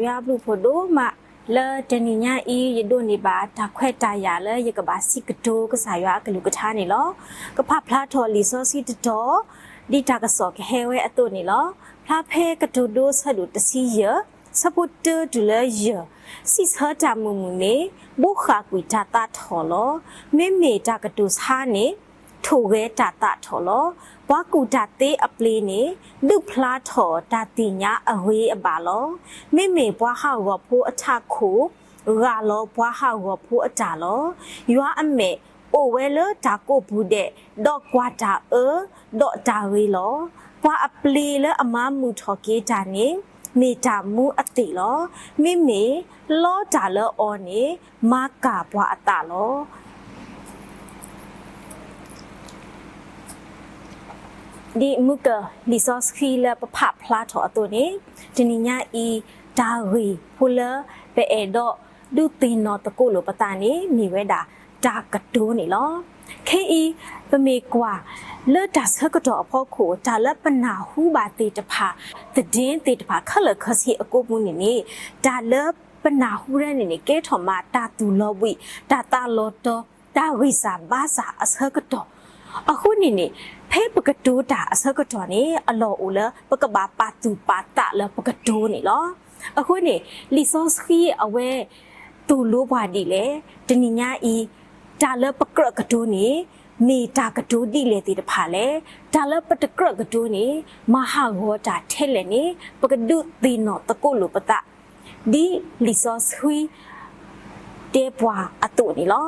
ယွၤအဘျုးဖှိၣ်ဒိၣ်မး, လၢတနံၤညါအံၤ ယဒိးန့ၢ်ဘၣ်တၢ်ခွဲးတၢ်ယာ်လၢယကဘၣ်စံးကတိၤကစၢ်ယွၤအကလုၢ်ကထါန့ၣ်လီၤ. ကဖးဖျါထီၣ်လံာ်စီဆှံတတီၤ, ဒ်တၢ်ကစီၣ်ကဟဲဝဲအသိးန့ၣ်လီၤ. ဖျါဖဲကတိၤဒိဆၢဒိၣ်တဆံယဲၢ်, ဆၢဖိတၢတုၤလၢယဲၢ်, စံးဆၢတၢ်မုာ်မုာ်န့ၣ် ဘိးဃၣ်ကွံာ်တၢ်သးထီၣ်လီၤ. မ့မ့ၢ်တၢ်ကတိၤဆါန့ၣ် ထိၣ်ဂဲၤတၢ်သးထီၣ်လီၤ. ပှၤကူၣ်တၢ်သ့အပျ့ၤန့ၣ် ဒုးဖျါထီၣ်တၢ်သ့ၣ်ညါအဂ့ၤအဘၣ်လီၤ. မ့မ့ၢ်ပှၤဟးဂီၤဖိအထးခိၣ် ဂၢ်လီၤပှၤဟးဂီၤဖိအတၢ်လီၤ. ယွၤအမဲာ်အိၣ်ဝဲလၢတၢ်ကိးပူၤဒဲး, ဒီးကွၢ်တၢ်အၢ ဒီးတၢ်ဂ့ၤလီၤ. ပှၤအပျ့ၤလၢအမၤမုာ်ထီၣ်က့ၤတၢ်န့ၣ် မ့ၢ်တၢ်မူအသ့ၣ်လီၤ. မ့မ့ၢ်လီတၢ်လၢအီၤန့ၣ် မၤကၢ်ပှၤအသးလီၤ. ဒ်မုၢ်ကၢၢ်လံာ်စီဆှံလၢပဖးဖျါထီၣ်အသိးန့ၣ်, တနံၤညါအံၤ တၢ်ဂ့ၢ်ဖိလၢပအဲၣ်ဒိးဒုးသ့ၣ်နီၣ်သကိးလိာ်ပသးန့ၣ် မ့ၢ်ဝဲဒၣ်တၢ်ကတိၤန့ၣ်လီၤ. ခဲအံၤ ပမ့ၢ်ကွၢ်လၢတၢ်ဆၢကတီၢ်အဖီခိၣ် တၢ်လၢပနၢ်ဟူဘၣ်သ့ၣ်တဖၣ်, သဒ့သ့ၣ်တဖၣ် ခဲလၢာ်ခဲဆ့အကိးပူၤန့ၣ်န့ၣ်, တၢ်လၢပနၢ်ဟူတဖၣ်န့ၣ်န့ၣ် ကဲထီၣ်မးတၢ်သူၣ်လီၤဘှံး, တၢ်သးလီၤတီ, တၢ်ဂံၢ်စၢ်ဘါစၢ်အဆၢကတီၢ်. အဃိန့ၣ်န့ၣ်, ဖဲပကတိၤတၢ်အဆၢကတီၢ်န့ၣ် အလီၢ်အိၣ်လၢပကဘၣ်ပာ်သူၣ်ပာ်သးလၢပကတိၤန့ၣ်လီၤ. အဃိန့ၣ် လံာ်စီဆှံအဝဲသိၣ်လိပှၤဒ်လဲၣ်, တနံၤညါအံၤ တၢ်လၢပကြၢးကတိၤန့ၣ် မ့ၢ်တၢ်ကတိၤဒ်လဲၣ်သ့ၣ်တဖၣ်လဲၣ်, တၢ်လၢပတကြၢးကတိၤန့ၣ် မၤဟးဂီၤတၢ်ထဲလဲၣ်န့ၣ် ပကဒုးသ့ၣ်နီၣ်သကိးလိာ်ပသး ဒ်လံာ်စီဆှံတဲပှၤအသိးန့ၣ်လီၤ.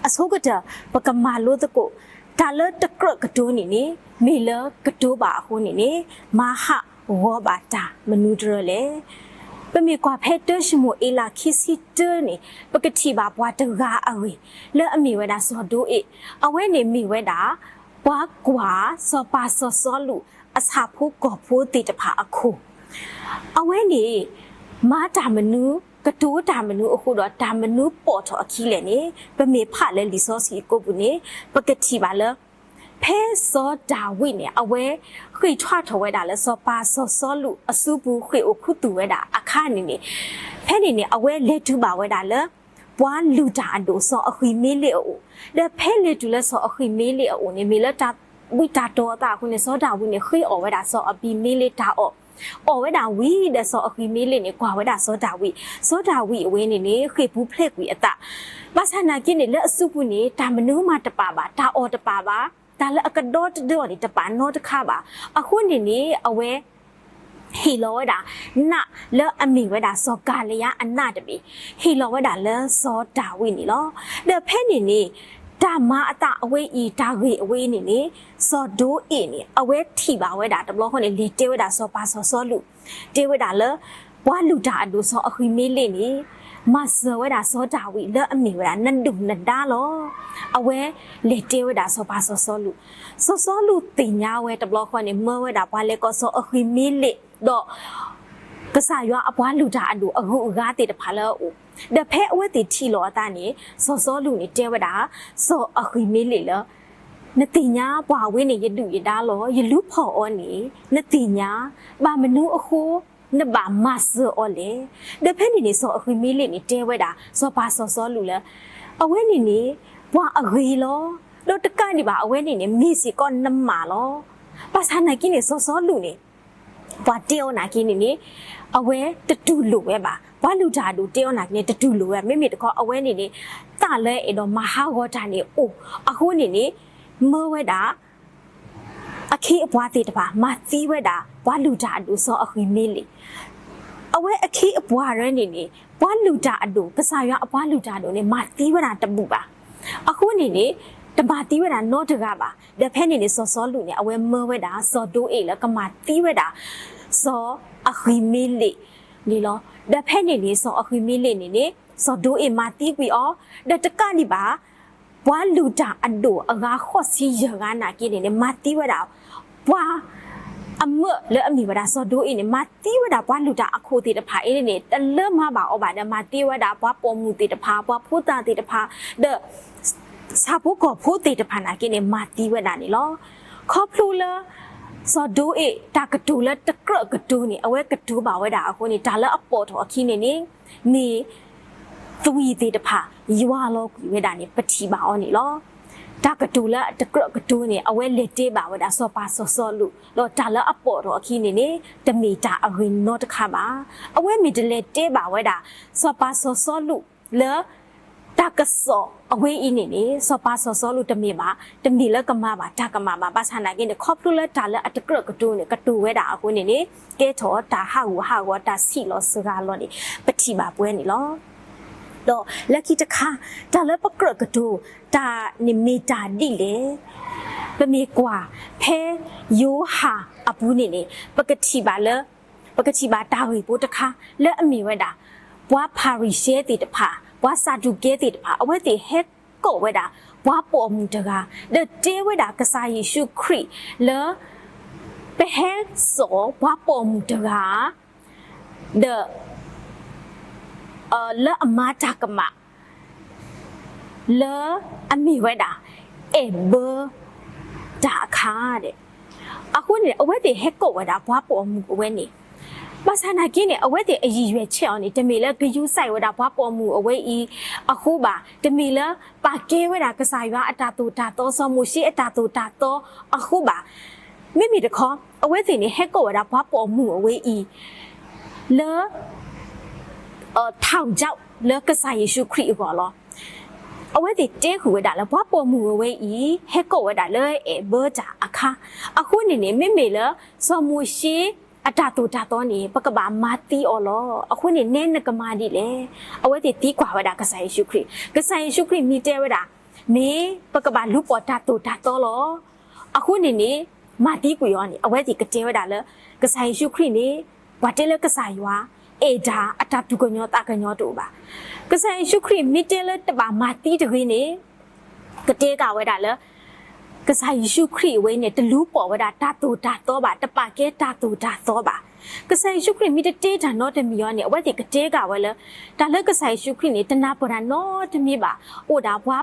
အဆိကတၢၢ် ပကမၤလိသကိး, တၢ်လၢတကြၢးကတိၤန့ၣ်န့ၣ် မ့ၢ်လၢကတိၤဘၣ်အဃိန့ၣ်န့ၣ် မၤဟးဂီၤဘၣ်တၢ်မနုၤတရၢလဲၣ်. ပမ့ၢ်ကွၢ်ဖဲတၢၡမူၤအ့လးခံဆံတၢန့ၣ် ပကထံၣ်ဘၣ်ပှၤတဂၤအဂ့ၢ် လၢအမ့ၢ်ဝဲဒၣ်စီၤဒိအ့း, အဝဲန့ၣ်မ့ၢ်ဝဲဒၣ် ပှၤကွၢ်စီၤပၤစီၤစီလူးအဆၣ်ဖိကီၢ်ဖိသ့ၣ်တဖၣ်အခိၣ် အဝဲန့ၣ် မၤတၢ်မနုၤ ကတိၤတၢ်မနုၤအဃိဒီး တၢ်မနုၤပိာ်ထီၣ်အခံလဲၣ်န့ၣ် ပမ့ၢ်ဖးလၢလံာ်စီဆှံအကိာ်ပူၤန့ၣ် ပကထံၣ်ဘၣ်လၢ ဖဲစီၤဒၤဝံးန့ၣ် အဝဲဃ့ၢ်ထွါထီၣ်ဝဲဒၣ်လၢစီၤပၤစီၤစီလူးအစုပူၤ ဃ့ၢ်အိၣ်ခူသူၣ်ဝဲဒၣ်အခါန့ၣ်န့ၣ်, ဖဲန့ၣ်န့ၣ် အဝဲလဲၤတုၤဘၣ်ဝဲဒၣ်လၢ ပှၤလုၢ်တၢ်အဒိၣ်စီၤအဃံၤမ့လ့းအအိၣ်, ဒီးဖဲလဲၤတုၤလၢစီၤအဃံၤမ့လ့းအအိၣ်န့ၣ် မ့ၢ်လၢတၢ်ဝံၣ်တၢ်တီအသးအဃိန့ၣ် စီၤဒၤဝံးန့ၣ် ဃ့အီၣ်ဝဲဒၣ်စီၤအဘံၤမ့လ့းတၢ်အီၣ်, အီၣ်ဝဲဒၣ်ဝံၤဒီးစီၤအဃံၤမ့လ့းန့ၣ် ကွၢ်ဝဲဒၣ်စီၤဒၤဝံး, စီၤဒၤဝံးအဝဲန့ၣ်န့ၣ် ဃ့ၢ်ပူၤဖျဲးကွံာ်အသး, ဘၣ်ဆၣ်နာ်က့န့ၣ် လၢအစုပူၤန့ၣ် တၢ်မနုၤမးတပာ်ဘၣ်, တၢ်အီၣ်တပာ်ဘၣ်, တၢ်လၢအကဒီတဒၢအီၤန့ၣ် တပာ်နီတခါဘၣ်. အဃိန့ၣ်န့ၣ် အဝဲ ဟ့ၣ်လီၤဝဲဒၣ် နးလၢအမ့ၢ်ဝဲဒၣ်စီၤကၤလံယါအနးတဘ့ၣ်, ဟ့ၣ်လီၤဝဲဒၣ်လၢစီၤဒၤဝံးန့ၣ်လီၤ. ဒီးဖဲန့ၣ်န့ၣ် တၢ်မၤအသးအဝဲအံၤ တၢ်ဂ့ၢ်အဝဲအံၤန့ၣ်န့ၣ် စီၤဒိအ့းန့ၣ် အဝဲထံၣ်ဘၣ်ဝဲဒၣ်တဘျီဃီန့ၣ် လဲၤတဲဝဲဒၣ်စီၤပၤစီၤစီလူး, တဲဝဲဒၣ်လၢ ပှၤလုၢ်တၢ်အဒိၣ်စီၤအဃံၤမ့လ့းန့ၣ် မၤစၢၤဝဲဒၣ်စီၤဒၤဝံးလၢအမ့ၢ်ဝဲဒၣ်နဒိၣ်နဒါလီၤ. အဝဲလဲၤတဲဝဲဒၣ်စီၤပၤစီၤစီလူး, စီၤစီလူးသ့ၣ်ညါဝဲတဘျီဃီန့ၣ် မၢဝဲဒၣ်ပှၤလဲၤကိးစီၤအဃံၤမ့လ့း ဒီး ကစၢ်ယွၤအပှၤလုၢ်တၢ်အဒိၣ်အဂုၤအဂၤသ့ၣ်တဖၣ်လၢအအိၣ်, ဒီးဖဲအဝဲသ့ၣ်ထံၣ်လိာ်အသးန့ၣ် စီၤစီလူးန့ၣ်တဲဝဲဒၣ် စီၤအဃံၤမ့လ့းလၢ နသ့ၣ်ညါပှၤဝဲန့ၣ် ယဒုၣ်ယဒါလီၤ, ယလူၤဖီၣ်အီၤန့ၣ် နသ့ၣ်ညါ, ဘၣ်မနုၤအဃိ နဘၣ်မၤစၢၤအီၤလဲၣ်. ဒီးဖဲန့ၣ်န့ၣ် စီၤအဃံၤမ့လ့းန့ၣ် တဲဝဲဒၣ် စီၤပၤစီၤစီလူးလၢ အဝဲန့ၣ်န့ၣ် ပှၤအဂ့ၤလီၤ. ဒီးတကးဒံးဘၣ် အဝဲန့ၣ်န့ၣ် မ့ၢ်စ့ၢ်ကီးနမၢ်လီၤ. ဘၣ်ဆၣ်နာ်က့န့ၣ် စီၤစီလူးန့ၣ် ပှၤတဲအီၤနာ်က့န့ၣ်န့ၣ် အဝဲတတူၢ်လိာ်ဝဲဘၣ်. ပှၤလုၢ်တၢ်အဒိၣ်တဲအီၤနာ်က့န့ၣ် တတူၢ်လိာ်ဝဲ, မ့မ့ၢ်တခီ အဝဲန့ၣ်န့ၣ် သးလၢအဲၣ်ဒိးမၤဟးဂီၤတၢ်န့ၣ်အိၣ်အဃိန့ၣ်န့ၣ် မၢဝဲဒၣ် အခ့အပှၤသ့ၣ်တဖၣ် မၤသံဝဲဒၣ် ပှၤလုၢ်တၢ်အဒိၣ်စီၤအဃံၤမ့လ့း. အဝဲအခ့အပှၤရၢန့ၣ်န့ၣ် ပှၤလုၢ်တၢ်အဒိၣ် ကစၢ်ယွၤအပှၤလုၢ်တၢ်အဒိၣ်န့ၣ် မၤသံဝဲဒၣ်တဘူၣ်ဘၣ်. အဃိန့ၣ်န့ၣ် တမၤသံဝဲဒၣ်နီတဂၤဘၣ်. ဒီးဖဲန့ၣ်န့ၣ် စီၤစီလူးန့ၣ် အဝဲမၢဝဲဒၣ် စီၤဒိအ့းလၢကမၤသံဝဲဒၣ် စီၤအဃံၤမ့လ့းန့ၣ်လီၤ. ဒီးဖဲန့ၣ်န့ၣ် စီၤအဃံၤမ့လ့းန့ၣ်န့ၣ် စီၤဒိအ့းမၤသံကွံာ်အီၤ, ဒီးတကးဒံးဘၣ် ပှၤလုၢ်တၢ်အဒိၣ်အဂၤဃိးဆံယဲၢ်ဂၤနာ်က့န့ၣ်န့ၣ် မၤသံဝဲဒၣ် ပှၤအမၢလၢအမ့ၢ်ဝဲဒၣ်စီၤဒိအ့းန့ၣ် မၤသံဝဲဒၣ်ပှၤလုၢ်တၢ်အခိၣ်သ့ၣ်တဖၣ်အံၤန့ၣ်န့ၣ် တလၢမၤဘၣ်အီၤဘၣ်ဒီး မၤသံဝဲဒၣ်ပှၤပိာ်မုၣ်သ့ၣ်တဖၣ် ပှၤဖိသၣ်သ့ၣ်တဖၣ် ဒီး ဆၣ်ဖိကီၢ်ဖိသ့ၣ်တဖၣ်နာ်က့န့ၣ် မၤသံဝဲဒၣ်န့ၣ်လီၤ. ခီဖျိလၢ စီၤဒိအ့ၣ် တၢ်ကတိၤလၢတကြၢးကတိၤန့ၣ် အဝဲကတိၤဘၣ်ဝဲဒၣ်အဃိန့ၣ် တၢ်လၢအပိာ်ထီၣ်အခံန့ၣ်န့ၣ် မ့ၢ်သွံၣ်သ့ၣ်တဖၣ် ယွၤလီၤကွံာ်ဝဲဒၣ်န့ၣ် ပထံၣ်ဘၣ်အီၤန့ၣ်လီၤ. တၢ်ကတိၤလၢတကြၢးကတိၤန့ၣ် အဝဲလဲၤတဲဘၣ်ဝဲဒၣ်စီၤပၤစီၤစီလူး ဒီးတၢ်လၢအပိာ်ထီၣ်အခံန့ၣ်န့ၣ် တမ့ၢ်တၢ်အဂ့ၤနီတခါဘၣ်. အဝဲမ့ၢ်တလဲၤတဲဘၣ်ဝဲဒၣ် စီၤပၤစီၤစီလူးလၢ တၢ်ကစီၣ်အဝဲအံၤန့ၣ်န့ၣ် စီၤပၤစီၤစီလူးတမ့ၢ်ဘၣ်, တမ့ၢ်လၢကမၤဘၣ်တၢ်ကမၣ်ဘၣ်. ဘၣ်ဆၣ်နာ်က့န့ၣ် ခီဖျိလၢတၢ်လၢအတကြၢးကတိၤန့ၣ် ကတိၤဝဲဒၣ်အဃိန့ၣ်န့ၣ် ကဲထီၣ်တၢ်ဟးဂူာ်ဟးဂီၤ တၢ်ဆံးလီၤစှၤလီၤန့ၣ် ပထံၣ်ဘၣ်ပဝဲန့ၣ်လီၤ. ဒီးလၢခံတခါ တၢ်လၢပကြၢးကတိၤတၢ်န့ၣ်မ့ၢ်တၢ်ဒ်လဲၣ်. ပမ့ၢ်ကွၢ်ဖဲယိၤဟၣ်အပူၤန့ၣ်န့ၣ် ပကထံၣ်ဘၣ်လၢ ပကထံၣ်ဘၣ်တၢ်ဂ့ၢ်ဖိတခါ လၢအမ့ၢ်ဝဲဒၣ် ပှၤဖၤရံၤၡဲသ့ၣ်တဖၣ် ပှၤစၤဒူးကဲသ့ၣ်တဖၣ် အဝဲသ့ၣ်ဟဲကိးဝဲဒၣ် ပှၤပိာ်မုၣ်တဂၤ ဒီးတဲဝဲဒၣ်ကစၢ်ယ့ၣ်ၡူးခရံာ်လၢ ပဟဲစိာ်ပှၤပိာ်မုၣ်တဂၤ ဒီး လၢအမၤတၢ်ကမၣ် လၢအမ့ၢ်ဝဲဒၣ် အဲၣ်ဘၢတၢ်အခါဒဲး. အဃိန့ၣ် အဝဲသ့ၣ်ဟဲကိးဝဲဒၣ်ပှၤပိာ်မုၣ်အဝဲန့ၣ် ဘၣ်ဆၣ်နာ်က့န့ၣ် အဝဲသ့ၣ်အရည်ရွယ်ချက်အီၤန့ၣ် တမ့ၢ်လၢကယူးစဲးဝဲဒၣ်ပှၤပိာ်မုၣ်အဝဲအံၤအဃိဘၣ်, တမ့ၢ်လၢပာ်ကဲဝဲဒၣ်ကစၢ်ယွၤအတၢ်သိၣ်တၢ်သီ စီၤမိၤၡ့အတၢ်သိၣ်တၢ်သီအဃိဘၣ်. မ့မ့ၢ်တခီ အဝဲသ့ၣ်န့ၣ် ဟဲကိးဝဲဒၣ်ပှၤပိာ်မုၣ်အဝဲအံၤ လၢ ထၢ်ကၠီၣ် လၢကစၢ်ယ့ၣ်ၡူးခရံာ်အဂီၢ်လီၤ. အဝဲသ့ၣ်တဲဃုာ်ဝဲဒၣ်လၢ ပှၤပိာ်မုၣ်အဝဲအံၤ ဟဲကိးဝဲဒၣ်လၢအဲၣ်ဘၢတၢ်အခါ, အဃိန့ၣ်န့ၣ် မ့မ့ၢ်လၢ စီၤမိၤၡ့အတၢ်သိၣ်တၢ်သီန့ၣ် ပကဘၣ်မၤသံအီၤလီၤ. အဃိန့ၣ် နဲနကမၤဒ်လဲၣ်. အဝဲသ့ၣ်သံကွၢ်ဝဲဒၣ်ကစၢ်ယ့ၣ်ၡူးခရံာ်, ကစၢ်ယ့ၣ်ၡူးခရံာ်မ့ၢ်တဲဝဲဒၣ် မ့ၢ်ပကဘၣ်လူၤပိာ်တၢ်သိၣ်တၢ်သီလီၤ. အဃိန့ၣ်န့ၣ် မၤသံကွံာ်အီၤန့ၣ် အဝဲသ့ၣ်ကတဲဝဲဒၣ်လၢ ကစၢ်ယ့ၣ်ၡူးခရံာ်န့ၣ် ပှၤတဲလၢကစၢ်ယွၤ အဲၣ်တၢ်အတၢ်သူၣ်ကညီၤသးကညီၤတအိၣ်ဘၣ်. ကစၢ်ယ့ၣ်ၡူးခရံာ်မ့ၢ်တဲလၢတဘၣ်မၤသံတဂ့ၤန့ၣ် ကတဲကးဝဲဒၣ်လၢ ကစၢ်ယ့ၣ်ၡူးခရံာ်အဝဲန့ၣ် တလူၤပိာ်ဝဲဒၣ်တၢ်သိၣ်တၢ်သီဘၣ်, တပာ်ကဲတၢ်သိၣ်တၢ်သီဘၣ်. ကစၢ်ယ့ၣ်ၡူးခရံာ်မ့ၢ်တတဲတၢ်နီတမံၤအီၤန့ၣ် အဝဲသ့ၣ်ကတဲကးဝဲလၢ တၢ်လၢကစၢ်ယ့ၣ်ၡူးခရံာ်န့ၣ် တနၢ်ပၢၢ်တၢ်နီတမံၤဘၣ်, အိၣ်ဒၣ်ပှၤ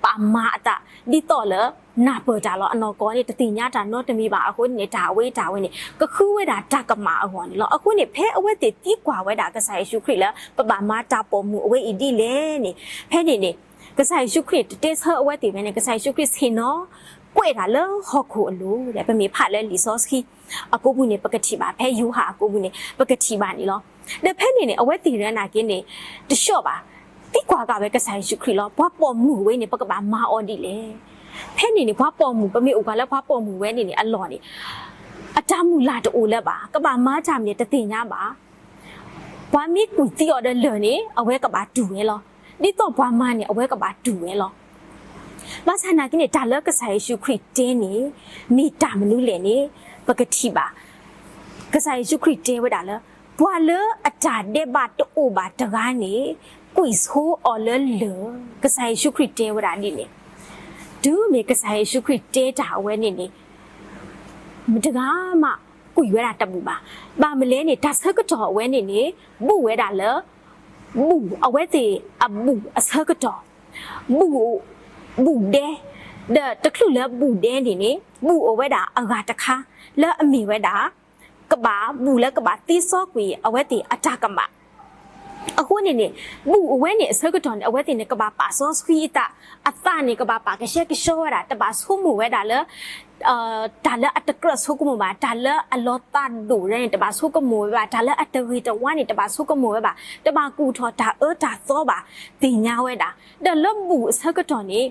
ပာ်မၤအသး ဒ်သိးလၢ နၢ်ပၢၢ်တၢ်လီၤ. အနီၢ်ကီၢ်န့ၣ် တသ့ၣ်ညါတၢ်နီတမံၤဘၣ်အဃိန့ၣ် တၢ်အဝဲတၢ်ဝဲန့ၣ် ကဃုဝဲဒၣ်တၢ်ကမၣ်အဂီၢ်န့ၣ်လီၤ. အဃိန့ၣ် ဖဲအဝဲသ့ၣ်သံကွၢ်ဝဲဒၣ်ကစၢ်ယ့ၣ်ၡူးခရံာ်လၢ ပဘၣ်မၤတၢ်ပိာ်မုၣ်အဝဲအံၤဒ်လဲၣ်န့ၣ် ဖဲန့ၣ်န့ၣ် ကစၢ်ယ့ၣ်ၡူးခရံာ်တတဲဆၢအဝဲသ့ၣ်ဝဲန့ၣ် ကစၢ်ယ့ၣ်ၡူးခရံာ်ဆ့ၣ်နီၤ ကွဲးတၢ်လၢဟီၣ်ခိၣ်အလိၤ ပမ့ၢ်ဖးလၢလံာ်စီဆှံ အကိာ်ပူၤန့ၣ် ပကထံၣ်ဘၣ်, ဖဲယိၤဟၣ်အကိာ်ပူၤန့ၣ် ပကထံၣ်ဘၣ်န့ၣ်လီၤ. ဒီးဖဲန့ၣ်န့ၣ် အဝဲသ့ၣ်ရနာ်က့န့ၣ် တဆှီဘၣ်, သံကွၢ်ကးဝဲကစၢ်ယ့ၣ်ၡူးခရံာ်လီၤ. ပှၤပိာ်မုၣ်ဝဲန့ၣ် ပကဘၣ်မၤအီၤဒ်လဲၣ်. ဖဲန့ၣ်န့ၣ် ပှၤပိာ်မုၣ် ပမ့ၢ်အိၣ်ကွၢ်လၢပှၤပိာ်မုၣ်ဝဲန့ၣ်န့ၣ် အလီၢ်န့ၣ် အတၢ်မုၢ်လၢ်တအိၣ်လၢၤဘၣ်, ကဘၣ်မၤတၢ်မနုၤတသ့ၣ်ညါဘၣ်. ပှၤမ့ၢ်ကူၣ်သံအီၤဒီးလၢၢ်န့ၣ် အဝဲကဘၣ်တူၢ်ဝဲလီၤ. ဒ်သိးပှၤမၤန့ၣ် အဝဲကဘၣ်တူၢ်ဝဲလီၤ. ဘၣ်ဆၣ်နာ်က့န့ၣ် တၢ်လၢကစၢ်ယ့ၣ်ၡူးခရံာ်တဲန့ၣ် မ့ၢ်တၢ်မနုၤလဲၣ်န့ၣ် ပကထံၣ်ဘၣ်. ကစၢ်ယ့ၣ်ၡူးခရံာ်တဲဝဲဒၣ်လၢ ပှၤလၢအတၢ်ဒဲးဘးတအိၣ်ဘၣ်တဂၤန့ၣ် ကွံာ်ဆိအီၤလၢလၢၢ်, ကစၢ်ယ့ၣ်ၡူးခရံာ်တဲဝဲဒၣ်ဒ်န့ၣ်. တုၤမ့ၢ်ကစၢ်ယ့ၣ်ၡူးခရံာ်တဲတၢ်အဝဲန့ၣ်န့ၣ် မတဂၤမး ကွံာ်ဝဲဒၣ်တဘူၣ်ဘၣ်. ဘၣ်မနုၤလဲၣ်န့ၣ် တၢ်ဆၢကတီၢ်အဝဲန့ၣ်န့ၣ် ဘူးဝဲဒၣ်လၢ ဘူၣ်အဝဲသ့ၣ်အဘူၣ်အဆၢကတီၢ်, ဘူၣ် ဘူၣ်ဒဲ, ဒီးတချုးလၢဘူၣ်ဒဲန့ၣ်န့ၣ် ဘူၣ်အိၣ်ဝဲဒၣ်အဂၤတခါ လၢအမ့ၢ်ဝဲဒၣ် ကဘၣ် ဘူၣ်လၢကဘၣ်သ့စီကွံာ်အဝဲသ့ၣ်အတၢ်ကမၣ် အဃိန့ၣ်န့ၣ် ဘူၣ်အဝဲန့ၣ်အဆၢကတီၢ်န့ၣ် အဝဲသ့ၣ်န့ၣ် ကဘၣ်ပာ်စီဆှံအသး, အသးန့ၣ် ကဘၣ်ပာ်ကဆှဲကဆှီဝဲဒၣ်, တဘၣ်ဆိကမိၣ်ဝဲဒၣ်လၢ တၢ်လၢအတကြၢးဆိကမိၣ်ဘၣ်, တၢ်လၢအလီၤသးဒိၣ်ဒဲန့ၣ် တဘၣ်ဆိကမိၣ်ဝဲဘၣ်, တၢ်လၢအတဂ့ၤတဝါန့ၣ် တဘၣ်ဆိကမိၣ်ဝဲဘၣ်, တဘၣ်ကူၣ်ထီၣ်တၢ်အၢတၢ်သီဘၣ်, သ့ၣ်ညါဝဲဒၣ်. ဒီးလၢဘူၣ်အဆၢကတီၢ်န့ၣ်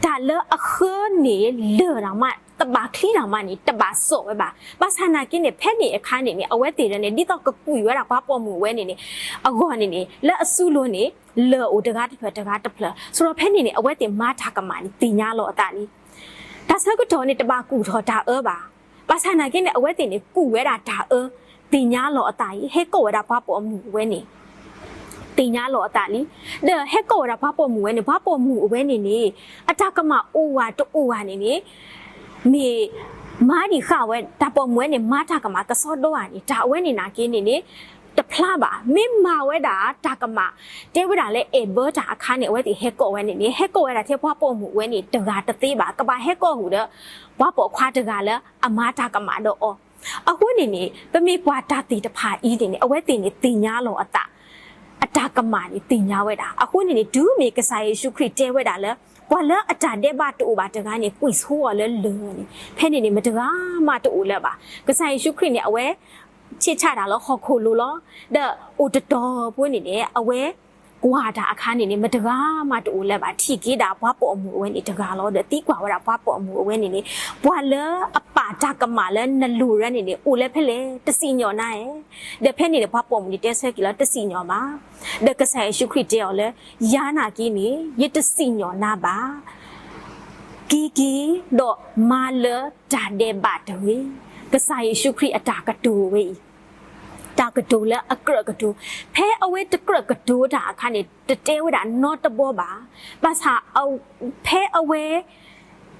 တၢ်လၢအဃၢန့ၣ် လၢၢ်တၢ်မး သဘၣ်ချံတၢ်မးန့ၣ် တဘၣ်စိာ်ဝဲဘၣ်. ဘၣ်ဆၣ်နာ်က့န့ၣ် ဖဲန့ၣ်အခါန့ၣ်န့ၣ် အဝဲသ့ၣ်န့ၣ် ဒ်သိးကကွံာ်ဝဲဒၣ်ပှၤပိာ်မုၣ်ဝဲန့ၣ်န့ၣ် အဂီၢ်န့ၣ်န့ၣ် လၢအစုလိၤန့ၣ် လၢၢ်အိၣ်တဂၤတဖျၢၣ်တဂၤတဖျၢၣ်, ဆိဒီးဖဲန့ၣ်န့ၣ် အဝဲသ့ၣ်မၤတၢ်ကမၣ်န့ၣ် သ့ၣ်ညါလီၤအသးလံ. တၢ်ဆၢကတီၢ်န့ၣ် တဘၣ်ကူၣ်ထီၣ်တၢ်အၢဘၣ်. ဘၣ်ဆၣ်နာ်က့န့ၣ် အဝဲသ့ၣ်န့ၣ် ကူၣ်ဝဲဒၣ်တၢ်အၢ, သ့ၣ်ညါလီၤအသးလံ, ဟဲကိးဝဲဒၣ်ပှၤပိာ်မုၣ်ဝဲန့ၣ် သ့ၣ်ညါလီၤအသးလံ. ဒီးဟဲကိးဝဲဒၣ်ပှၤပိာ်မုၣ်ဝဲန့ၣ် ပှၤပိာ်မုၣ်အဝဲန့ၣ်န့ၣ် အတၢ်ကမၣ်အိၣ်ဝဲတအိၣ်ဝဲန့ၣ်န့ၣ် မ့ၢ်မၤဒံးဃာ်ဝဲ တၢ်ပိာ်မုၣ်ဝဲန့ၣ် မၤတၢ်ကမၣ်ကစီဒီဧါန့ၣ် တၢ်အဝဲန့ၣ်နာ်က့န့ၣ်န့ၣ် တဖျါဘၣ်. မ့ၢ်မၤဝဲဒၣ်တၢ်ကမၣ် တဲဝဲဒၣ်လၢအဲၣ်ဘၢတၢ်အခါန့ၣ် အဝဲသ့ၣ်ဟဲကိးဝဲန့ၣ်န့ၣ် ဟဲကိးဝဲဒၣ်ထဲပှၤပိာ်မုၣ်ဝဲန့ၣ်တဂၤတသ့ဘၣ်. ကဘၣ်ဟဲကိးဃုာ်ဒီး ပှၤပိာ်ခွါတဂၤလၢအမၤတၢ်ကမၣ်ဒီးအီၤ. အဃိန့ၣ်န့ၣ် ပမ့ၢ်ကွၢ်တၢ်သ့ၣ်တဖၣ်အံၤန့ၣ်န့ၣ် အဝဲသ့ၣ်န့ၣ်သ့ၣ်ညါလီၤအသး အတၢ်ကမၣ်န့ၣ်သ့ၣ်ညါဝဲဒၣ်. အဃိန့ၣ်န့ၣ် တုၤမ့ၢ်ကစၢ်ယ့ၣ်ၡူးခရံာ်တဲဝဲဒၣ်လၢ ပှၤလၢအတၢ်ဒဲးဘးတအိၣ်ဘၣ်တဂၤန့ၣ် ကွံာ်ဆိအီၤလၢလၢၢ်န့ၣ် ဖဲန့ၣ်န့ၣ် မတဂၤမးတအိၣ်လၢၤဘၣ်. ကစၢ်ယ့ၣ်ၡူးခရံာ်န့ၣ် အဝဲ ဆ့ၣ်ချၣ်တၢ်လၢဟီၣ်ခိၣ်လိၤလီၤ. ဒီးအိၣ်တတီၤဖိန့ၣ်န့ၣ် အဝဲကွၢ်တၢ်အခါန့ၣ်န့ၣ် မတဂၤမးတအိၣ်လၢၤဘၣ်. ထံၣ်က့ၤဒၣ်ပှၤပိာ်မုၣ်အဝဲန့ၣ်တဂၤလီၤ. ဒီးသံကွၢ်ဝဲဒၣ်ပှၤပိာ်မုၣ်အဝဲန့ၣ်န့ၣ် ပှၤလၢအပာ်တၢ်ကမၣ်လၢနလိၤရၢန့ၣ်န့ၣ် အိၣ်လၢဖဲလဲၣ်, တစံၣ်ညီၣ်နၤဧါ. ဒီးဖဲန့ၣ်န့ၣ် ပှၤပိာ်မုၣ်န့ၣ်တဲဆၢက့ၤလၢတစံၣ်ညီၣ်ဘၣ်. ဒီးကစၢ်ယ့ၣ်ၡူးခရံာ်တဲအီၤလၢ ယၤနာ်က့န့ၣ် ယတစံၣ်ညီၣ်နၤဘၣ်. က့ၤက့ၤ ဒီးမၤလၢတၢ်ဒဲးဘးတဂ့ၤ. ကစၢ်ယ့ၣ်ၡူးခရံာ်အတၢ်ကတိၤဝဲအံၤ တၢ်ကတိၤလၢအကြၢးကတိၤ, ဖဲအဝဲတကြၢးကတိၤတၢ်အခါန့ၣ် တတဲဝဲဒၣ်နီတဘီဘၣ်. ဘၣ်ဆၣ် ဖဲအဝဲ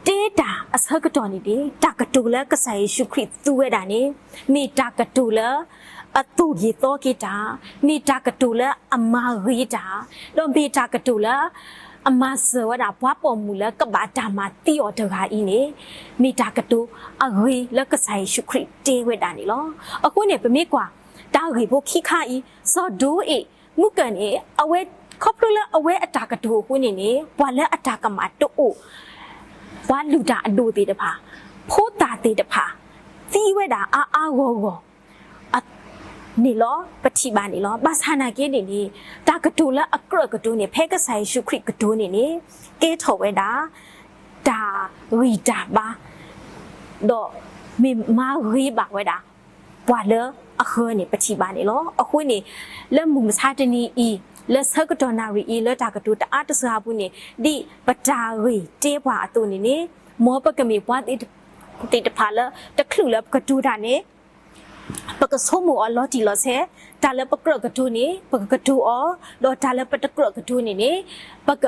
တဲတၢ်အဆၢကတီၢ်န့ၣ်န့ၣ် တၢ်ကတိၤလၢကစၢ်ယ့ၣ်ၡူးခရံာ်သူဝဲဒၣ်န့ၣ် မ့ၢ်တၢ်ကတိၤလၢ အသိၣ်က့ၤသီက့ၤတၢ်, မ့ၢ်တၢ်ကတိၤလၢအမၤဂ့ၤတၢ်, ဒီးမ့ၢ်တၢ်ကတိၤလၢ အမၤစၢၤဝဲဒၣ်ပှၤပိာ်မုၣ်လၢကဘၣ်တၢ်မၤသံအီၤတဂၤအံၤန့ၣ် မ့ၢ်တၢ်ကတိၤအဂ့ၤလၢကစၢ်ယ့ၣ်ၡူးခရံာ်တဲဝဲဒၣ်န့ၣ်လီၤ. အဃိန့ၣ် ပမ့ၢ်ကွၢ် တၢ်ဂ့ၢ်ဖိခံခါအံၤ စီၤဒိအ့ၣ်မုၢ်ကၢၢ်န့ၣ် အဝဲ ခီဖျိလၢအဝဲအတၢ်ကတိၤအဃိန့ၣ်န့ၣ် ပှၤလၢအတၢ်ကမၣ်တအိၣ် ပှၤလုၢ်တၢ်အဒိၣ်သ့ၣ်တဖၣ်, ဖိသၣ်သ့ၣ်တဖၣ် သံဝဲဒၣ်အါအါဂီၢ်ဂီၢ် န့ၣ်လီၤ ပထံၣ်ဘၣ်န့ၣ်လီၤ. ဘၣ်ဆၣ်နာ်က့န့ၣ်န့ၣ် တၢ်ကတိၤလၢအကြၢးကတိၤန့ၣ် ဖဲကစၢ်ယ့ၣ်ၡူးခရံာ်ကတိၤန့ၣ်န့ၣ် ကဲထီၣ်ဝဲဒၣ် တၢ်ဂံၢ်တၢ်ဘါ ဒီးမ့ၢ်မၤဂ့ၤဘၣ်ဝဲဒၣ် ပှၤလၢအဃၢၤန့ၣ် ပထံၣ်ဘၣ်န့ၣ်လီၤ. အဃိန့ၣ် လၢမုၢ်မဆါတနံၤအံၤ လၢဆၢကတီၢ်နၣ်ရံၣ်အံၤ လၢတၢ်ကတိၤတအါတစှၤအပူၤန့ၣ် ဒ်ပတၢ်ဂ့ၢ်တဲပှၤအသိးန့ၣ်န့ၣ် မ်ပကမ့ၢ်ပှၤသ့ၣ်တဖၣ်လၢတချုးလၢပကတိၤတၢ်န့ၣ် ပကဆိကမိၣ်အီၤလီၤတံၢ်လီၤဆဲး, တၢ်လၢပကြၢးကတိၤန့ၣ် ပကကတိၤအီၤ, ဒီးတၢ်လၢပတကြၢးကတိၤန့ၣ်န့ၣ် ပက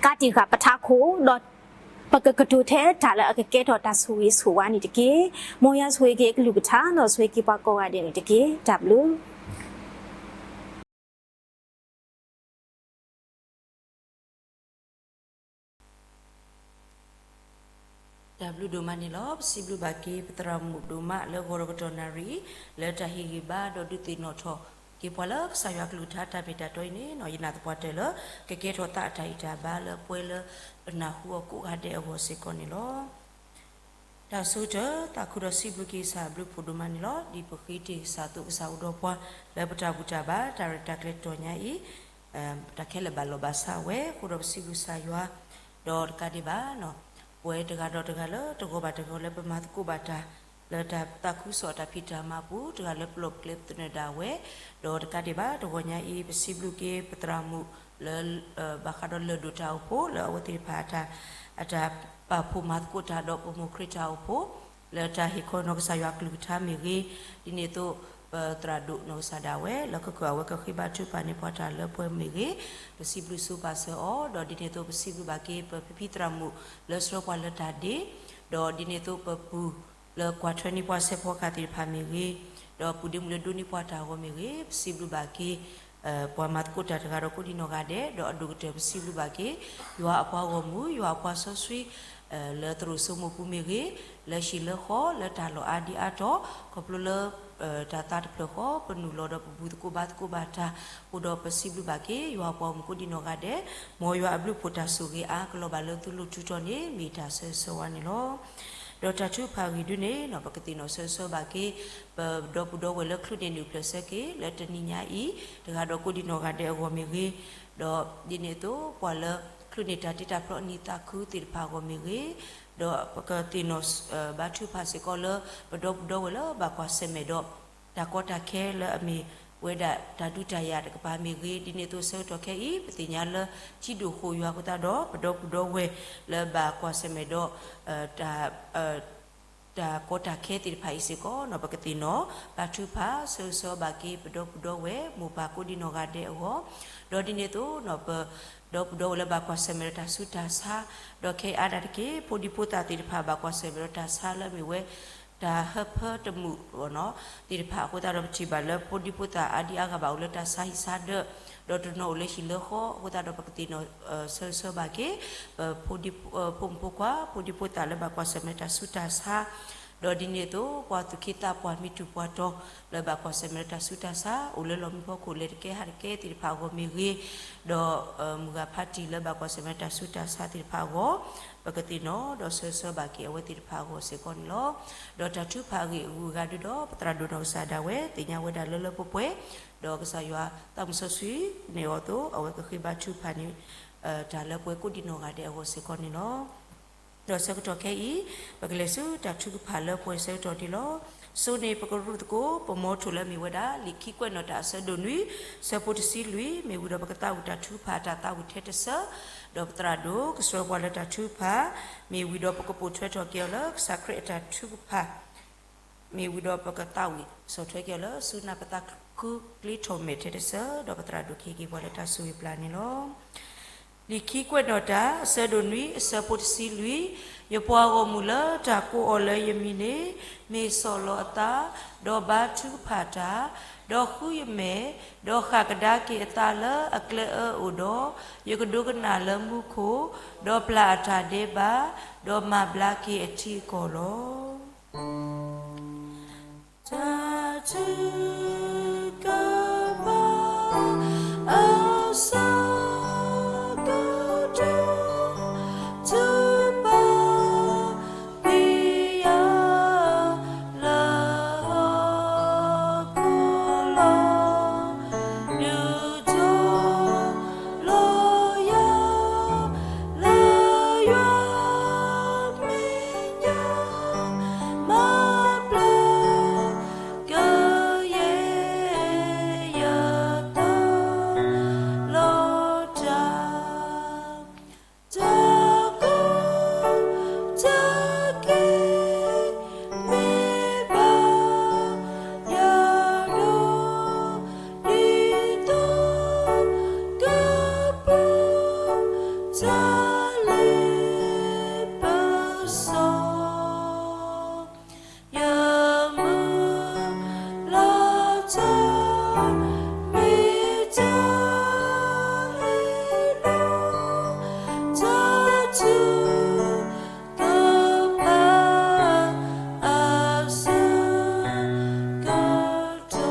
ကးတံာ်ဃာ်ပထးခိၣ်, ဒီးပကကတိၤထဲတၢ်လၢအကကဲထီၣ်တၢ်ဆိၣ်ဂ့ၤဆိၣ်ဝါန့ၣ်တက့ၢ်. မ်ယွၤဆိၣ်ဂ့ၤက့ၤအကလုၢ်ကထါ ဒီးဆိၣ်ဂ့ၤက့ၤပှၤကိးဂၤဒဲးန့ၣ်တက့ၢ်. တၢ်ဘျုး တၢ်ဘျုးဒိၣ်မးန့ၣ်လီၤ. ပစံးဘျုးဘၣ်က့ၤ ပသရၣ်မုၣ်ဒိၣ်မးလၢဂီၤဒီးကတီၢ်နၣ်ရံၣ် လၢတၢ်ဟ့ၣ်ဂံၢ်ဘါဒီးဒုးသ့ၣ်နီၣ်ထီၣ်က့ၤပှၤလၢကစၢ်ယွၤကလုၢ်ကထါတၢ်မ့ၢ်တၢ်တီအံၤန့ၣ် ယနာ်သပှၢ်တၢၢ်လၢ ကကဲထီၣ်သးအတၢ်ဂံၢ်တၢ်ဘါလၢပှဲၤလၢပနၢ်ဟူအီၤကိးဂၤဒဲးအဂီၢ်စ့ၢ်ကီးန့ၣ်လီၤ. တၢ်ဆၢကတီၢ် သးခုဒီးစံးဘျုးက့ၤကစၢ်အဘျုးဖှိၣ်ဒိၣ်မးန့ၣ်လီၤ. ဒ်ပဃ့တ့ၢ်ကစၢ်အသိးကစၢ်အိၣ်ဒီးပှၤ လၢပတၢ်ဘူၣ်တၢ်ဘါ တၢ်ရဲၣ်တၢ်ကျဲၤတတီၤညါအံၤ တၢ်ခဲလၢာ်ဘၣ်လီၤဘၣ်စးဝဲ အဃိဒီးပစံးဘျုးကစၢ်ယွၤ ဒီးတကးဒံးဘၣ် ပဝဲတဂၤဒီးတဂၤလၢတဂီၤဘၣ်တဂီၤလၢပမၤသကိးဘၣ်တၢ် လၢတၢ်သးခုကစီၣ်အတၢ်ဖံးတၢ်မၤအပူၤ တဂၤလၢပလီၢ်ပကျဲပသနၢၣ်ဒၣ်ဝဲ ဒီးတကးဒံးဘၣ် တဂီၤညါအံၤ ပစံးဘျုးက့ၤပသရၣ်မုၣ်လၢ ဘၣ်ဃးဒီးလၢၢ်ဒိၣ်တၢ်အိၣ်ဖှိၣ် လၢအဝဲသ့ၣ်တဖၣ်အတၢ် အတၢ်ပာ်ဖှိၣ်မၤသကိးတၢ်ဒီးပမိၢ်ခရံာ်တၢ်အိၣ်ဖှိၣ် လၢတၢ်ဟ့ၣ်ခီနီၢ်ကစၢ်ယွၤကလုၢ်ကထါမ့ၢ်ဂ့ၤ, ဒ်န့ၣ်အသိး ပသရၣ်ဒိၣ်နီၢ်ကစၢ်ဒၣ်ဝဲ လၢကကၢ်အဝဲကဃ့ဘါထုကဖၣ်န့ၢ်ပှၤတၢ်လၢပှဲၤမ့ၢ်ဂ့ၤ, ပစံးဘျုးစူးပာ်စၢၤအီၤ, ဒီးဒ်န့ၣ်အသိးပစံးဘျုးဘၣ်က့ၤ ပဖံဖံသရၣ်မုၣ်လၢဆှၢပှၤလၢတၢ်ဒ့, ဒီးဒ်န့ၣ်အသိးပပုၢ်လၢကွၢ်ထွဲန့ၢ်ပှၤစဲးဖီကဟၣ်သ့ၣ်တဖၣ်မ့ၢ်ဂ့ၤ, ဒီးပုၢ်ဒ့မုၣ်လၢဒိးန့ၢ်ပှၤတၢ်အဂီၢ်မ့ၢ်ဂ့ၤ, ပစံးဘျုးဘၣ်က့ၤ ပှၤမၤသကိးတၢ်တဂၤဒီးကိးဒံနီၢ်ဂၤဒဲး, ဒီးအဒိၣ်ကတၢၢ်ပစံးဘျုးဘၣ်က့ၤ ယွၤအပှၤဂီၢ်မုၢ်, ယွၤအပှၤစီဆှံ လၢသရိာ်စိမိၢ်ပူၤမ့ၢ်ဂ့ၤ, လၢဟံၣ်လၢဃီ လၢတၢ်လီၢ်အါဒံအါတီၤ, ခီဖျိလၢ တၢ်သးတဖျၢၣ်ဃီ ပနုာ်လီၤဒီးပဘူၣ်သကိးဘါသကိးဘၣ်တၢ်, အဃိဒီးပစံးဘျုးဘၣ်က့ၤ ယွၤအပှၤဂီၢ်မုၢ်ကိးဒံနီၢ်ဂၤဒဲး, မ်ယွၤအဘျုးအဖှိၣ်တၢ်ဆိၣ်ဂ့ၤအါကလီၤဘၣ်လၢသုလိၤထူတီၤန့ၣ် မ့ၢ်တၢ်ဆၢဂ့ၤဆၢဝါန့ၣ်လီၤ. ဒီးတၢ်ထုကဖၣ်အဂ့ၢ်ဒ်န့ၣ် ပကသ့ၣ်နီၣ်ဆၢဂ့ၤဆၢဝါဘၣ်က့ၤ ပဒီပုၢ်ဒီဝဲၢ်လၢချုးန့ၢ်နုာ်ပျဲၢ်ဆၢက့ၤ လၢတနံၤညါအံၤ တဂၤဒီးကိးဒံနီၢ်ဂၤဒဲးအဂီၢ်မ့ၢ်ဂ့ၤ, ဒီးဒ်န့ၣ်အသိး ပှၤလၢချုးန့ၢ်တၢ်တ့တၢ်ဖျီအနံၣ်သးခုသ့ၣ်တဖၣ်အဂီၢ်မ့ၢ်ဂ့ၤ, ဒီးပကသ့ၣ်နီၣ် ဘါထုကဖၣ်စ့ၢ်ကီးလၢ ပဒီပုၢ်ဒီဝဲၢ်လၢဘၣ်ကွၢ်ဆၢၣ်မဲာ်ဒီး တၢ်ကီတၢ်ခဲလၢအမ့ၢ်ဝဲဒၣ်တၢ်ဒုးတၢ်ယၤတကပၤမ့ၢ်ဂ့ၤ, ဒ်န့ၣ်အသိးဆၢကတီၢ်ခဲအံၤ ပသ့ၣ်ညါလၢ ထံဒိၣ်ဃိၣ်ယွၤအဃိသတးဒီး ပဒီပုၢ်ဒီဝဲၢ်လၢဘၣ်ကွၢ်ဆၢၣ်မဲာ်ဒီး တၢ် တၢ်ကီတၢ်ခဲသ့ၣ်တဖၣ်အံၤစ့ၢ်ကီး ပကသ့ၣ်နီၣ် ဘါထုကဖၣ် ဆၢဂ့ၤဆၢဝါဘၣ်က့ၤ ပဒီပုၢ်ဒီဝဲၢ် မိၢ်ပၢ်ကိးဒံနီၢ်ဂၤဒဲးအဂီၢ်, ဒီးဒ်န့ၣ်အသိး ပဒီပုၢ်ဒီဝဲၢ်လၢဘၣ်ကွၢ်ဆၢၣ်မဲာ်ဒီးတၢ်ဆူးတၢ်ဆါ, ဒီးခဲအံၤအါဒၣ်တက့ၢ် ဖိဒံဖိသၣ်သ့ၣ်တဖၣ်ဘၣ်ကွၢ်ဆၢၣ်မဲာ်ဒီးတၢ်ဆါလၢအမ့ၢ်ဝဲ တၢ်ဟၢဖၢတမုာ် သ့ၣ်တဖၣ်အဃိသတးဒီး ပထံၣ်ဘၣ်လၢဖိဒံဖိသၣ်အါဒံအါဂၤဘၣ်အိၣ်လၢတၢ်ဆါဟံၣ်ဆါဒၢး, ဒီးတနီၤအိၣ်လၢဟံၣ်လၢဃီအဃိသတးဒီး ပကသ့ၣ်နီၣ်ဆၢဂ့ၤဆၢဝါဘၣ်က့ၤ ပဖိမုၣ်ဖိခွါ ဖိဒံဖိသၣ်လၢဘၣ်ကွၢ်ဆၢၣ်မဲာ်တၢ်ဆူးတၢ်ဆါ, ဒီးဒ်န့ၣ်အသိး ပှၤသူၣ်က့သးပှၢ်မံၤထူၣ်ပှၤတီၤ လၢဘၣ်ကွၢ်ဆၢၣ်မဲာ်တၢ်ဆူးတၢ်ဆါ အိၣ်လၢလီၢ်မံဖီခိၣ် လဲၤတကဲဟးတကဲသ့ၣ်တဖၣ်အဂီၢ်မ့ၢ်ဂ့ၤ, ဒီးမုၢ်ဂၤဖါတံၢ်လၢဘၣ်ကွၢ်ဆၢၣ်မဲာ်တၢ်ဆူးတၢ်ဆါသ့ၣ်တဖၣ်အဂီၢ်, ပကသ့ၣ်နီၣ်ဒီးဆၢဂ့ၤဆၢဝါဘၣ်က့ၤအဝဲသ့ၣ်တဖၣ်အဂီၢ်စ့ၢ်ကီးန့ၣ်လီၤ. ဒီးတၢ်ထုကဖၣ်အဂ့ၢ်အဂုၤအဂၤဒုဒီး ပသရၣ်ဒိၣ်နီၢ်ကစၢ်ဒၣ်ဝဲ သ့ၣ်ညါဝဲဒၣ်လၢလၢပှဲၤပှဲၤ, ဒီးကစၢ်ယွၤသးမုၢ်စီဆှံန့ၢ်အီၤအသိး အဝဲကဃ့ဘါထုကဖၣ်န့ၣ် တၢ်လၢပှဲၤကိးဒံးနီၢ်ဂၤဒဲးအဂီၢ်စ့ၢ်ကီးန့ၣ်လီၤ. ဒီးဆၢကတီၢ်ခဲအံၤ ပကလဲၤဆူတၢ်ထုကဖၣ်လၢပှဲၤဆၢကတီၢ်ဒံးလီၤ. စိန့ၣ် ပကရူၢ်သကိး ပမီထိၣ်လၢအမ့ၢ်ဝဲဒၣ် လံာ်ခံကွဲးနီၣ်တၢ်အဆၢဒိၣ်နွံ ဆၢဖိတဆံလွံၢ် မ့ၢ်ဝံၤဒီးပကသးဝံၣ်တၢ်ထုကဖၣ်အတၢ်သးဝံၣ်ထဲတဆၢ, ဒီးပသရၣ်ဒိၣ်ကဆှၢပှၤလၢတၢ်ထုကဖၣ် မ့ၢ်ဝံၤဒီးပကပိာ်ထွဲထီၣ်က့ၤအီၤလၢ ကစၢ်ခရံာ်အတၢ်ထုကဖၣ် မ့ၢ်ဝံၤဒီးပကသးဝံၣ်ဆီၣ်ထွဲက့ၤအီၤလၢ စုနၢ်ပသးခုကျ့ထီၣ်မဲာ်ထဲတဆၢ, ဒီးပသရၣ်ဒိၣ်ကဟ့ၣ်က့ၤပှၤလၢတၢ်ဆိၣ်ဂ့ၤပျၢ်န့ၣ်လီၤ. လံာ်ခံကွဲးနီၣ်တၢ် အဆၢဒိၣ်နွံ အဆၢဖိတဆံလွံၢ်, ယပှၤဂီၢ်မုၢ်လၢတၢ်ကိးအီၤလၢယမံၤန့ၣ် မ့ၢ်ဆီၣ်လီၤအသး, ဒီးဘါထုကဖၣ်တၢ်, ဒီးဃုယမဲာ်, ဒီးဃၣ်ကဒါက့ၤအသးလၢအကျဲအၢအိၣ်ဒီး, ယကဒိကနၣ်လၢမူခိၣ်, ဒီးပျၢ်အတၢ်ဒဲးဘး, ဒီးမၤဘျါက့ၤအထံအကီၢ်လီၤ. တၢ်ထုကဖၣ်အဆၢကတီၢ် ထုကဖၣ်ကွံာ်ယၤလၢဟီၣ်ခိၣ်လီၤ. ဒုးထီၣ်လီၤယၤလၢယွၤမဲာ်ညါ မၤဘျါကယဲၢ်ယသးလီၤတၢ် တၢ်ကီတၢ်ခဲမ့ၢ်ဘၣ်ယၤဒီး ဒ်သိးကပူၤတၢ်လ့ပစီ ယမုၢ်လၢ်တၢ်မ့ၢ်တၢ်ဟ့ၣ်လီၤ တၢ်ထုကဖၣ်အဆၢကတီၢ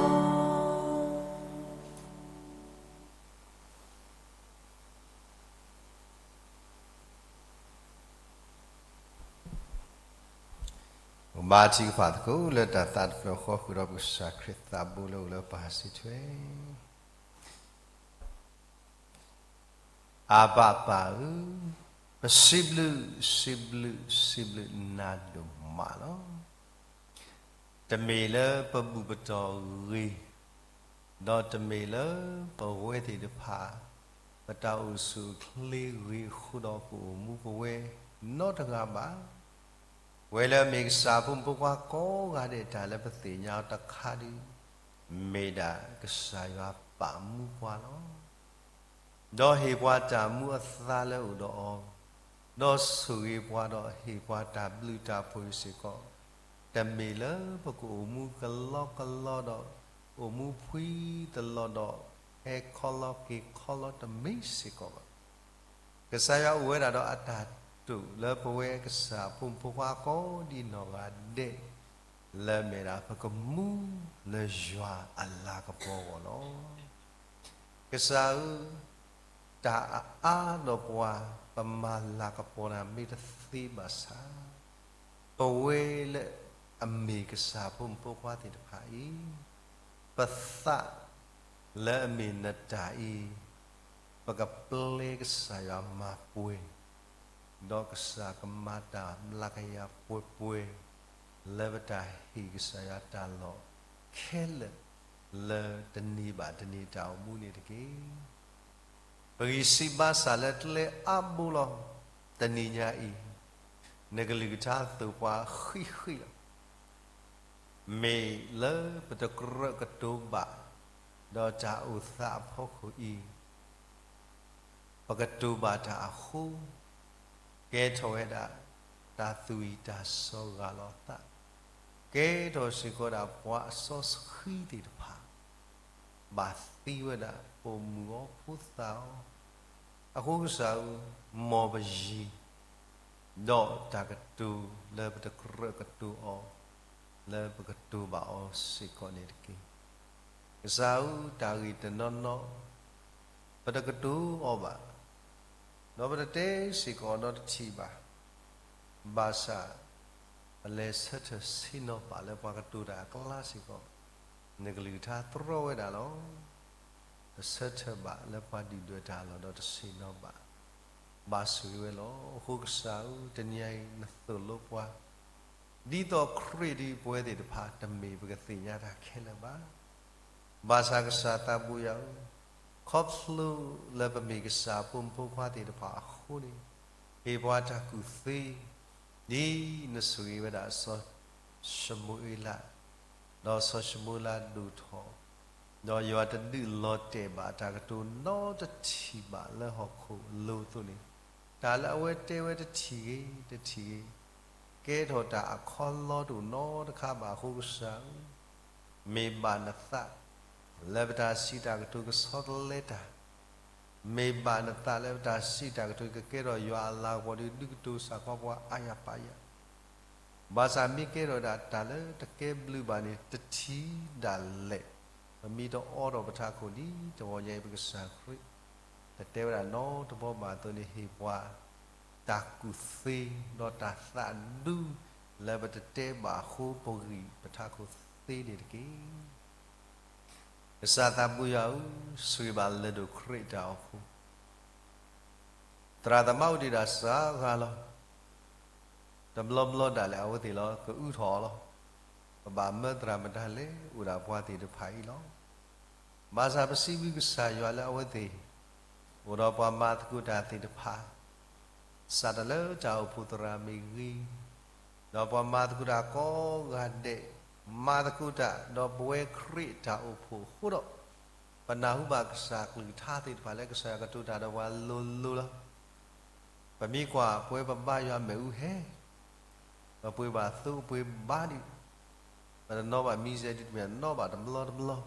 ် ပဘါထုကဖၣ်သကိးလၢတၢ်သးတဖျၢၣ်ဃီ ဃုာ်ဒီးပကစၢ်ခရံာ်သးဘိလၢအိၣ်လၢပၢ်စံးထွဲ အဘၣ်ပၢ်ဧၢ, ပစံးဘျုး, စံးဘျုး, စံးဘျုးနၤဒိၣ်မးလီၤ. တမ့ၢ်လၢပဘူၣ်ပတီၢ်ဂ့ၤ, ဒီးတမ့ၢ်လၢပဝဲသ့ၣ်တဖၣ် ပတၢ်အိၣ်ဆူၣ်အိၣ်ချ့ဂ့ၤအဃိဒီး ပအိၣ်မူပဝဲနီတဂၤဘၣ်. ပဝဲလၢအမ့ၢ်ကစၢ်ဖိမုၣ်ဖိခွါကိးဂၤဒဲး တၢ်လၢပသ့ၣ်ညါအီၤတခါဒုး မ့ၢ်ဒၣ်ကစၢ်ယွၤပာ်မူပှၤလီၤ. ဒီးဟ့ၣ်ပှၤတၢ်မူအသါလၢအအိၣ်ဒီးအီၤ, ဒီးဆိၣ်ဂ့ၤပှၤဒီးဟ့ၣ်ပှၤတၢ်ဘျုးတၢ်ဖှိၣ်စ့ၢ်ကီး, တမ့ၢ်လၢပကအိၣ်မူကလီကလီဒီး အိၣ်မူဖှံတလီၢ်ဒီး ဟဲခီလီက့ၤခီလီတမ့ၢ်စ့ၢ်ကီးဘၣ်. ကစၢ်ယွၤအိၣ်ဝဲဒၣ်ဒီးအတၢ်တိာ်လၢပဝဲကစၢ်ဖိမုၣ်ဖိခွါကိးဒံးနီၢ်ဂၤဒဲး လၢအမ့ၢ်ဒၣ်ပကမူလၢယွၤအလၤကပီၤအဂီၢ်လီၤ. ကစၢ်ဧၢ, တၢ်အအါဒီးပှၤ ပမၤလၤကပီၤနၤမ့ၢ်တသ့ဘၣ်ဆၣ်, ပဝဲလၢအမ့ၢ်ကစၢ်ဖိမုၣ်ဖိခွါသ့ၣ်တဖၣ်အံၤ, ပသးလၢအမ့ၢ်နတၢ်အံၤ, ပကပျဲကစၢ်ယွၤမၤပှဲၤ, ဒီးကစၢ်ကမၤတၢ်မျးကယၤပှဲၤပှဲၤ လၢပတၢ်ဟ့ၣ်ကစၢ်ယွၤတၢ်လီၢ်ခဲလၢာ် လၢတနံၤဘၣ်တနံၤတၢ်အိၣ်မူန့ၣ်တက့ၢ်. ပဂံၢ်စၢ်ဘါစၢ်လၢကျဲအါဘိလီၤ. တနံၤညါအံၤ, နကလုၢ်ကထါသိၣ်ပှၤဃံးဃံးလီၤ. မ့ၢ်လၢပတကြၢးကတိၤဘၣ် ဒီးတၢ်အိၣ်သးအဖီခိၣ်အံၤ, ပကတိၤဘၣ်တၢ်အဃိ, ကဲထီၣ်ဝဲဒၣ် တၢ်သူၣ်ဝံၣ်တၢ်စီၤဂာ်လီၤသး, ကဲထီၣ်စ့ၢ်ကီးဒၣ်ပှၤအစီဆှံသ့ၣ်တဖၣ် ဘၣ်သံဝဲဒၣ် ပိာ်မုၣ်အီၤဖိသၣ်အီၤ, အဃိကစၢ်ဧၢ, မ်ပယံၤ ဒီးတၢ်ကတိၤလၢပတကြၢးကတိၤအီၤ လၢပကတိၤဘၣ်အီၤစ့ၢ်ကီးန့ၣ်တက့ၢ်. ကစၢ်ဧၢ, တၢ်ဂ့ၢ်တနီၤနီၤ ပတကတိၤအီၤဘၣ်, ဒီးပတတဲစ့ၢ်ကီးအီၤဒီးတထံၣ်ဘၣ်, ဘၣ်ဆၣ် ပလဲၤဆၢထၢၣ်ဆ့ၣ်နီၤဘၣ်လၢပှၤကတိၤတၢ်အကျါစ့ၢ်ကီး, နကလုၢ်ကထါတြီဝဲဒၣ်လီၤ. ပဆၢထၢၣ်ဘၣ်လၢပှၤဒုၣ်ဒွဲၣ်တၢ်အလီၢ်ဒီးတဆ့ၣ်နီၤဘၣ်, ဘၣ်ဆိၣ်ဂ့ၤဝဲလီၤ. အဃိကစၢ်ဧၢ, တနံၤအံၤနသိၣ်လိပှၤ ဒ်သိးခရံာ်ဒ်ပဝဲသ့ၣ်တဖၣ် တမ့ၢ်ပကသ့ၣ်ညါတၢ်ခဲလၢာ်ဘၣ်. ဘၣ်ဆၣ်ကစၢ်သးဘိယွၤဧၢ, ခီဖျိလၢပမ့ၢ်ကစၢ်အဖိမုၣ်ဖိခွါသ့ၣ်တဖၣ်အဃိန့ၣ်, ဟ့ၣ်ပှၤတၢ်ကူၣ်သ့, ဒ်နဆိၣ်ဂ့ၤဝဲဒၣ်စီၤၡမူၤအ့လး, ဒီးစီၤၡမူၤအ့လးဒိၣ်ထီၣ်, ဒီးယွၤတဒုးလီၤတဲာ်ဘၣ်တၢ်ကတိၤနီတထံၣ်ဘၣ်လၢဟီၣ်ခိၣ်အလိၤအသိးန့ၣ်, တၢ်လၢအဝဲတဲဝဲတထံၣ်ဂ့ၤ တထံၣ်ဂ့ၤ ကဲထီၣ်တၢ်အခီလီတအိၣ်နီတခါဘၣ်အဃိကစၢ်ဧၢ, မ့ၢ်ဘၣ်နသး လၢပတၢ်စံးတၢ်ကတိၤကဆီတလဲတၢ်, မ့ၢ်ဘၣ်နသးလၢပတၢ်စံးတၢ်ကတိၤကကဲထီၣ်ယွၤအလၤကပီၤဒီးဒုးကတိၤစၢ်ကွၢ်ပှၤအါယၤပာ်ယၤ, ဘၣ်ဆၣ်မ့ၢ်ကဲထီၣ်ဒၣ်တၢ်လၢတကဲဘျုးဘၣ်န့ၣ် တထံၣ်ဒၣ်လဲာ်, ပမ့ၢ်တအိးထီၣ်ပထးခိၣ်ဒ်တဂီၤညါအံၤပကစၢ်ခရံာ် တတဲဝဲဒၣ်နီတဘီဘၣ်အသိးန့ၣ် ဟ့ၣ်ပှၤ တၢ်ကူၣ်သ့ ဒီးတၢ်သးဒူ လၢပတတဲဘၣ်အဃိပဂံၢ်ပထးခိၣ်သ့န့ၣ်တက့ၢ်. ကစၢ်သးဘိယွၤဧၢ, ဆိၣ်ဂ့ၤဘၣ်လၢၢ်ဒိၣ်ခရံာ်တၢ်အိၣ်ဖှိၣ် သရၣ်သမါအိၣ်တ့ၢ်ဒၣ်စှၤဂၤလီၤ. တဘျီဘျီဒၣ်လဲာ်အဝဲသ့ၣ်လီၤ ကအုထီၣ်အီၤလီၤ. ပဘၣ်မၢသရၣ်မတၤလဲၣ် အိၣ်ဒၣ်ပှၤသ့ၣ်တဖၣ်အံၤလီၤ. ဘၣ်ဆၣ်ပစံးဘျုးကစၢ်ယွၤလၢအဝဲသ့ၣ် အိၣ်ဒီးပှၤမၤသကိးတၢ်သ့ၣ်တဖၣ် စးထီၣ်လၢတၢ်အိၣ်ဖှိၣ်သရၣ်မ့ၢ်ဂ့ၤ, ဒီးပှၤမၤသကိးတၢ်ကိးဂၤဒဲး, မၤသကိးတၢ်ဒီးပဝဲခရံာ်တၢ်အိၣ်ဖှိၣ်အဃိဒီး, ပနၢ်ဟူဘၣ်ကစၢ်ကလုၢ်ကထါသ့ၣ်တဖၣ်လၢကစၢ်ယွၤကတိၤတၢ်ဒီးပှၤလိၤလိၤလီၤ. ပမ့ၢ်ကွၢ်ပဝဲပဘါယွၤမ့ၣ်အူဟဲ ပပှ့ၤဘၣ်သိပှ့ၤဘၣ်ဒံး, ပတနီၣ်ဘၣ်မံၤစဲးဒ်တမ့ၢ်နီၣ်ဘၣ်တဘျီတဘျီ,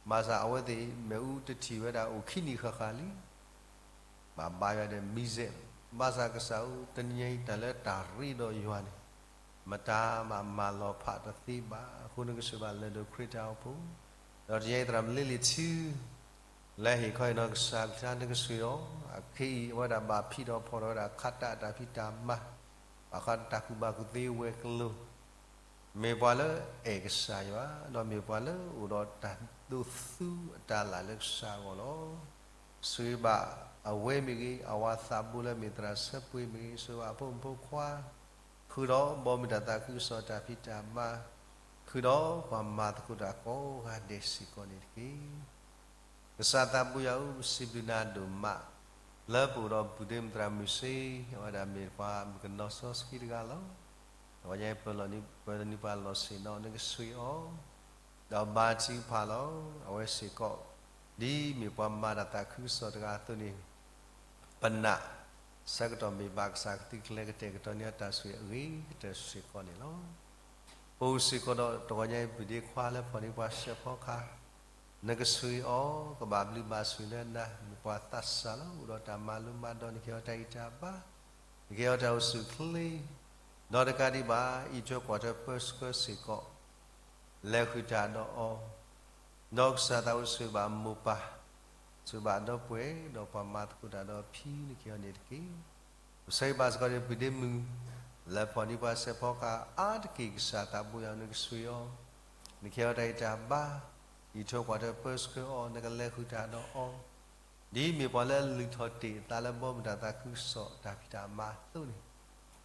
ဘၣ်ဆၣ်အဝဲသ့ၣ်မ့ၣ်အူတထံၣ်ဝဲဒၣ်အိၣ်ခံနံၣ်ဃၣ်ဃၣ်လံ ဘၣ်ဘါယွၤဒီးမံၤစဲး, ဘၣ်ဆၣ်ကစၢ်ဧၢ, တနံၤအံၤတၢ်လၢတၢ်ရ့ဒီးယွၤန့ၣ်, မတၤမၤမၤလီၤဖးတသ့ဘၣ်. အဃိန့ၣ်ကဆိၣ်ဂ့ၤဘၣ်လၢၢ်ဒိၣ်ခရံာ်တၢ်အိၣ်ဖှိၣ်, ဒီးတနံၤအံၤသရၣ်မလ့လံာ်ထံ လၢဟ့ၣ်ခီဟ့ၣ်နီၤကစၢ်ကလုၢ်ကထါန့ၣ်ကဆိၣ်ဂ့ၤအီၤ, အခဲအံၤအဝဲဒၣ်ဘၣ်ဖံးထီၣ်ဖီၣ်ထီၣ်ဝဲဒၣ်ခးတၢ်အတၢ်ဖံးတၢ်မၤ, ဘၣ်ဃးတၢ်ကူၣ်ဘၣ်ကူၣ်သ့ဝဲၤကျိၤ မ့ၢ်ပှၤလၢအဲၣ်ကစၢ်ယွၤ, ဒီးမ့ၢ်ပှၤလၢအိၣ်ဒီးတၢ်ဒိးသူအတၢ်လၢ်လၢကစၢ်အဂီၢ်လီၤ. ဆိၣ်ဂ့ၤဘၣ်အဝဲမ့ၢ်ဂ့ၤ, အဝၤသးဘိလၢမ့ၢ်သရၣ်ဆၢပှ့ၤမ့ၢ်ဂ့ၤ, ဆိၣ်ဂ့ၤဘၣ်အဖိမုၣ်ဖိခွါ, ဃုာ်ဒီးဘီမုၢ်တၢ်သးခုကစီၣ်တၢ်ဖံးတၢ်မၤ, ဃုာ်ဒီးပှၤမၤသကိးတၢ်ကိးဂၤဒဲးစ့ၢ်ကီးန့ၣ်တက့ၢ်. ကစၢ်သးဘိယွၤဧၢ, ပစံးဘျုးနၤဒိၣ်မး, လၢပအိၣ်ဒီးပုၢ်ဒ့မုၣ်သရၣ်မုၢ်စ့, အဝဲဒၣ်မ့ၢ်ပှၤမုၣ်ကနီၤစီဆှံတဂၤလီၤ. အဝဲညါပၢၤလီၤနံၤပှဲၤလၢနံၤပှၤလီၢ်ဆ့ၣ်နီၤန့ၣ်ကဆိၣ်ဂ့ၤအီၤ, ဒီးဘါထုကဖၣ်လီၤ. အဝဲစ့ၢ်ကီး ဒ်မ့ၢ်ပှၤမၤတၢ်သးခုကစီၣ်တဂၤအသိးန့ၣ်, ပနာ် ဆၢကတီၢ်မ့ၢ်ဘၣ်ကစၢ်ကသုးကျဲၤကတဲာ်ကတီၤန့ၢ်အတၢ်ဆိၣ်ဂ့ၤအဂ့ၤကတၢၢ်စ့ၢ်ကီးန့ၣ်လီၤ. ပအိၣ်စ့ၢ်ကီးဒီးတဂီၤညါအံၤ ပုၢ်ဒ့ခွါလၢဖီၣ်န့ၢ်ပှၤစဲးဖီကဟၣ်, နကဆိၣ်ဂ့ၤအီၤ, ကဘၣ်ဘျုးဘၣ်ဆိၣ်ဂ့ၤလၢနၤ, မ့ၢ်ပှၤသးစၢ်လီၤ. အိၣ်ဒီးတၢ်မၤလိမၤဒိး, နကဟ့ၣ်အီၤတၢ်ဂံၢ်တၢ်ဘါ, နကဟ့ၣ်အီၤတၢ်အိၣ်ဆူၣ်အိၣ်ချ့, ဒီးတကးဒံးဘၣ် အံးထွဲကွၢ်ထွဲပၢဆှၢစ့ၢ်ကီး လဲၤဃုာ်တၢ်ဒီးအီၤ, ဒီးကစၢ်သးအိၣ်ဆိၣ်ဂ့ၤဘၣ်မိၢ်ပၢ်, ဆိၣ်ဂ့ၤဘၣ်ဒီပုၢ်ဝဲၢ်, ဒီးပှၤမၤသကိးတၢ်ဒီးအဖံ နကဟ့ၣ်အီၤန့ၣ်တက့ၢ်. ပဆၢဂ့ၤဘၣ်စ့ၢ်ကီးဒီးပုၢ်ဒ့မုၣ် လၢဖီၣ်န့ၢ်ပှၤစဲးဖီကဟၣ်အါတက့ၢ်, ကစၢ်သးဘိယွၤ နကဆိၣ်ဂ့ၤအီၤ, နကဟ့ၣ်အီၤတၢ်ဂံၢ်တၢ်ဘါ, အံးထွဲကွၢ်ထွဲပၢဆှၢအီၤ, နကလဲၤဃုာ်တၢ်ဒီးအီၤ, ဒ်မ့ၢ်ပှၤလၢအလုၢ်ထီၣ်တ့ၢ်အသးလၢဘီမုၢ်တၢ်သးခုကစီၣ်တၢ်ဖံးတၢ်မၤအသိးန့ၣ်,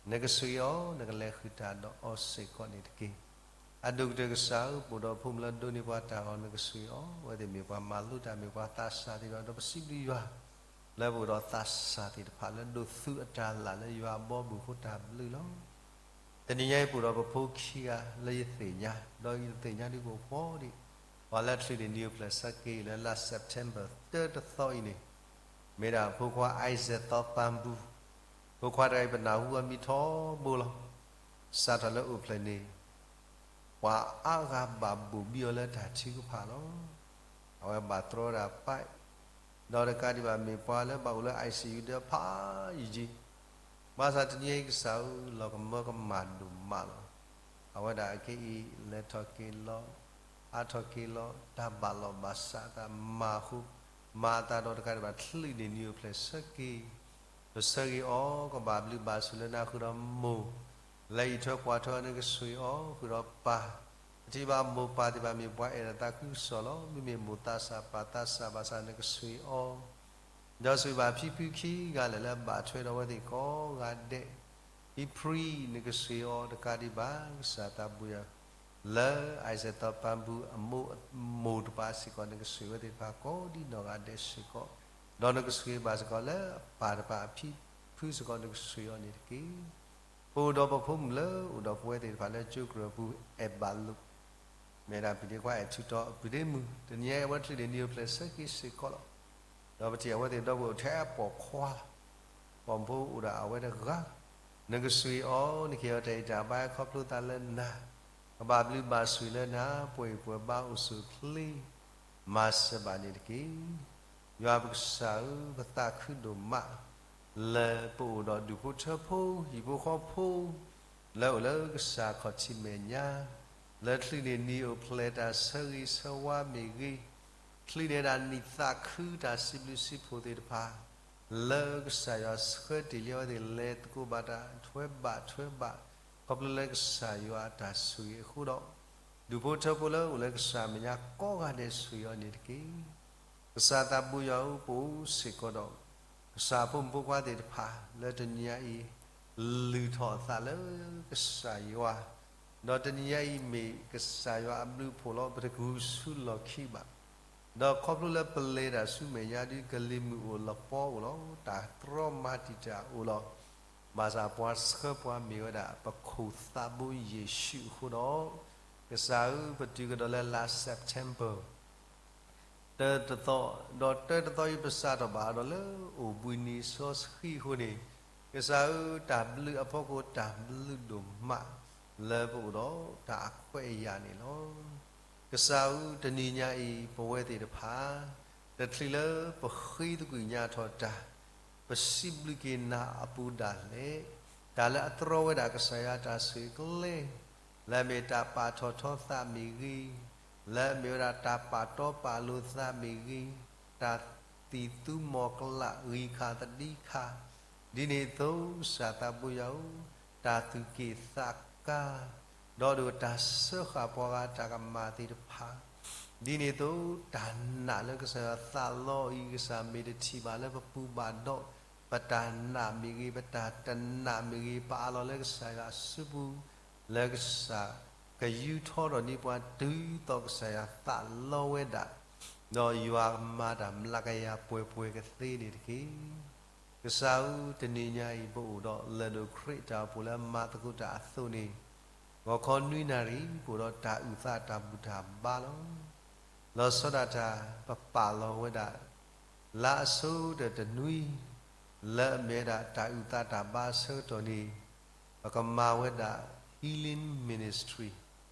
နကဆိၣ်ဂ့ၤအီၤ, နကလဲၤဃုာ်တၢ်ဒီးအီၤစ့ၢ်ကီးန့ၣ်တက့ၢ်. အဒိၣ်ကတၢၢ်ကစၢ်ဧၢ, ပအိၣ်ဒီးဖိမုၣ်လၢဒိးန့ၢ်ပှၤတၢ်ဂီၤ နကဆိၣ်ဂ့ၤအီၤ, အဝဲသ့ၣ်မ့ၢ်ပှၤမၤလိတၢ် မ့ၢ်ပှၤသးစၢ်သ့ၣ်တဖၣ်, ဒီးပစံးဘျုးယွၤ လၢပအိၣ်ဒီးသးစၢ်သ့ၣ်တဖၣ်လၢဒိးသူအတၢ်လၢ်လၢယွၤအဘီအမုၢ်အဃိတၢ်ဘျုးလီၤ. တနံၤညါအံၤပအိၣ်ဒီးပဖိခံဂၤလၢယသ့ၣ်ညါ, ဒီးယတသ့ၣ်ညါဒ်ကအိၣ်ဖှီၣ်ဒံး, ပှၤလၢချုးန့ၢ်နံၣ်အိၣ်ဖျဲၣ်ဆၢက့ၤလၢလါ September တၢတသီအံၤန့ၣ်, မ့ၢ်ဒၣ်ဖိခွါ Isaac သီပၤဘူ, ဖိခွါတဂၤအံၤပနၢ်ဟူအမံၤထီဘိလီၤ. စးထီၣ်လၢအိၣ်ဖျဲၣ်န့ၣ် ပှၤအါဂၤဘၣ်ဘိၣ်ဘံအီၤလၢတၢ်ထုကဖၣ်လီၤ. အဝဲဘၣ်တြီဝဲဒၣ် pipe, ဒီးတကးဒံးဘၣ်မ့ၢ်ပှၤလၢဘၣ်အိၣ်လၢ I C U ဒီးဖးယံာ်ယံာ်, ဘၣ်ဆၣ်တနံၤအံၤကစၢ်ဧၢ လီၤကမၢကမၣ်ဒိၣ်မးလီၤ. အဝဲဒၣ်အခဲအံၤ လဲၤထီၣ်က့ၤလီၤ, ဟးထီၣ်က့ၤလီၤ, တၢ်ဘၣ်လီၢ်ဘၣ်စးအသးမၤအဃိ, မၤအသးဒီးတကးဒံးဘၣ် ချံးန့ၢ်နံၤအိၣ်ဖျဲၣ်ဆၢက့ၤ ပဆၢဂ့ၤအီၤ ကဘၣ်ဘျုးဘၣ်ဆိၣ်လၢနၤဃုာ်ဒီးမိၢ်, လၢအံးထွဲကွၢ်ထွဲအီၤ နကဆှ့ၣ်အီၤ ဃုာ်ဒီးပၢ်, ပထံၣ်ဘၣ်မိၢ်ပၢ်သ့ၣ်တဖၣ်မ့ၢ်ပှၤအဲၣ်ဒိးသးခုကစီၣ်လီၤ. မ့မ့ၢ်မိၢ်သးစၢ်ပၢ်သးစၢ်ဘၣ်ဆၣ် နကဆှ့ၣ်အီၤ, ဒီးဆှ့ၣ်ဘၣ်ဖံဖုခံဂၤလၢာ်လၢဘၣ်ထွဲဒီးအဝဲသ့ၣ်ကိးဂၤဒဲး, ဖံဖု နကဆှ့ၣ်အီၤတကးဒံးဘၣ် ကစၢ်သးဘိယွၤ လၢ အံၣ်စဲးသီပၤဘူၣ်အမိၢ်တပၤစ့ၢ်ကီး နကဆှ့ၣ်ဝဲသ့ၣ်တဖၣ်ကိးဒံနီၢ်ဂၤဒဲးစ့ၢ်ကီး, ဒီးနကဆှ့ၣ်ဘၣ်စ့ၢ်ကီးလၢအပၢ်တပၤအဖံဖုစ့ၢ်ကီး နကဆှ့ၣ်အီၤန့ၣ်တက့ၢ်. ပအိၣ်ဒီးပဖိမုၣ်လၢအိၣ်ဒီးပဝဲသ့ၣ်တဖၣ်လၢကၠိကရၢၢ်ပူၤ အဲၣ်ဘၣ်လိာ် မ့ၢ်ဒၣ်ပဒ့ခွါအဲၣ်ထူးတီၤ ပဒ့မုၣ် တနံၤအံၤအဝဲချံးန့ၢ်နံၤအိၣ်ဖျဲၣ်ဆၢက့ၤစ့ၢ်ကီးလီၤ. ဒီးပထံၣ်အဝဲသ့ၣ်ဒီပုၢ်ဝဲၢ်အိၣ်ထဲပိာ်ခွါလီၤ. ပိာ်မုၣ်ဖိအိၣ်ဒီးအဝဲတဂၤ, နကဆှ့ၣ်အီၤ နကဟ့ၣ်အီၤတၢ်ဂံၢ်တၢ်ဘါခီဖျိသးလၢနၤ, ကဘၣ်ဘျုးဘၣ်ဆိၣ်လၢနၤ ပှဲၤအံၤပှဲၤဘါအိၣ်ဆူၣ်အိၣ်ချ့ မၤစၢၤဘၣ်န့ၣ်တက့ၢ်. ယွၤပကစၢ်ဧၢ ပသးခုဒိၣ်မး လၢပအိၣ်ဒီးဒူၣ်ဖိထၢဖိ ဟံၣ်ဖိဃီဖိ လၢအိၣ်လၢကစၢ်ခီၣ်ထံးမဲာ်ညါ, လၢချံးန့ၢ်နံၤအိၣ်ဖျဲၣ်တၢ်ဆၢဂ့ၤဆၢဝါမ့ၢ်ဂ့ၤ, ချံးန့ၢ်ဒၣ်နံၣ်သးခုတၢ်စံးဘျုးစံးဖှိၣ်သ့ၣ်တဖၣ်, လၢကစၢ်ယွၤဆှၢတ့ၢ်လံအဝဲသ့ၣ်လဲၤသကိးဘၣ်တၢ် ထွဲဘၣ်ထွဲဘၣ် ခီဖျိလၢကစၢ်ယွၤအတၢ်ဆိၣ်ဂ့ၤအဃိဒီး, ဒူၣ်ဖိထၢဖိလၢအိၣ်လၢကစၢ်မဲာ်ညါကိးဂၤဒဲးဆိၣ်ဂ့ၤအီၤန့ၣ်တက့ၢ်. ကစၢ်သးဘိယွၤဧၢ ပအိၣ်စ့ၢ်ကီးဒီး ကစၢ်ဖိမုၣ်ဖိခွါသ့ၣ်တဖၣ် လၢတနံၤညါအံၤ လုၢ်ထီၣ်အသးလၢကစၢ်ယွၤ, ဒီးတနံၤညါအံၤမ့ၢ်ကစၢ်ယွၤအဘျုးအဖှိၣ်လီၤ ပတကဂုာ်ဆူၣ်လီၢ်ခံဘၣ်. ဒီးခီဖျိလၢပလဲၤတၢ်ဆူမဲာ်ညါဒ်ကလံၤမုၢ်အိၣ်လပီအိၣ်လီၤ တၢ်တြီမၤတံာ်တာ်အိၣ်လီၤ. ဘၣ်ဆၣ်ပှၤဆှၢပှၤမ့ၢ်ဝဲဒၣ် ပခိၣ်သးဘိယ့ၣ်ၡူးအဃိဒီး, ကစၢ်ဧၢ ပတုၤကဒီးလၢလါ September တၢတသီ, ဒီးတၢတသီအံၤ ပစးထီၣ်ဘၣ်ဒီးလၢအိၣ်ဘှံးနံၤစီဆှံအဃိန့ၣ်, ကစၢ်ဧၢ တၢ်ဘျုးအဖီခိၣ် တၢ်ဘျုးဒိၣ်မး လၢပအိၣ်ဒီးတၢ်အခွဲးအယာ်န့ၣ်လီၤ. ကစၢ်ဧၢ တနံၤညါအံၤ ပဝဲသ့ၣ်တဖၣ် တချုးလၢပဃ့သကွံာ်ညါထီၣ်တၢ်, ပစံးဘျုးက့ၤနၤအပူၤဒၣ်လဲာ်, တၢ်လၢအတြီဝဲဒၣ်ကစၢ်ယွၤတၢ်ဆိၣ်ဂ့ၤကျဲ လၢအမ့ၢ်တၢ်ပာ်ထီၣ်ထီသးမ့ၢ်ဂ့ၤ, လၢအမ့ၢ်ဝဲဒၣ်တၢ်ပာ်တီပာ်လိၤသးမ့ၢ်ဂ့ၤ, တၢ်သံၣ်သူမီၤကလးဂံၢ်ခါသဒံခါ, ဒ်န့ၣ်အသိး ကစၢ်သးဘိယွၤဧၢ, တၢ်သူၣ်က့ၣ်သးကါ, ဒီးဒိၣ်တၢ်စၢဃာ်ပှၤဂၤတၢ်ကမၣ်သ့ၣ်တဖၣ်, ဒ်န့ၣ်အသိး တၢ်နာ်လၢကစၢ်ယွၤသးလီအံၤ ကစၢ်မ့ၢ်တထံၣ်ဘၣ်လၢပပူၤဘၣ်ဒီး, ပတၢ်နာ်မ့ၢ်ဂ့ၤ, ပတၢ်တနာ်မ့ၢ်ဂ့ၤ, ပအးလီၤလၢကစၢ်ယွၤအစုပူၤ, လၢကစၢ်ကယူးထီၣ်ထီၣ်န့ၢ်ပှၤတုၤသိးကစၢ်ယွၤသးလီဝဲဒၣ်, ဒီးယွၤကမၤတၢ်မျးကယၤပှဲၤပှဲၤကသ့န့ၣ်တက့ၢ်. ကစၢ်ဧၢ, တနံၤညါအံၤ ပအိၣ်ဒီးလၢၢ်ဒိၣ်ခရံာ်တၢ်အိၣ်ဖှိၣ်လၢမၤသကိးတၢ်အသိးန့ၣ်, ဂီၤခီနွံနၣ်ရံၣ် ပအိၣ်ဒီးတၢ်အုၣ်သးတၢ်ဘူၣ်တၢ်ဘါလီၤ. လီၤဆီဒၣ်တၢ် ပပာ်လီၤဝဲဒၣ် လါအဆိကတၢၢ်တနွံ လၢအမ့ၢ်ဝဲဒၣ်တၢ်အုၣ်သးတၢ်ဘါအဆၢကတီၢ်န့ၣ်, ပကမၤဝဲဒၣ် healing ministry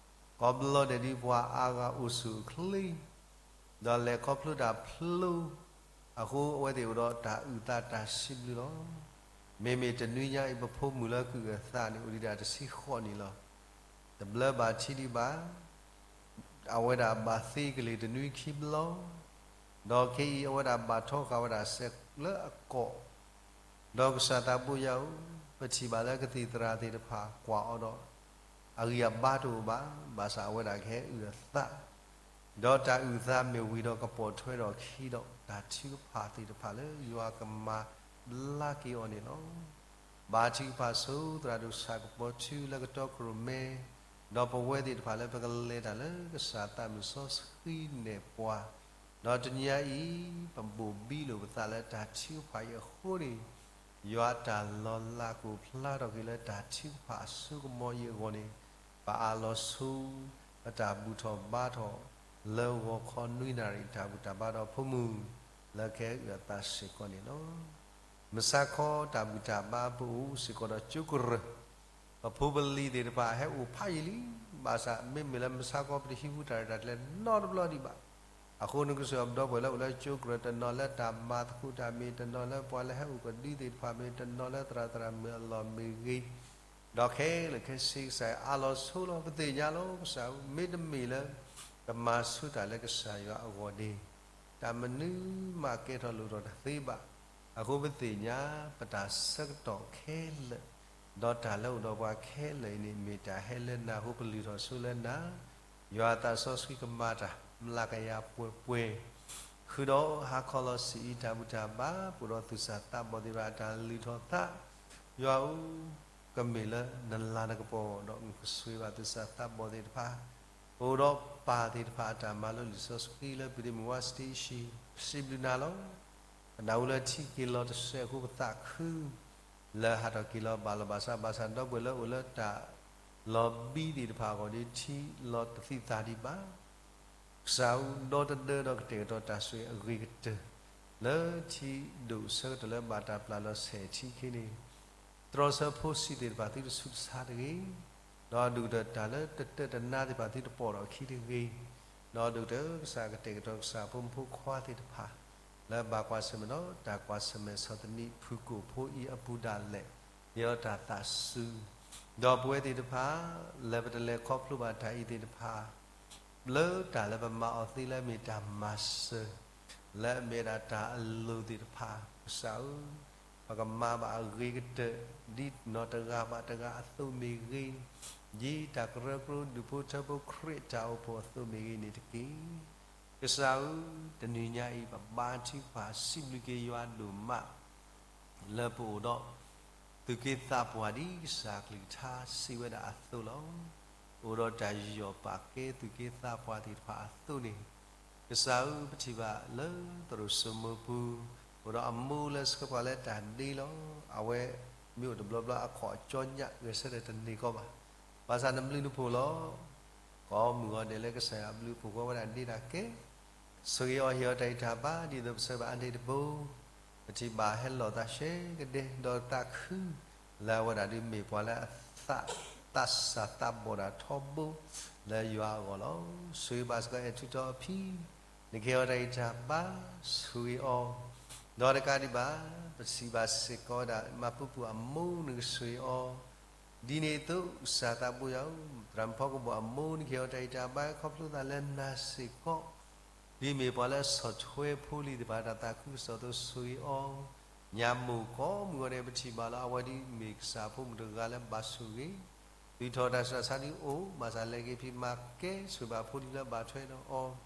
ကိးဘျီဒဲးဒ်ပှၤအါဂၤအိၣ်ဆူၣ်အိၣ်ချ့ ဒီးလဲၤခီဖျိတၢ်ဖျိ အဃိအဝဲသ့ၣ်အိၣ်ဒီးတၢ်အုၣ်သးတၢ်စံးဘျုးလီၤ. မ့မ့ၢ်တနွံညါအံၤ ပဖိမုၣ်လၢကအုၣ်အသးန့ၣ် အိၣ်ဒံးဒၣ်တဆံဃိးနံၣ်လီၤ. တဘျၢဘၣ်ထံးဒံးဘၣ် အဝဲဒၣ်ဘၣ်သ့ကလ့ၢ်တနွံခံဘျီ, ဒီးခဲအံၤအဝဲဒၣ်ဘၣ်ထီဃာ်ဝဲဒၣ်စဲးလၢအကိာ်, ဒီးကစၢ်သးဘိယွၤဧၢ, ပထံၣ်ဘၣ်လၢကသံၣ်သရၣ်သ့ၣ်တဖၣ်ကွၢ်အီၤဒီး အဂံၢ်အဘါတအိၣ်ဘၣ်, ဘၣ်ဆၣ်အဝဲဒၣ်ကဟဲအုၣ်အသး, ဒီးတၢ်အုၣ်သးမ့ၢ်ဝံၤဒီးကပိာ်ထွဲထီၣ်ခံဒီး တၢ်ထုကဖၣ်သ့ၣ်တဖၣ်လၢယွၤကမၤဘျါက့ၤအီၤန့ၣ်လီၤ. ဘါထုကဖၣ်ဆိသရၣ်ဒိၣ်ဆၣ်ကပီၤထူလၢကတီၢ်ခိၣ်ရိၣ်မဲ, ဒီးပဝဲသ့ၣ်တဖၣ်လၢပကလဲၤတၢ်လၢကစၢ်သးမုၣ်စီဆှံနဲၣ်ပှၤ, ဒီးတနံၤညါအံၤ ပဘိၣ်ဘံလိာ်ပသးလၢတၢ်ထုကဖၣ်အံၤအဃိန့ၣ်, ယွၤတၢ်လီၤလးကအိၣ်ဖျါထီၣ်က့ၤလၢတၢ်ထုကဖၣ်အစိကမီၤအံၤအဂီၢ်န့ၣ်, ပအးလီၤဆူ ပတၢ်ဘူၣ်ထီၣ်ဘါထီၣ် လၢဂီၤခီနွံနၣ်ရံၣ်တၢ်ဘူၣ်တၢ်ဘါဒီးဖိမုၣ် လၢကဟဲအုၣ်အသးစ့ၢ်ကီးန့ၣ်လီၤ. မုၢ်ဆါခီတၢ်ဘူၣ်တၢ်ဘါပအိၣ်စ့ၢ်ကီးဒီးကၠိကရၢၢ်, ပဖိပလံၤသ့ၣ်တဖၣ်ဟဲအိၣ်ဖးယံာ်လံ ဘၣ်ဆၣ်မ့မ့ၢ်လၢမုၢ်ဆါခီ ပတဟံးဟူတၢ်ရဲၣ်တၢ်ကျဲၤနီတဘျီဒံးဘၣ်. အဃိနကစၢ်ယွၤပဒီပုၢ်ဝဲၢ်လၢအိၣ်လၢကၠိကြၢး တနီၤလၢတၢ်မၤသကိးတၢ်မ့ၢ်, တနီၤလၢပှၤလၢဟဲအိၣ်ကဒုသ့ၣ်တဖၣ်မ့ၢ်, တနီၤလၢသရၣ်သရၣ်မုၣ်အလီၢ်မ့ၢ်ဂ့ၤ, ဒီးခဲလၢာ်ခဲဆ့ကစၢ်ယွၤအလီၤဆိလီၤ. ပသ့ၣ်ညါလီၤ ကစၢ်ဧၢ, မ့တမ့ၢ်လၢ ကမၤဆူတၢ်လၢကစၢ်ယွၤအဂီၢ်န့ၣ် တၢ်မနုၤမးကဲထီၣ်လိၣ်ထီၣ်တသ့ဘၣ်. အဃိပသ့ၣ်ညါ ပတၢ်ဆၢကတီၢ်ခဲလၢာ် ဒီးတၢ်လၢအိၣ်ဒီးပှၤခဲလၢာ်အံၤန့ၣ် မ့ၢ်တၢ်ဟဲလၢနၤအဃိ ပလုၢ်ထီၣ်ဆိလၢနၤ, ယွၤအသးစီဆှံကမၤတၢ် မျးကယၤပှဲၤပှဲၤ, ဃုာ်ဒီးဟးခီလီၤစံးအံၤ တၢ်ဘူၣ်တၢ်ဘါ ပအိၣ်ဒီးသူၣ်စၢ်သးဘီၣ်သ့ၣ်တဖၣ်အတၢ်လုၢ်ထီၣ်သး, ယွၤဧၢ, ကမ့ၢ်လၢနလၤနကပီၤဒီး နကဆိၣ်ဂ့ၤဘၣ်သူၣ်စၢ်သးဘီၣ်သ့ၣ်တဖၣ်, ပအိၣ်ဒီးပၢ်သ့ၣ်တဖၣ်အတၢ်မၤလိလံာ်စီဆှံလၢ ပဒ့မုၣ်ဝါ Stacy စံးဘျုးနၤလီၤ. ပနၢ်ဟူလၢထံက့ၤလီၤတစဲးအဃိ ပသးခု လၢဟးထီၣ်က့ၤလီၤဘၣ်လီၤဘၣ်စး, ဘၣ်ဆၣ်ဒီပုၢ်ဝဲၢ်လၢအိၣ်လၢတၢ် လီၤဘံသ့ၣ်တဖၣ်အဂီၢ်ဒီး ထံလီၤတသံသးဒံးဘၣ်. ကစၢ်ဧၢ, ဒီတဒၢဒီးကတဲာ်ကတီၤတၢ်ဆိၣ်ဂ့ၤအဂ့ၤကတၢၢ် လၢထံဒိၣ်ဆၢကတီၢ်လၢဘၣ်တၢ်ပျၢ်လီၤဆဲးထံခံန့ၣ်, တြီဆၢဖိဆံးသ့ၣ်တဖၣ်သုတဆူးတဆါတဂ့ၤ, ဒီးဒိၣ်ကတၢၢ်တၢ်လၢတတၢၢ်တနါသ့ၣ်တဖၣ်သုတပိာ်ထီၣ်အခံတဂ့ၤ, ဒီးဒိၣ်ကတၢၢ်ကစၢ်ကတဲာ်ကတီၤကစၢ်ဖိမုၣ်ဖိခွါသ့ၣ်တဖၣ် လၢဘၣ်ကွၢ်ဆၢၣ်မဲာ်ဒီးတၢ်ကွၢ်ဆၢၣ်မဲာ်ဆီၣ်သနံးဖုၣ်ကိာ်ဖိအံၤအပူၤဒၣ်လဲာ်, ယဲအီၤတၢ်သးစူၤ, ဒီးပဝဲသ့ၣ်တဖၣ် လၢပတလဲၤခီဖျိဘၣ်တၢ်အံၤသ့ၣ်တဖၣ် လၢတၢ်လၢပမၤအီၤသ့လၢအမ့ၢ်တၢ်မၤစၢၤ, လၢအမ့ၢ်ဝဲဒၣ်တၢ်အလိၤသ့ၣ်တဖၣ်, ကစၢ်ဧၢ, ပကမၤဘၣ်အဂ့ၤကတၢၢ် ဒ်နီၢ်တဂၤဘၣ်တဂၤအသိးမ့ၢ်ဂ့ၤ, ဒ်တၢ်ကရၢကရိဒူၣ်ဖိထၢဖိခရံာ်တၢ်အိၣ်ဖှိၣ်အသိးမ့ၢ်ဂ့ၤန့ၣ်တက့ၢ်. ကစၢ်ဧၢ, တနံၤညါအံၤ ပဘါထုကဖၣ်စံးဘျုးက့ၤယွၤဒိၣ်မး လၢပအိၣ်ဒီး သူၣ်က့သးပှၢ်ဒ်ကစၢ်အကလုၢ်ကထါစံးဝဲဒၣ်အသိးလီၤ. အိၣ်ဒီးတၢ်ယူးယီၣ်ပာ်ကဲသူၣ်က့သးပှၢ်သ့ၣ်တဖၣ်အသိးန့ၣ်, ကစၢ်ဧၢ, ပထံၣ်ဘၣ်လၢသရိာ်စိမိၤပူၤ, အိၣ်ဒီးအမိၢ်လၢဆှၢပှၤလၢတၢ်ဒ့လီၤ. အဝဲမ့ၢ်အိၣ်တဘျီဘျီအခီၣ်အကၠီညၣ်ဂဲၤဆၢထၢၣ်တန့ၢ်ကီးဘၣ်. ဘၣ်ဆၣ်နဘျုးနဖှိၣ်လီၤ. ကိးမုၢ်ဂီၤဒဲးလၢကစၢ်ယွၤအဘျုးအဖှိၣ် ပဝဲဒၣ်ဒ့တၢ်ကဲ ဆိၣ်ဂ့ၤအီၤဟ့ၣ်အီၤတၢ်ဂံၢ်တၢ်ဘါ ဒ်သိးပဆၢဘၣ်အါန့ၢ်တဘိ, ပထံၣ်ဘၣ်ဟဲလီၤသးရှဲကဒဲ ဒီးသးခု လၢအဝဲဒၣ်ဒုးမ့ၢ်ပှၤလၢအသးသးစၢ်သးဘီၣ်တၢ်ထီဘိ လၢယွၤအဂီၢ်လီၤ. ဆိၣ်ဂ့ၤဘၣ်စ့ၢ်ကီးအဲၣ်ထုးထီအဖံ, နကဟ့ၣ်အီၤတၢ်ဂံၢ်တၢ်ဘါ ဆိၣ်ဂ့ၤအီၤ, ဒီးတကးဒံးဘၣ် ပထံၣ်ဘၣ်စ့ၢ်ကီးဝဲဒၣ် မၤပူၤပူၤအမိၢ် နကဆိၣ်ဂ့ၤအီၤ ဒ်န့ၣ်အသိး ကစၢ်သးဘိယွၤဧၢ, သရၣ်မုၣ်ဖီကဘီၣ်အမိၢ် နကဟ့ၣ်အီၤတၢ်ဂံၢ်တၢ်ဘါ ခီဖျိသးလၢနၤစ့ၢ်ကီး, ဒ်မ့ၢ်ပှၤလၢအဆီၣ်ထွဲဖိလံၤသ့ၣ်တဖၣ် တၢ်သးခုကစီၣ်အသိး ဆိၣ်ဂ့ၤအီၤ, ညၣ်မိၢ်ကိးမုၢ်ဂီၤဒဲး ပထံၣ်ဘၣ်လၢအဝဲဒ်မ့ၢ်ကစၢ်ဖိမုၣ်တဂၤလၢဘၣ်ဆိၣ်ဂ့ၤ, သုးထီၣ်တၢ်ဆူးတၢ်ဆါဒ်အိၣ်, ဘၣ်ဆၣ်လဲၤက့ၤဖံးမၤကဲဆိၣ်ဂ့ၤဘၣ်ဖိလံၤလၢဘၣ်ထွဲဒီးအီၤ,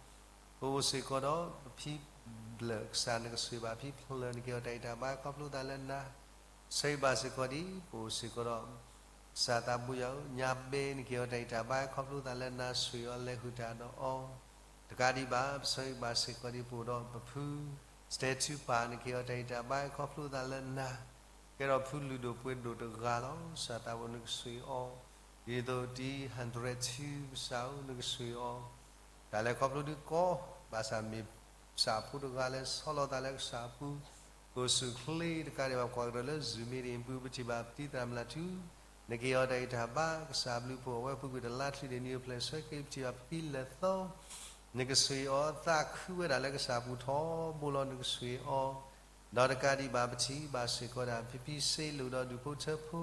ပအိၣ်စ့ၢ်ကီးဒီးပဖံဘျၢၣ် ကစၢ်နကဆိၣ်ဂ့ၤဘၣ်ဖံဖျၢၣ် နကဟ့ၣ်အီၤတၢ်ဂံၢ်တၢ်ဘါ ခီဖျိသးလၢနၤ ဆိၣ်ဂ့ၤဘၣ်စ့ၢ်ကီးဒ် ပအိၣ်စ့ၢ်ကီးဒီး ကစၢ်သးဘိယွၤဧၢ, ညါဘဲ နကဟ့ၣ်အီၤတၢ်ဂံၢ်တၢ်ဘါ ခီဖျိသးလၢနၤ ဆိၣ်ဂ့ၤအီၤလဲၤဃုာ်တၢ်ဒီးအီၤ, တကးဒံးဘၣ် ပဆိၣ်ဂ့ၤဘၣ်စ့ၢ်ကီးဒ် ပအိၣ်ဒီးပဖု စတဲထူပၢ် နကဟ့ၣ်အီၤတၢ်ဂံၢ်တၢ်ဘါ ခီဖျိသးလၢနၤ, ကဲထီၣ်ဖုလုၢ်ဒိၣ်ပှ့ၤဒိၣ်တဂၤလီၤ. ကစၢ်သးဘိ နကဆိၣ်ဂ့ၤအီၤ, ဒ်သိးတံ ဟၣ်ဒြဲးထူ ကစၢ်ဧၢ နကဆိၣ်ဂ့ၤအီၤ တၢ်လဲၤခီဖျိဒုးကီ, ဘၣ်ဆၣ်မ့ၢ်ကစၢ်ဖိတဂၤလၢဆီလီၤသးလၢကစၢ်အပူၤ, ကိးဆူၣ်ချ့တကးဒံးဘၣ် ကွၢ်ကရၢလၢ Zoom meeting အပူၤ ပထံၣ်ဘၣ်ပတံသရၣ်မုၣ်လၢ်ထူ, နကဟ့ၣ်အီၤတၢ်ဂံၢ်တၢ်ဘါ ကစၢ်အဘျုးအဖှိၣ် အဝဲပူၤကွံာ်တလါချံန့ၣ် နံၤအိၣ်ဖျဲၣ်ဆၢက့ၤ ပထံၣ်ဘၣ်ဖံဖံလဲၤသီ, နကဆိၣ်ဂ့ၤအီၤ သးခုဝဲဒၣ်လၢကစၢ်အပူၤထီဘိလီၤ နကဆိၣ်ဂ့ၤအီၤ, ဒီးတကးဒံးဘၣ် ပထံၣ်ဘၣ်စ့ၢ်ကီးဒၣ် ဖံဖံစ့လိာ်ဒီးဒူၣ်ဖိထၢဖိ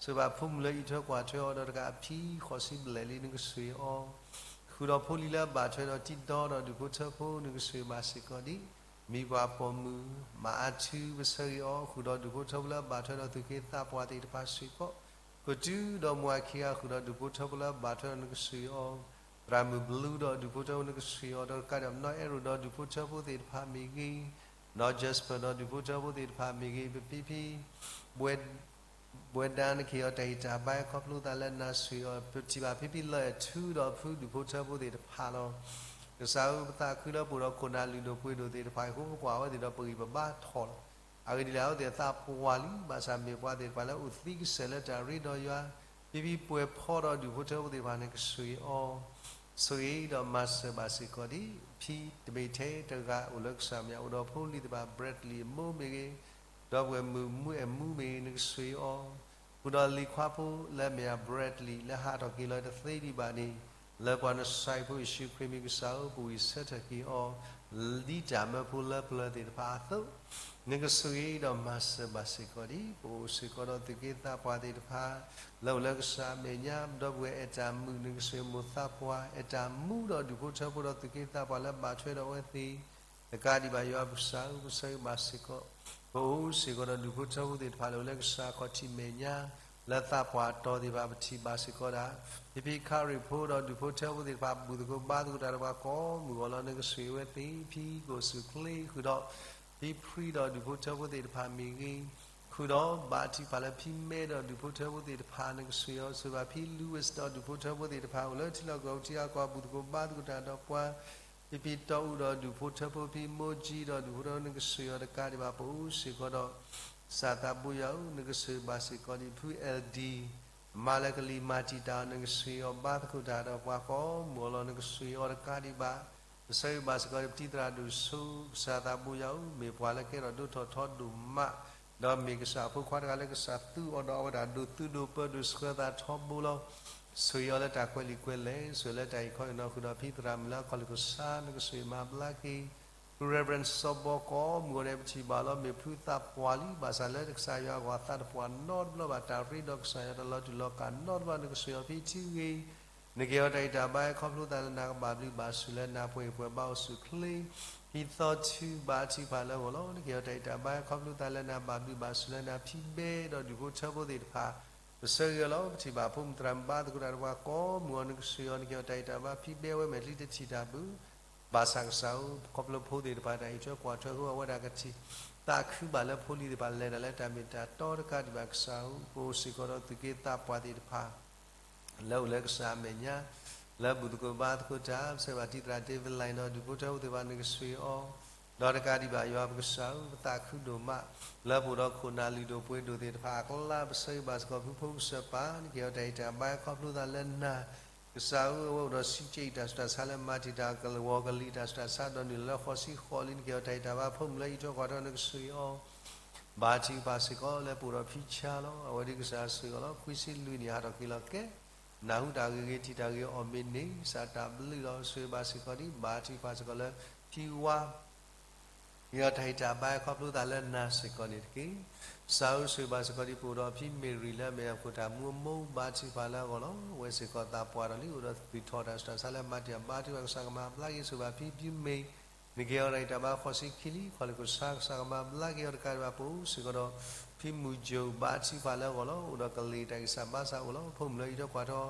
ဆိၣ်ဘၣ်ဖိမုၣ်လၢအံးထွဲကွၢ်ထွဲအီၤ ဒီးတကးအဖံဃိးဆံဘျဲၣ်လံ နကဆိၣ်ဂ့ၤအီၤ, ဃုာ်ဒီးဖိလံၤလၢအဘၣ်ထွဲဒီးတံၤဒီဒီးဒူၣ်ဖိထၢဖိ နကဆိၣ်ဂ့ၤဘၣ်စ့ၢ်ကီးဒ် မံၤပှၢ်ပိာ်မုၣ် မၤအါထူ ပဆၢဂ့ၤအီၤ ဃုာ်ဒီးဒူၣ်ဖိထၢဖိလၢအဘၣ်ထွဲဒီးသူၣ်က့သးပှၢ်သ့ၣ်တဖၣ်စ့ၢ်ကီး, ကတူၢ်ဒီးမိၢ်အခံဂၤ ဃုာ်ဒီးဒူၣ်ဖိထၢဖိလၢအဘၣ်ထွဲဒီး နကဆိၣ်ဂ့ၤအီၤ, သရၣ်မုၣ်ဘလူဒီးဒူၣ်ဖိထၢဖိ နကဆိၣ်ဂ့ၤအီၤ ဒီးတကးဒံးဘၣ်နီၢ်အဲၣ်ရိၣ်ဒီးဒူၣ်ဖိထၢဖိသ့ၣ်တဖၣ်မ့ၢ်ဂ့ၤ, နီၢ် Jasper ဒီးဒူၣ်ဖိထၢဖိသ့ၣ်တဖၣ်မ့ၢ်ဂ့ၤ, ပဖံဖံ ဘွဲ ဘွဲဒၣ် နကဟ့ၣ်အီၤတၢ်ဂံၢ်တၢ်ဘါ ခီဖျိသးလၢနၤ ဆိၣ်ဂ့ၤအီၤ, ပထံၣ်ဘၣ်ဖံဖံလၢအဲၣ်ထူဒီးဖုဒူၣ်ဖိထၢဖိသ့ၣ်တဖၣ်လီၤ. ကစၢ်ဧၢ ပသးခုလၢပအိၣ်ဒီးခိၣ်နၢ်လုၢ်ဒိၣ်ပှ့ၤဒိၣ်သ့ၣ်တဖၣ်အံၤအဃိ ပကွၢ်အဝဲသ့ၣ်ဒီးပဂံၢ်ပဘါထီၣ်လီၤ. အဂ့ၢ်ဒ်လဲၣ် အဝဲသ့ၣ်အသးပှၢ်လံ, ဘၣ်ဆၣ်မ့ၢ်ပှၤသ့ၣ်တဖၣ်လၢအိၣ်သံကစဲာ်လၢတၢ်ရ့ဒီးယွၤ, ဖံဖံပှဲၤဖီဒီးဒူၣ်ဖိထၢဖိသ့ၣ်တဖၣ် နကဆိၣ်ဂ့ၤအီၤ ဆိၣ်ဂ့ၤဒီးမၤစၢၤဘၣ်စ့ၢ်ကီးဒ် ဖံတမ့ၢ်ထဲတဂၤအိၣ်လၢကစၢ်မဲာ်ညါ အိၣ်ဒီးဖိလံၤသ့ၣ်တဖၣ် Bradley အမိၢ်မ့ၢ်ဂ့ၤ, ဒီပုၢ်ဝဲၢ်မုၣ်မူအဲၣ်မူမ့ၢ်ဂ့ၤ နကဆိၣ်ဂ့ၤအီၤ, ဃုာ်ဒီးလံၤခွါဖိလၢအမ့ၢ် Bradley လၢဟးထီၣ်က့ၤလီၤတသ့ဒံးဘၣ်န့ၣ်, လၢပှၤနစၤရ့းဖိယ့ၣ်ၡူးခရံာ်မံၤကစၢ်ဧၢ, ပဝံၣ်ဆၢထၢၣ်က့ၤအီၤ ဒ်တၢ်မၢဖိလၢပျၢၤသ့ၣ်တဖၣ်အသိး, နကဆိၣ်ဂ့ၤဒီးမၤစၢၤဘၣ်စ့ၢ်ကီးဒံး. ပအိၣ်စ့ၢ်ကီးဒီးသူၣ်က့သးပှၢ်သ့ၣ်တဖၣ် လၢအိၣ်လၢကစၢ်အမဲာ်ညါ, ဒီပုၢ်ဝဲၢ်အဲၣ်တၢ်မုာ် နကဆိၣ်ဂ့ၤမိၢ်သးပှၢ် အဲၣ်တၢ်မုာ်ဒီးဒူၣ်ဖိထၢဖိဒီးသူၣ်က့သးပှၢ်လၢဘၣ်ထွဲဒီးအဝဲသ့ၣ် တကးဒံးဘၣ်ယွၤပကစၢ်ဧၢ, ပဆၢဂ့ၤဘၣ်စ့ၢ်ကီး, ပအိၣ်စ့ၢ်ကီးဒီးဒူၣ်ဖိထၢဖိသ့ၣ်တဖၣ်လၢအိၣ်လၢကစၢ်ခီၣ်ထံးမဲာ်ညါ, လၢသးပှၢ်တီၤသ့ၣ်တဖၣ်ပထံၣ်ဘၣ်စ့ၢ်ကီးဒၣ်, ဖံဖံခရံာ်ဖိဒီးဒူၣ်ဖိထၢဖိသ့ၣ်တဖၣ် ဘူၣ်သကိးဘါသကိးတၢ်ဒီးပှၤကိးမုၢ်ဂီၢ်လီၤ. နကဆိၣ်ဂ့ၤအဝဲသ့ၣ် ဖံကအိၣ်ဆူၣ်ချ့ ဃုာ်ဒီး ဖံဖရံဒီးဒူၣ်ဖိထၢဖိသ့ၣ်တဖၣ်မ့ၢ်ဂ့ၤ, ဃုာ်ဒီးဘါထုကဖၣ်လၢဖံမဲဒီးဒူၣ်ဖိထၢဖိသ့ၣ်တဖၣ် နကဆိၣ်ဂ့ၤအီၤ, ဆိၣ်ဂ့ၤဘၣ်ဖံ Louis ဒီးဒူၣ်ဖိထၢဖိသ့ၣ်တဖၣ် အိၣ်လၢထံလီၢ်ကီၢ်ပူၤထံဂၤကီၢ်ဂၤ ဘူၣ်သကိးဘါသကိးတၢ်ဒီးပှၤ, ဖံဖံတီအူဒီးဒူၣ်ဖိထၢဖိ ဖံမိၢ်ကၠံဒီးဒူၣ်ဖိထၢဖိ နကဆိၣ်ဂ့ၤအီၤတကးဒံးဘၣ် ပအိၣ်စ့ၢ်ကီးဒီး ကစၢ်သးဘိယွၤဧၢ, နကဆိၣ်ဂ့ၤဘၣ်စ့ၢ်ကီးဒံးဖု အဲလ်ဒံ မါလၢကလံၤမၤတံာ်တာ်အီၤ နကဆိၣ်ဂ့ၤအီၤ ဘါသကိးတၢ်ဒီးပှၤကိးမုၢ်ဂီၢ်လီၤ. နကဆိၣ်ဂ့ၤအီၤတကးဒံးဘၣ်, ပဆၢဂ့ၤဘၣ်စ့ၢ်ကီးဒံး ပတံၤသရၣ်ဒိၣ်စိ ကစၢ်သးဘိယွၤဧၢ, မ့ၢ်ပှၤလၢကဲထီၣ်ဒိၣ်ထီၣ်ထီဒိၣ်မး, ဒီးမ့ၢ်ကစၢ်အဖိခွါတဂၤလၢကစၢ်သူအီၤဒီးအဝဲဒၣ်ဒိးသူဒိးပၢဒိးဆှၢသးထီဘိလီၤ. ဆိၣ်ဂ့ၤအီၤလၢတၢ်ကွဲးလံာ်ကွဲးလဲၢ်, ဆိၣ်ဂ့ၤလၢတၢ်အံးခီအံးနီၤ ဃုာ်ဒီးဖံသရၣ်မုၣ်လၢအခီၣ်လ့ၣ်ကစၢ် နကဆိၣ်ဂ့ၤမၤဘျါက့ၤ ဖု Reverend စီၤဘီကိးမုၢ်ဂီၢ်န့ၣ် ပထံၣ်ဘၣ်လီၤ မ့ၢ်ဖုသးပှၢ်လံ, ဘၣ်ဆၣ်လၢကစၢ်ယွၤအဂီၢ် အသးတပှၢ်နီတဘျီဘၣ်, တၢ်ရ့ဒီးကစၢ်ယွၤတလီၤတူာ်လီၤကာ်နီတဘျီ, နကဆိၣ်ဂ့ၤအီၤ ဖံထံဂ့ၤ, နကဲအီၤတၢ်ဂံၢ်တၢ်ဘါ ခီဖျိသးလၢနၤကဘၣ်ဘျုးဘၣ်ဆိၣ်လၢနၤပှဲၤပှဲၤဘါအိၣ်ဆူၣ်ချ့, ဖံသီထူ ဘါထုကဖၣ်လၢအဂီၢ်လီၤ, နကဲအီၤတၢ်ဂံၢ်တၢ်ဘါ ခီဖျိသးလၢနၤဘၣ်ဘျုးဘၣ်ဆိၣ်လၢနၤ ဖံဘဲဒီးဒူၣ်ဖိထၢဖိသ့ၣ်တဖၣ် ပဆၢဂ့ၤအီၤလီၤ. ပထံၣ်ဘၣ်ဖိမုၣ်သရၣ်မုၣ်ဘါသကိးတၢ်ဒီးပှၤကိးမုၢ်ဂီၢ် နကဆိၣ်ဂ့ၤအီၤ နကဲအီၤတၢ်ဂံၢ်တၢ်ဘါ ဖံဘဲ အဝဲမဲာ်ချံတထံၣ်တၢ်ဘၣ် ဘၣ်ဆၣ်ကစၢ်ဧၢ, ခီဖျိဖိသ့ၣ်တဖၣ်တၢ်အံးထွဲကွၢ်ထွဲအဃိ အဝဲဒၣ်ကထံၣ်သးခုဘၣ်လၢဖိလံၤသ့ၣ်တဖၣ်လဲၤတၢ်လၢတၢ်မ့ၢ်တၢ်တီတကးဒံးဘၣ်ကစၢ်ဧၢ, ပအိၣ်စ့ၢ်ကီးဒီးသူၣ်က့သးပှၢ်သ့ၣ်တဖၣ် လၢအိၣ်လၢကစၢ်အမဲာ်ညါ လၢဘူၣ်သကိးဘါသကိးတၢ် ပဆၢဂ့ၤဘၣ်တံၤသရၣ် David Lang ဒီးဒူၣ်ဖိထၢဖိသ့ၣ်တဖၣ် နကဆိၣ်ဂ့ၤအီၤ, ဒီးတကးဒံးဘၣ်ယွၤပကစၢ်ဧၢ, ပသးခုဒိၣ်မး လၢပအိၣ်ဒီးခိၣ်နၢ်လုၢ်ဒိၣ်ပှ့ၤဒိၣ်သ့ၣ်တဖၣ်အကျါ ပဆၢဂ့ၤဘၣ်စ့ၢ်ကီးဖုဖိကစၢၢ်ပၢ် နကဲအီၤတၢ်ဂံၢ်တၢ်ဘါ ခီဖျိသးလၢနၤ ကစၢ်ဧၢ, အဝဲအိၣ်ဒီးစံးကဲအံၤ တၢ်ဆူးတၢ်ဆါလၢမၤတံာ်တာ်ကလၤဝီၤကလံၤ တၢ်ဆူးတၢ်ဆါဒီးနုာ်လီၤလၢဃိးဆံဃိးလံ နကဲအီၤတၢ်ဂံၢ်တၢ်ဘါ ဖိမုၣ်လၢအံးထွဲကွၢ်ထွဲ နကဆိၣ်ဂ့ၤအီၤ ဘါထုကဖၣ်စ့ၢ်ကီးလၢပအိၣ်ဒီးဖံဆါလီၤ. အဝဲဒၣ်ကစၢ်ဆိၣ်ဂ့ၤအီၤလီၤ ခွံဆံလွံၢ်နံၣ် ဟးထီၣ်က့ၤလီၤကဲ နၢ်ဟူတၢ်ဂ့ၢ်ဂ့ၤ ထံၣ်တၢ်ဂ့ၢ်အီၣ်မ့ၢ်န့ၣ် ကစၢ်တၢ်ဘျုးလီၤ. ဆိၣ်ဂ့ၤဘၣ်စ့ၢ်ကီးဒံး ဘါထုကဖၣ်စ့ၢ်ကီးလၢဖံဝါ ကဲအီၤတၢ်ဂံၢ်တၢ်ဘါ ခီဖျိသးလၢနၤစ့ၢ်ကီးန့ၣ်တက့ၢ်. ကစၢ်ဧၢ ဆိၣ်ဂ့ၤဘၣ်စ့ၢ်ကီးဒံး ပအိၣ်ဒီးဖံမ့ၢ်ရံၤလၢအမ့ၢ်အခိၣ်တၢ်မူအမိၢ် ဘါထုကဖၣ်လၢအဂီၢ်လီၤ. အဝဲစ့ၢ်ကီးသးပှၢ်ဒီးလံ အိၣ်ဒီးသူၣ်ထီၣ်တၢ်ဆူးတၢ်ဆါလၢမၤတံာ်တာ် ဘါထုကဖၣ် ကစၢ်ကမၤဘျါက့ၤ ဆိၣ်ဂ့ၤဘၣ်ဖံဖံမ့ၢ် နကဲအီၤတၢ်ဂံၢ်တၢ်ဘါ ဃိးဆံခံလံ ခီၣ်လ့ၣ်ကစၢ် ကစၢ်ကမၤဘျါက့ၤအီၤတကးဒံးဘၣ် ပအိၣ်စ့ၢ်ကီးဒီး ဖံမုၢ်ကၠိၣ် ဘါထုကဖၣ်လၢအဂီၢ်လီၤ. အိၣ်ဒီးကလံၤတၢ်ဂံၢ်စၢ်ဘါစၢ်အိၣ်လီၤ. ဖိမုၣ်လၢအံးထွဲကွၢ်ထွဲ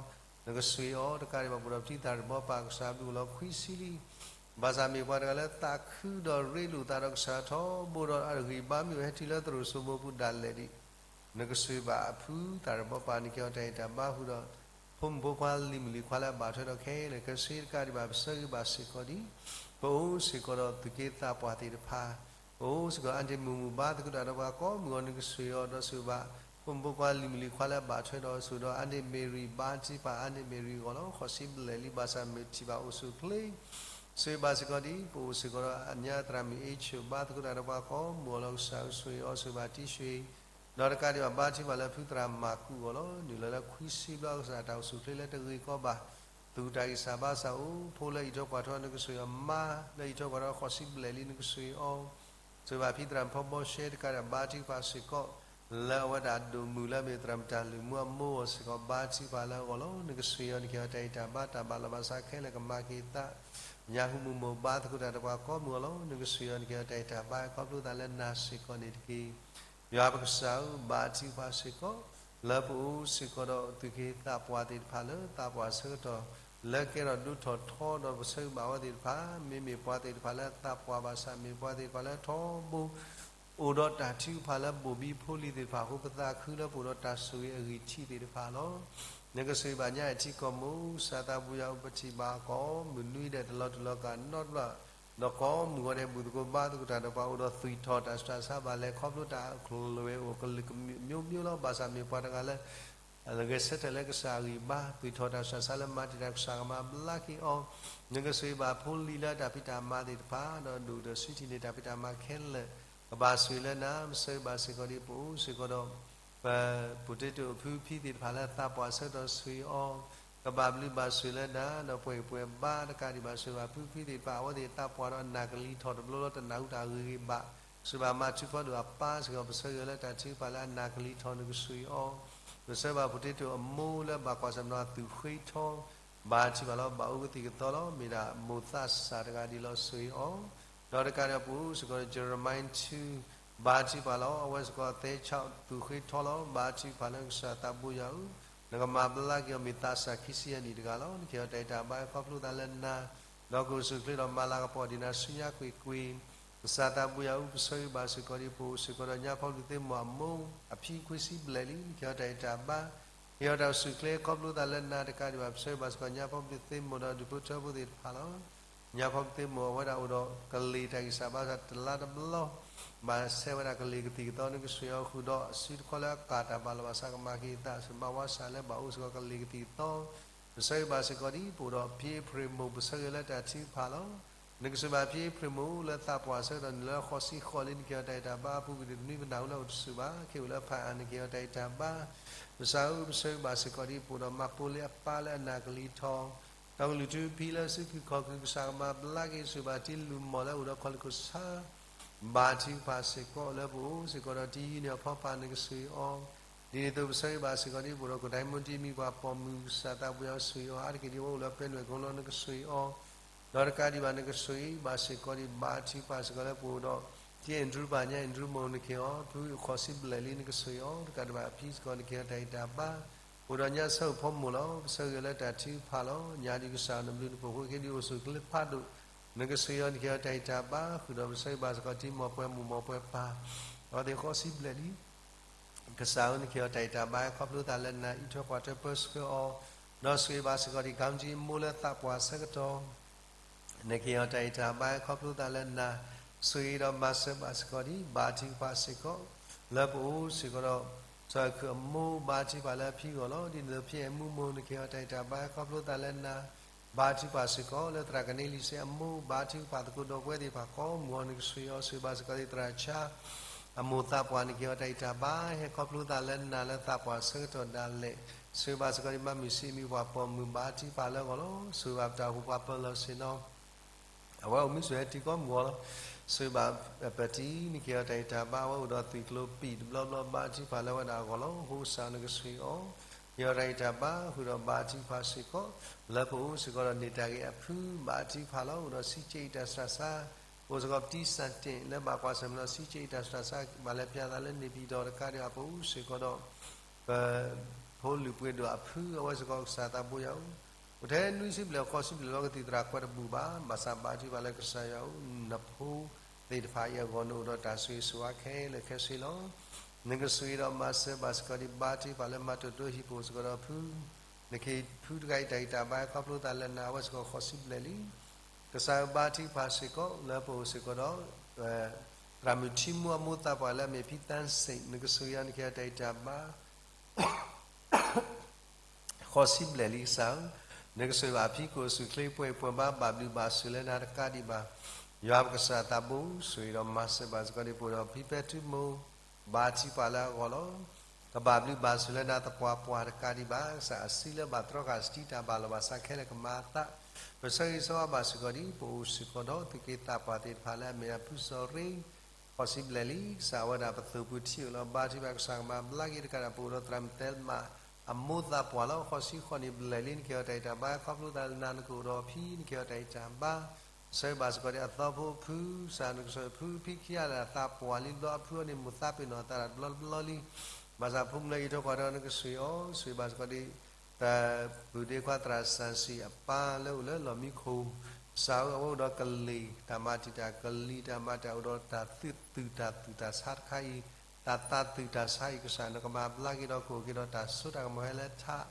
နကဆိၣ်ဂ့ၤအီၤတကးဒံးဘၣ် ပအိၣ်ဒီးဖံသၣ်ရံၣ်ဘီပၢ် ကစၢ်ဘျုးအိၣ်လီၤ ခွံဆံလံ ဘၣ်ဆၣ်မ့ၢ်ပှၤတဂၤလၢသးခုဒီးရ့လိာ်သးဒီးကစၢ်ထီဘိဒီးအဂံၢ်ဘါမ့ၢ်အိၣ်ဟဲတုၤလၢသရိာ်စိမိပူၤဒၣ်လဲာ်ဒံး နကဆိၣ်ဂ့ၤဘၣ်အဖုသၣ်ရံၣ်ဘီပၢ် နကဲအီၤတၢ်ဂံၢ်တၢ်ဘါဃုာ်ဒီး ဖိမုၣ်ဖိခွါလံၤမုၣ်လံၤခွါလၢအဘၣ်ထွဲဒီးခဲလၢာ်ခဲဆ့တကးဒံးဘၣ် ပဆၢဂ့ၤဘၣ်စ့ၢ်ကီးဒံး ပအိၣ်စ့ၢ်ကီးဒီးသူၣ်က့သးပှၢ်သ့ၣ်တဖၣ် ပအိၣ်စ့ၢ်ကီး အါန့ၢ်မုၢ်မုၢ်ဘါသကိးတၢ်ဒီးပှၤကိးမုၢ်ဂီၢ် နကဆိၣ်ဂ့ၤအီၤဒီးဆိၣ်ဂ့ၤဘၣ် ဖိမုၣ်ဖိခွါလံၤမုၣ်လံၤခွါလၢအဘၣ်ထွဲဒီးဆိၣ်ဂ့ၤဒီး အါန့ၢ်မ့ၢ်ရံၤ ဘါထုကဖၣ် အါန့ၢ်မ့ၢ်ရံၤအဂီၢ်လီၤ. ဃိးဆံဘျဲၣ်လံ ဘၣ်ဆၣ်မ့ၢ်ထံၣ်ဘၣ်အိၣ်ဆူၣ်ချ့ ဆိၣ်ဂ့ၤဘၣ်စ့ၢ်ကီးဒံး ပအိၣ်စ့ၢ်ကီးဒီးအညါသရၣ်မုၣ်အ့ဆိၣ် ဘါသကိးတၢ်ဒီးပှၤကိးမုၢ်ဂီၢ်လီၤ. ကစၢ်ဧၢ ဆိၣ်ဂ့ၤအီၤ ဆိၣ်ဂ့ၤဘၣ်တံၤဆိၣ်ဂ့ၤ ဒီးတကးဒံးဘၣ် ဘါထုကဖၣ်လၢဖုသရၣ်မၤကူးအဂီၢ်လီၤ. နုာ်လီၤလၢခွံဆံဘျီ ကစၢ်တၢ်အိၣ်ဆူၣ်ချ့လၢတဂ့ၤကီဘၣ် သူၣ်တၢ်ဂံၢ်စၢ်ဘါစၢ်အိၣ် ဖိလၢအံးထွဲကွၢ်ထွဲ နကဆိၣ်ဂ့ၤအီၤ မါလၢအံးထွဲကွၢ်ထွဲ ဃိးဆံဘျဲၣ်လံ နကဆိၣ်ဂ့ၤအီၤ ဆိၣ်ဂ့ၤဘၣ်ဖံသရၣ်ဖီဘီရှဲတကးဒံး ဘါထုကဖၣ်စ့ၢ်ကီး လၢအဝဲဒၣ်ဒိၣ်မုၢ်လၢအမ့ၢ်သရၣ်မုၣ်တၢ်လုၢ်မူအမိၢ်အဂီၢ်စ့ၢ်ကီး ဘါထုကဖၣ်လၢအဂီၢ်လီၤ. နကဆိၣ်ဂ့ၤအီၤ နကဲအီၤတၢ်ဂံၢ်တၢ်ဘါ တၢ်ဘၣ်လီၤဘၣ်စးခဲလၢာ်ကမၤက့ၤသး ညၣ်ဟူမုၢ်မိၢ် ဘါသကိးတၢ်ဒီးပှၤကိးမုၢ်ဂီၢ်လီၤ. နကဆိၣ်ဂ့ၤအီၤ နကဲအီၤတၢ်ဂံၢ်တၢ်ဘါ ခီဖျိသးလၢနၤစ့ၢ်ကီးန့ၣ်တက့ၢ်. ယွၤပကစၢ်ဧၢ ဘါထုကဖၣ်စ့ၢ်ကီး လၢပအိၣ်စ့ၢ်ကီးဒီးသူၣ်က့သးပှၢ်သ့ၣ်တဖၣ်လၢသးပှၢ်ဆၢကတီၢ် လၢကဲထီၣ်ဒိၣ်ထီၣ်ထီဒီးပဆၢဂ့ၤဘၣ်ဝဲသ့ၣ်တဖၣ် မ့မ့ၢ်ပှၤသ့ၣ်တဖၣ်လၢသးပှၢ်ဘၣ်ဆၣ် မ့ၢ်ပှၤသ့ၣ်တဖၣ်လၢထီဘိ အိၣ်ဒီးတၢ်ထုကဖၣ်လၢဘိၣ်ဘံဖိလံၤသ့ၣ်တဖၣ်အဃိ ပသးခုလၢပအိၣ်ဒီးတၢ်ဆိၣ်ဂ့ၤအဂံၢ်ထံးသ့ၣ်တဖၣ်လီၤ. နကဆိၣ်ဂ့ၤဘၣ်ညါအထံကီၢ်မူ ကစၢ်သးဘိယွၤဧၢ ပထံၣ်ဘၣ်ကိးမုၢ်နွံဒဲးတလီၤတူာ်လီၤကာ်နီတဘျီ ဒီးကိးမုၢ်ဂီၢ်ဒဲး ဘူၣ်သကိးဘါသကိးတၢ်ဒီးပှၤအိၣ်ဒီးသွံၣ်ထီၣ်တၢ်ဆူးတၢ်ဆါဘၣ်လဲၣ် ခီဖျိတၢ်အကလုာ်ဝဲအိၣ်ကလုာ်ကမျိုးမျိုးလီၤ. ဘၣ်ဆၣ်မ့ၢ်ပှၤတဂၤလၢ ဂဲၤဆၢထၢၣ်လၢကစၢ်အဂံၢ်ဘါ သွံၣ်ထီၣ်တၢ်ဆူးတၢ်ဆါလၢမၤတံာ်တာ် ကစၢ်ကမၤဘျါက့ၤအီၤ နကဆိၣ်ဂ့ၤဘၣ်ဖိလံၤလၢတၢ်ဖံးတၢ်မၤသ့ၣ်တဖၣ် ဒီးဒိၣ်ဒီးဆူထံၣ်န့ၢ်တၢ်ဖံးတၢ်မၤခဲလၢာ် ကဘၣ်ဆိၣ်ဂ့ၤလၢနၤ ပဆၢဂ့ၤဘၣ်စ့ၢ်ကီးဒံး ပအိၣ်စ့ၢ်ကီးဒီး ပpotatoအဖုဖံသ့ၣ်တဖၣ်လၢသးပှၢ်ဆၢကတီၢ်ဆိၣ်ဂ့ၤအီၤ, ကဘၣ်ဘျုးဘၣ်ဆိၣ်ဂ့ၤလၢနၤ ဒီးပှဲၤကပှဲၤဘါတကးဒံးဘၣ် ဆိၣ်ဂ့ၤဘၣ်ဖုဖံသ့ၣ်တဖၣ် အဝဲသ့ၣ်သးပှၢ်ဒီးအနၢ်ကလံၤထီၣ်တဘျီလၢတနၢ်ဟူတၢ်ဂ့ၤဂ့ၤဘၣ်, ဆိၣ်ဂ့ၤဘၣ်မၤထူဖီဒိၣ်အပၢ်စ့ၢ်ကီး ပဆၢဂ့ၤလၢတၢ်ထုကဖၣ်လၢအနၢ်ကလံၤထီၣ် နကဆိၣ်ဂ့ၤအီၤ, ပဆၢဂ့ၤဘၣ်potatoအမိၢ်လၢဘၣ်ကွၢ်ဆၢၣ်မဲာ်အသူၣ်ဃ့ထီ ဘါထုကဖၣ်လီၤ ဘၣ်အိၣ်ကသံၣ်ကသီလီၤ မ့ၢ်ဒၣ်မိၢ်သးစၢ်တဂၤဒ်လီၤ ဆိၣ်ဂ့ၤအီၤ, ဒီးတကးဒံးပအိၣ်စ့ၢ်ကီး Jeremiah two ဘါထုကဖၣ်လီၤ အဝဲစ့ၢ်ကီးသဲဆးသူၣ်ဃ့ထီလီၤ ဘါထုကဖၣ်လၢကစၢ်သးဘိယွၤဧၢ, နကမၤဘျါက့ၤအီၤ မ့ၢ်သးစၢ်ခံဆံယဲၢ်နံၣ်တဂၤလီၤ နကဟ့ၣ်အီၤတၢ်ဂံၢ်တၢ်ဘါဟဲခီဖျိသးလၢနၤ, ဒီးကအိၣ်ဆူၣ်အိၣ်ချ့ဒီးမၤလၤကပီၤဒ်နၤဆူညါကွ့ၢ်ကွ့ၢ်, ကစၢ်သးဘိယွၤဧၢ ပဆၢဂ့ၤဘၣ်စ့ၢ်ကီးဒ်ပအိၣ်စ့ၢ်ကီးဒီးညါဖီဘျုးသ့ၣ်မိၢ်အမိၢ်အဖံခွံဆံဘျဲၣ်လံ နကဟ့ၣ်အီၤတၢ်ဂံၢ်တၢ်ဘါ, ဟ့ၣ်အီၤတၢ်အိၣ်ဆူၣ်အိၣ်ချ့ခီဖျိသးလၢနၤတကးဒံးဘၣ် ပဆၢဂ့ၤဘၣ်စ့ၢ်ကီးညါဖီဘျုးသ့ၣ်မိၢ်ဒီးဒူၣ်ဖိထၢဖိသ့ၣ်တဖၣ်လီၤ ညါဖီဘျုးသ့ၣ်မိၢ်အဝဲဒၣ်အိၣ်ဒီးကလ့ၢ်တၢ်ဂံၢ်စၢ်ဘါစၢ်တလါတဘျီ, ဘၣ်ဆဲးဝဲဒၣ်ကလ့ၢ်ကသံၣ်ကသီ နကဆိၣ်ဂ့ၤအီၤဃုာ်ဒီးအစုတခီလၢအကၢ်တၢ်ဘၣ်လီၤဘၣ်စးကမၤက့ၤအသး စဘၣ်ဝါစၢ်လၢဘၣ်အိၣ်စ့ၢ်ကီးကလ့ၢ်ကသံၣ်ကသီ, ပဆၢဂ့ၤဘၣ်စ့ၢ်ကီးဒ်ပအိၣ်ဒီးဖံအ့ဖြ့ၣ်မိၢ် ပဆၢဂ့ၤလၢတၢ်ထုကဖၣ်လီၤ နကဆိၣ်ဂ့ၤဘၣ်ဖံအ့ဖြ့ၣ်မိၢ်လၢသးပှၢ်ဆၢကတီၢ်န့ၣ်လၢဃိးဆံဃိးလံ နကဟ့ၣ်အီၤတၢ်ဂံၢ်တၢ်ဘါ အပူၤကွံာ်တနွံပနၢ်ဟူလၢအိၣ်တဆူၣ်ဘၣ် ခဲအံၤအိၣ်လၢဖးအါ နကဟ့ၣ်အီၤတၢ်ဂံၢ်တၢ်ဘါ, ကစၢ်ဧၢ ပဆၢဂ့ၤဘၣ်စ့ၢ်ကီးဒ်ပအိၣ်ဒီးမၤပိလ့အပၢ်လၢအနၢ်ကလံၤထီၣ်, ဒီးကလုၢ်ထူဖံလၢစုဖုၣ်ခီၣ်ခုၣ် ကစၢ်ကမၤဘျါက့ၤ ဆိၣ်ဂ့ၤဘၣ်တံၤလုၢ်မီၢ်လၢအိၣ်ဒီးခီၣ်လ့ၢ်ခိၣ်ဆါ ဘါထုကဖၣ်စ့ၢ်ကီးလၢပအိၣ်စ့ၢ်ကီးဒီးတံၤယံၤန့ၣ်အဖီဖး နကဆိၣ်ဂ့ၤအီၤ, ဒ်န့ၣ်အသိးပဆၢဂ့ၤဘၣ်စ့ၢ်ကီးဒ်ပအိၣ်ဒီး ကီၢ်ဒၢမူတံၤ မံၤပှၢ်ပိာ်မုၣ် ကစၢ်သးဘိယွၤ ဆိၣ်ဂ့ၤအီၤ အါတက့ၢ်ဒ်အဝဲအိၣ်လၢပဲနွဲၣ်ကိလီၤ နကဆိၣ်ဂ့ၤအီၤ, ဒီးတကးဒံးဘၣ် နကဆိၣ်ဂ့ၤဘၣ်စ့ၢ်ကီးဒ် ဘါထုကဖၣ်စ့ၢ်ကီးလၢပအိၣ်ဒီး တံၤအဲၣ်ဒရူးပၢ် ညါအဲၣ်ဒရူးမိၢ် နကဟ့ၣ်အီၤ ဖုဃိးဆံဘျဲၣ်လံ နကဆိၣ်ဂ့ၤအီၤ တကးဒံးဘၣ်အဖံစ့ၢ်ကီး နကဟ့ၣ်အီၤတၢ်ဂံၢ်တၢ်ဘါ, ပအိၣ်ဒီးညါဆၢအိၣ်ဖီမိၢ်လီၤ ပဆၢဂ့ၤလၢတၢ်ထုကဖၣ်လီၤ ညါဒ်ကစၢ်နဘျုးနဖှိၣ်အဃိ က့ၤဒ်အိၣ်ဆူၣ်အိၣ်ချ့ဖးဒိၣ်, နကဆိၣ်ဂ့ၤအီၤ နကဟ့ၣ်အီၤတၢ်ဂံၢ်တၢ်ဘါ ဃုာ်ဒီးပဆၢဂ့ၤဘၣ်စ့ၢ်ကီးတံၤမိၢ်ပှၢ်မိၢ်မိၢ်ပှၢ်ပၢ်, အဝဲသ့ၣ်ဃိးဆံဘျဲၣ်လံ ကစၢ်ဧၢ နကဟ့ၣ်အီၤတၢ်ဂံၢ်တၢ်ဘါ ဟဲခီဖျိသးလၢနၤ အံးထွဲကွၢ်ထွဲပၢဆှၢအီၤ, ဒီးဆိၣ်ဂ့ၤဘၣ်စ့ၢ်ကီးဒ် ကၣ်ကၠံအမိၢ်လၢသးပှၢ်ဆၢကတီၢ် နကဟ့ၣ်အီၤတၢ်ဂံၢ်တၢ်ဘါ ဟဲခီဖျိသးလၢနၤ, ဆိၣ်ဂ့ၤဒီးမၤစၢၤဘၣ်စ့ၢ်ကီးဒ် ဘါထုကဖၣ်စ့ၢ်ကီး လၢပအိၣ်စ့ၢ်ကီးဒီး စီၤခုၣ်အမိၢ် ဘါထုကဖၣ်လၢအဖံအဂီၢ်လီၤ. ဒ်န့ၣ်အသိး ဖံအဲၣ်မူမိၢ် နကဟ့ၣ်အီၤတၢ်ဂံၢ်တၢ်ဘါ ဟဲခီဖျိသးလၢနၤ, ဘါထုကဖၣ်စ့ၢ်ကီး လၢသရၣ်ကန့လံၤစ့အမိၢ် ဘါထုကဖၣ်သကိးဒီးပဝဲသ့ၣ်တဖၣ်ကိးမုၢ်အီၤ နကဆိၣ်ဂ့ၤအီၤ ဆိၣ်ဂ့ၤဘၣ်စ့ၢ်ကီးသ့ၣ်သရၣ်ဆါ အမိၢ်သးပှၢ် နကဟ့ၣ်အီၤတၢ်ဂံၢ်တၢ်ဘါ ဟဲခီဖျိသးလၢနၤလၢသးပှၢ်ဆၢကတီၢ်ဒၣ်လဲာ်, ဆိၣ်ဂ့ၤဘၣ်စ့ၢ်ကီးဒ်မါမုၢ်ဆံး မံၤပှၢ်ပိာ်မုၣ် ဘါထုကဖၣ်လၢအဂီၢ်လီၤ. ဆိၣ်ဂ့ၤဘၣ်ပတၢ်အိၣ်ဖှိၣ်ပှၤပၢၤလီၢ်ဆ့ၣ်နီၤ အဝဲအိၣ်မူဆိၣ်ဂ့ၤဟဲတုၤကိးမုၢ်အီၤလီၤ. ဆိၣ်ဂ့ၤဘၣ်ပတံၤ နကဟ့ၣ်အီၤတၢ်ဂံၢ်တၢ်ဘါ အဝဲအိၣ်ဒီးသွံၣ်ကျိၤပံာ်တဘျီဘျီ ဘါထုကဖၣ်လၢအဝဲဒၣ်အဂီၢ်လီၤ. အဃိကစၢ်နကဆိၣ်ဂ့ၤအီၤ ဟ့ၣ်အီၤတၢ်ဂံၢ်တၢ်ဘါ ဃုာ်ဒီးဘါထုကဖၣ်စ့ၢ်ကီး လၢပအိၣ်စ့ၢ်ကီးဒီးန့ၢ်တၢ်ဂ့ၤအဖု ဘါထုကဖၣ်လီၤ. အိၣ်ဒီးစံးကဲအံၤတၢ်စှၤစှါ အိၣ်စ့ၢ်ကီးပတံၤစၢ်တ့ၢ် လၢဘၣ်ကွၢ်ဆၢၣ်မဲာ်ဒီးစံးကဲအံၤတၢ်စှၤစှါ ဘၣ်လဲၤပၠးသးလၢန့ၢ်ပံၤဒီးတကးဒံး အပအိၣ်စ့ၢ်ကီးဒီး ပဖိလုၢ်ပှ့ၤဒိၣ်အဖု အဝဲစ့ၢ်ကီးကစၢ်သးဘိယွၤဧၢ, အိၣ်ထဲနွံဆံဘျဲၣ်ဃိးဆံဘျဲၣ်လီၤ ကသံၣ်သရၣ်ကွဲးတဘူၣ်ဘၣ်, ဘၣ်ဆၣ်ဘါထုကဖၣ်လၢကစၢ်ယွၤဧၢ, နဖိသ့ၣ်တဖၣ်အံၤအဂီၢ် နအိၣ်ဒီးတၢ်ဆိၣ်ဂ့ၤဆိၣ်ဝါခဲလၢာ်ခဲဆ့လီၤ. နကဆိၣ်ဂ့ၤဒီးမၤစၢၤဘၣ်စ့ၢ်ကီးဒ် ဘါထုကဖၣ်လၢမၤတိၢ်တိၢ်ဟံၣ်ပအိၣ်စ့ၢ်ကီးဒီးဖု နကဟ့ၣ်ဖုတဂၤအံၤတၢ်ဂံၢ်တၢ်ဘါ ဟဲခီဖျိသးလၢနၤ အဝဲစ့ၢ်ကီးဃိးဆံဘျဲၣ်လံ. ကစၢ်ဧၢ ဘါထုကဖၣ်စ့ၢ်ကီး လၢပအိၣ်စ့ၢ်ကီးဒီး သရၣ်မုၣ်ထံမူအမိၢ်သးပှၢ်လၢအမ့ၢ်ဖံသၣ်စ့ၣ် နကဆိၣ်ဂ့ၤအီၤ နကဟ့ၣ်အီၤတၢ်ဂံၢ်တၢ်ဘါ ဃိးဆံဘျဲၣ်လံကစၢ်ဧၢ, နကဆိၣ်ဂ့ၤဘၣ်အဖံကအိၣ်ဆူၣ်အိၣ်ချ့ပှဲၤပှဲၤဘါ ဘၣ်ဘျုးဘၣ်ဆိၣ်လၢနၤတကးဒံးဘၣ်, ယွၤပကစၢ်သးဘိ ဆိၣ်ဂ့ၤဒီးမၤစၢၤဘၣ်စ့ၢ်ကီးဒ်ပအိၣ်ဒီးဖံပဲထူမိၢ် ဘါထုကဖၣ်လၢအဂီၢ်လီၤ. ကဘၣ်ဘျုးဘၣ်ဆိၣ်လၢနၤသပှၢ်ပှၢ်တကးဒံးဘၣ်, ကစၢ်အစုလၢဘၣ်တြီဃာ်စတံတၢ်ဘၣ်လီၤဘၣ်စးခဲလၢာ်ကမၤအသး, ပဆၢဂ့ၤဆၢဝါဘၣ်စ့ၢ်ကီးဒ် ပအိၣ်စ့ၢ်ကီးဒီးသုးက့သးပှၢ်သ့ၣ်တဖၣ်လၢအမ့ၢ်ဒၣ်ဖုစီၤရ့ ဃိးဆံဘျဲၣ်လံ, ကစၢ်အဝဲဒၣ်ပသိၣ်ပူၤထံၣ်အိၣ်လီၤ ဘါထုကဖၣ်ကစၢ်ကမၤဘျါက့ၤတကးဒံး ပအိၣ်ဒီးသရၣ်မုၣ်သဲမး အမိၢ်သးပှၢ်လီၤ ဃိးဆံဃိးနံၣ်ဘျဲၣ်လံ, နကဟ့ၣ်အီၤတၢ်ဂံၢ်တၢ်ဘါ ခီဖျိသးလၢနၤ နကအိၣ်ဒီးအဖံ နကဟ့ၣ်အီၤတၢ်ဂံၢ်တၢ်ဘါ, ဆၢဂ့ၤဘၣ်စ့ၢ်ကီးဒ်အသီဖိအဖု, ကစၢ်နကဆိၣ်ဂ့ၤဖုဖံခံဂၤလၢအသးပှၢ်လံဘျီ အဖုအီၤန့ၣ် မိၢ်သးပ့ၤနီၣ်သးတဘျီတဘျီလံ, ဘၣ်ဆၣ်ဖိမုၣ်လၢအံးထွဲကွၢ်ထွဲ နကဆိၣ်ဂ့ၤအီၤ, ဆိၣ်ဂ့ၤဘၣ်စ့ၢ်ကီးဒ် တၢ်ပုၢ်ဒ့ခွါသရၣ်စၢ်စံၣ်အပၢ်လၢအိၣ်လၢလီၢ်မံခိၣ်, ကစၢ်ဧၢ အဝဲအိၣ်ဒီးကလံၤတၢ်မၤတံာ်တာ် ကလံၤတၢ်မၤတံာ်တာ် အိၣ်ဒီးတၢ်သူၣ်တၢ်သူၣ်တၢ်ဆါတခါအံၤ, တၢ်သးသူၣ်တၢ်ဆါအံၤ ကစၢ်နကမၤဘျါက့ၤဒီးကအိၣ်က့ၤဒီးတၢ်စိတၢ်ကမီၤဟဲလၢထး,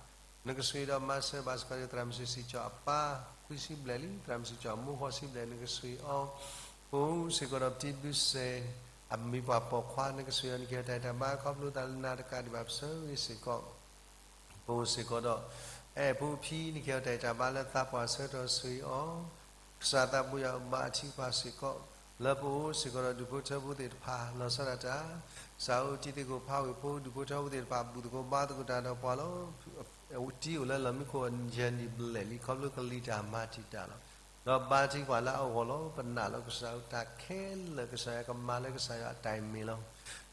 နကဆိၣ်ဂ့ၤဒီးမၤစၢၤဘၣ်စ့ၢ်ကီးဒ် သရၣ်မုၣ်စံၣ်စံၣ်ကၠီၣ်အပၢ် ခွံဆံဘျဲၣ်လံ, သရၣ်မုၣ်စံၣ်စံၣ်ကၠီၣ်အမိၢ်ဃိးဆံဘျဲၣ် နကဆိၣ်ဂ့ၤအီၤ, ပအိၣ်စ့ၢ်ကီးဒီးပတံၤဘျုးစဲး အမံၤပှၢ်ပိာ်ခွါ နကဆိၣ်ဂ့ၤအီၤ နကဟ့ၣ်အီၤတၢ်ဂံၢ်တၢ်ဘါ ခီဖျိသးလၢနၤတကးဒံးဘၣ် ပဆၢဂ့ၤစ့ၢ်ကီး ပအိၣ်စ့ၢ်ကီးဒီး အဲၣ်ဖိဖံ နကဟ့ၣ်အီၤတၢ်ဂံၢ်တၢ်ဘါလၢသးပှၢ်ဆၢကတီၢ်ဆိၣ်ဂ့ၤအီၤ, ကစၢ်သးဘိယွၤဘါထုကဖၣ်စ့ၢ်ကီး, လၢပအိၣ်စ့ၢ်ကီးဒီးဒူၣ်ဖိထၢဖိသ့ၣ်တဖၣ် လီၤဆီဒၣ်တၢ် စးအိၣ်တံၤသကိးဖးဝ့ၢ်ဖိ ဒူၣ်ဖိထၢဖိသ့ၣ်တဖၣ် ဘူၣ်သကိးဘါသကိးတၢ်ဒီးပှၤလီၤ. တံၤအိၣ်လၢလီၢ်မံခိၣ်ယဲၢ်နံၣ်ဘျဲၣ်လံ ခီဖျိကလံၤတၢ်မၤတံာ်တာ်လီၤ. ဒီးဘါထုကဖၣ်လၢအဂီၢ်လီၤ. ပနာ်လီၤကစၢ်အတၢ်ခဲလၢာ် ကစၢ်ယွၤကမၤလၢကစၢ်ယွၤအတၢ်အံၤမ့ၢ်လီၤ.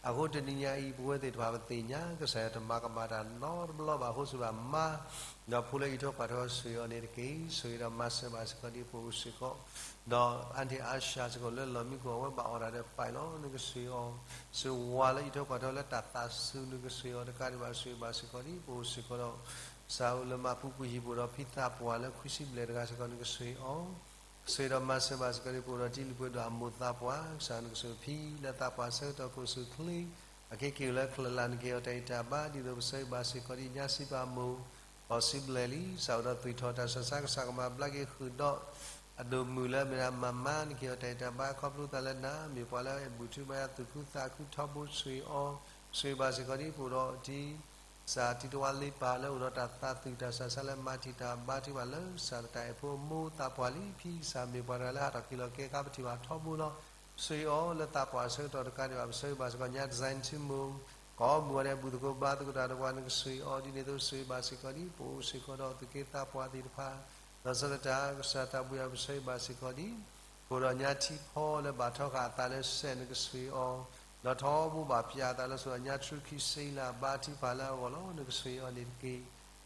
အဃိတနံၤညါအံၤ ပဝဲသ့ၣ်တဖၣ်ပသ့ၣ်ညါ ကစၢ်ယွၤတမၤကမၣ်တၢ်နီတဘျီဘၣ်အဃိ စံးဘၣ်မါ ဒီးဖိလၢအံးထွဲကွၢ်ထွဲအီၤ ဆိၣ်ဂ့ၤအီၤန့ၣ်တက့ၢ်. ဆိၣ်ဂ့ၤဒီးမၤစၢၤဘၣ်စ့ၢ်ကီးဒ်ပအိၣ်စ့ၢ်ကီး ဒီးအါန့ၢ်အါစှၤစ့ၢ်ကီးလၢလီၢ်မံခိၣ် အဝဲဘၣ်အီၣ်တၢ်ဒီးပာ်လီၤ နကဆိၣ်ဂ့ၤအီၤ. စ့ၢ်ဝါလၢအံးထွဲကွၢ်ထွဲလၢတၢ်သးစူၤ နကဆိၣ်ဂ့ၤအီၤတကးဒံးဘၣ် ဆိၣ်ဂ့ၤဘၣ်စ့ၢ်ကီးဒ်ပအိၣ်စ့ၢ်ကီးဒီး စးအိၣ်လၢမၤပူၤကွံာ်ဟံၣ်ပူၤဒီးဖံသးပှၢ်လၢခွံဆံဘျဲၣ်တဂၤစ့ၢ်ကီး နကဆိၣ်ဂ့ၤအီၤ. ဆိၣ်ဂ့ၤဒီးမၤစၢၤဘၣ်စ့ၢ်ကီးဒ်ပအိၣ်ဒီးတံၤလုၢ်ပှ့ၤဒိၣ်အမိၢ်သးပှၢ် ကစၢ်နကဆိၣ်ဂ့ၤဖံလၢသးပှၢ်ဆၢကတီၢ်ကအိၣ်ဆူၣ်ချ့ အခဲက့ၤအိၣ်လၢကလၢာ်လၢ် နကဟ့ၣ်အီၤတၢ်ဂံၢ်တၢ်ဘါ ဒ်သိးပဆိၣ်ဂ့ၤဘၣ်စ့ၢ်ကီးဒ်ညါစံးပာ်မိၢ် ဃိးဆံဘျဲၣ်လံ စးအိၣ်ဒီးသွံၣ်ထီၣ်တၢ်ဆူးတၢ်ဆါ ကစၢ်ကမၤဘျါက့ၤဃုာ်ဒီး အဒိၣ်မုၢ်လၢအမ့ၢ်ဒၣ်မၤမါ နကဟ့ၣ်အီၤတၢ်ဂံၢ်တၢ်ဘါခီဖျိသးလၢနၤ မ့ၢ်ပှၤလၢအအဲၣ်ဘူၣ်ထုဘါယွၤသူၣ်ခုသးခုထီဘိ ဆိၣ်ဂ့ၤအီၤ. ဆိၣ်ဂ့ၤဘၣ်စ့ၢ်ကီးဒ်ပအိၣ်ဒီးတံၤ ကစၢ်တံၤတဝါလ့ပၢ်လၢအိၣ်ဒီးတၢ်သးသူၣ်တၢ်ဆူးတၢ်ဆါလၢ မၤတံာ်တာ်ဘါထုကဖၣ်လၢကစၢ်တၢ်အဲၣ်ဖိအမိၢ်သးပှၢ်လံ ဖံကစၢ်မ့ၢ်ပှၤတဂၤလၢဟးထီၣ်က့ၤလီၤကဲခါပထံၣ်ဘၣ်ထီဘိလီၤ. ဆိၣ်ဂ့ၤအီၤလၢသးပှၢ်ဆၢကတီၢ်တကးဒံးဘၣ် ပဆိၣ်ဂ့ၤဘၣ်စ့ၢ်ကီးညါ design ထံမိၢ် ကိးမုၢ်ဂီၤဒဲး ဘူၣ်သကိးဘါသကိးတၢ်ဒီးပှၤ နကဆိၣ်ဂ့ၤအီၤဒ်န့ၣ်အသိး ဆိၣ်ဂ့ၤဘၣ်စ့ၢ်ကီးဒ်ပအိၣ်စ့ၢ်ကီးဒီးသူၣ်က့သးပှၢ်သ့ၣ်တဖၣ် လီၤဆီဒၣ်တၢ် ကစၢ်သးဘိယွၤ ပဆိၣ်ဂ့ၤဘၣ်စ့ၢ်ကီးဒ် ပအိၣ်ဒီးညါထံဖီလၢဘၣ်ထီဃာ်အသးလၢစဲး နကဆိၣ်ဂ့ၤအီၤ ဒီးထီဘိဘၣ်ပျၢ်အသးလၢဆိၣ်အီၤညါ ထြူခံစ့လၢအဘါထုကဖၣ်လၢအဂီၢ်လီၤ နကဆိၣ်ဂ့ၤအီၤန့ၣ်တက့ၢ်.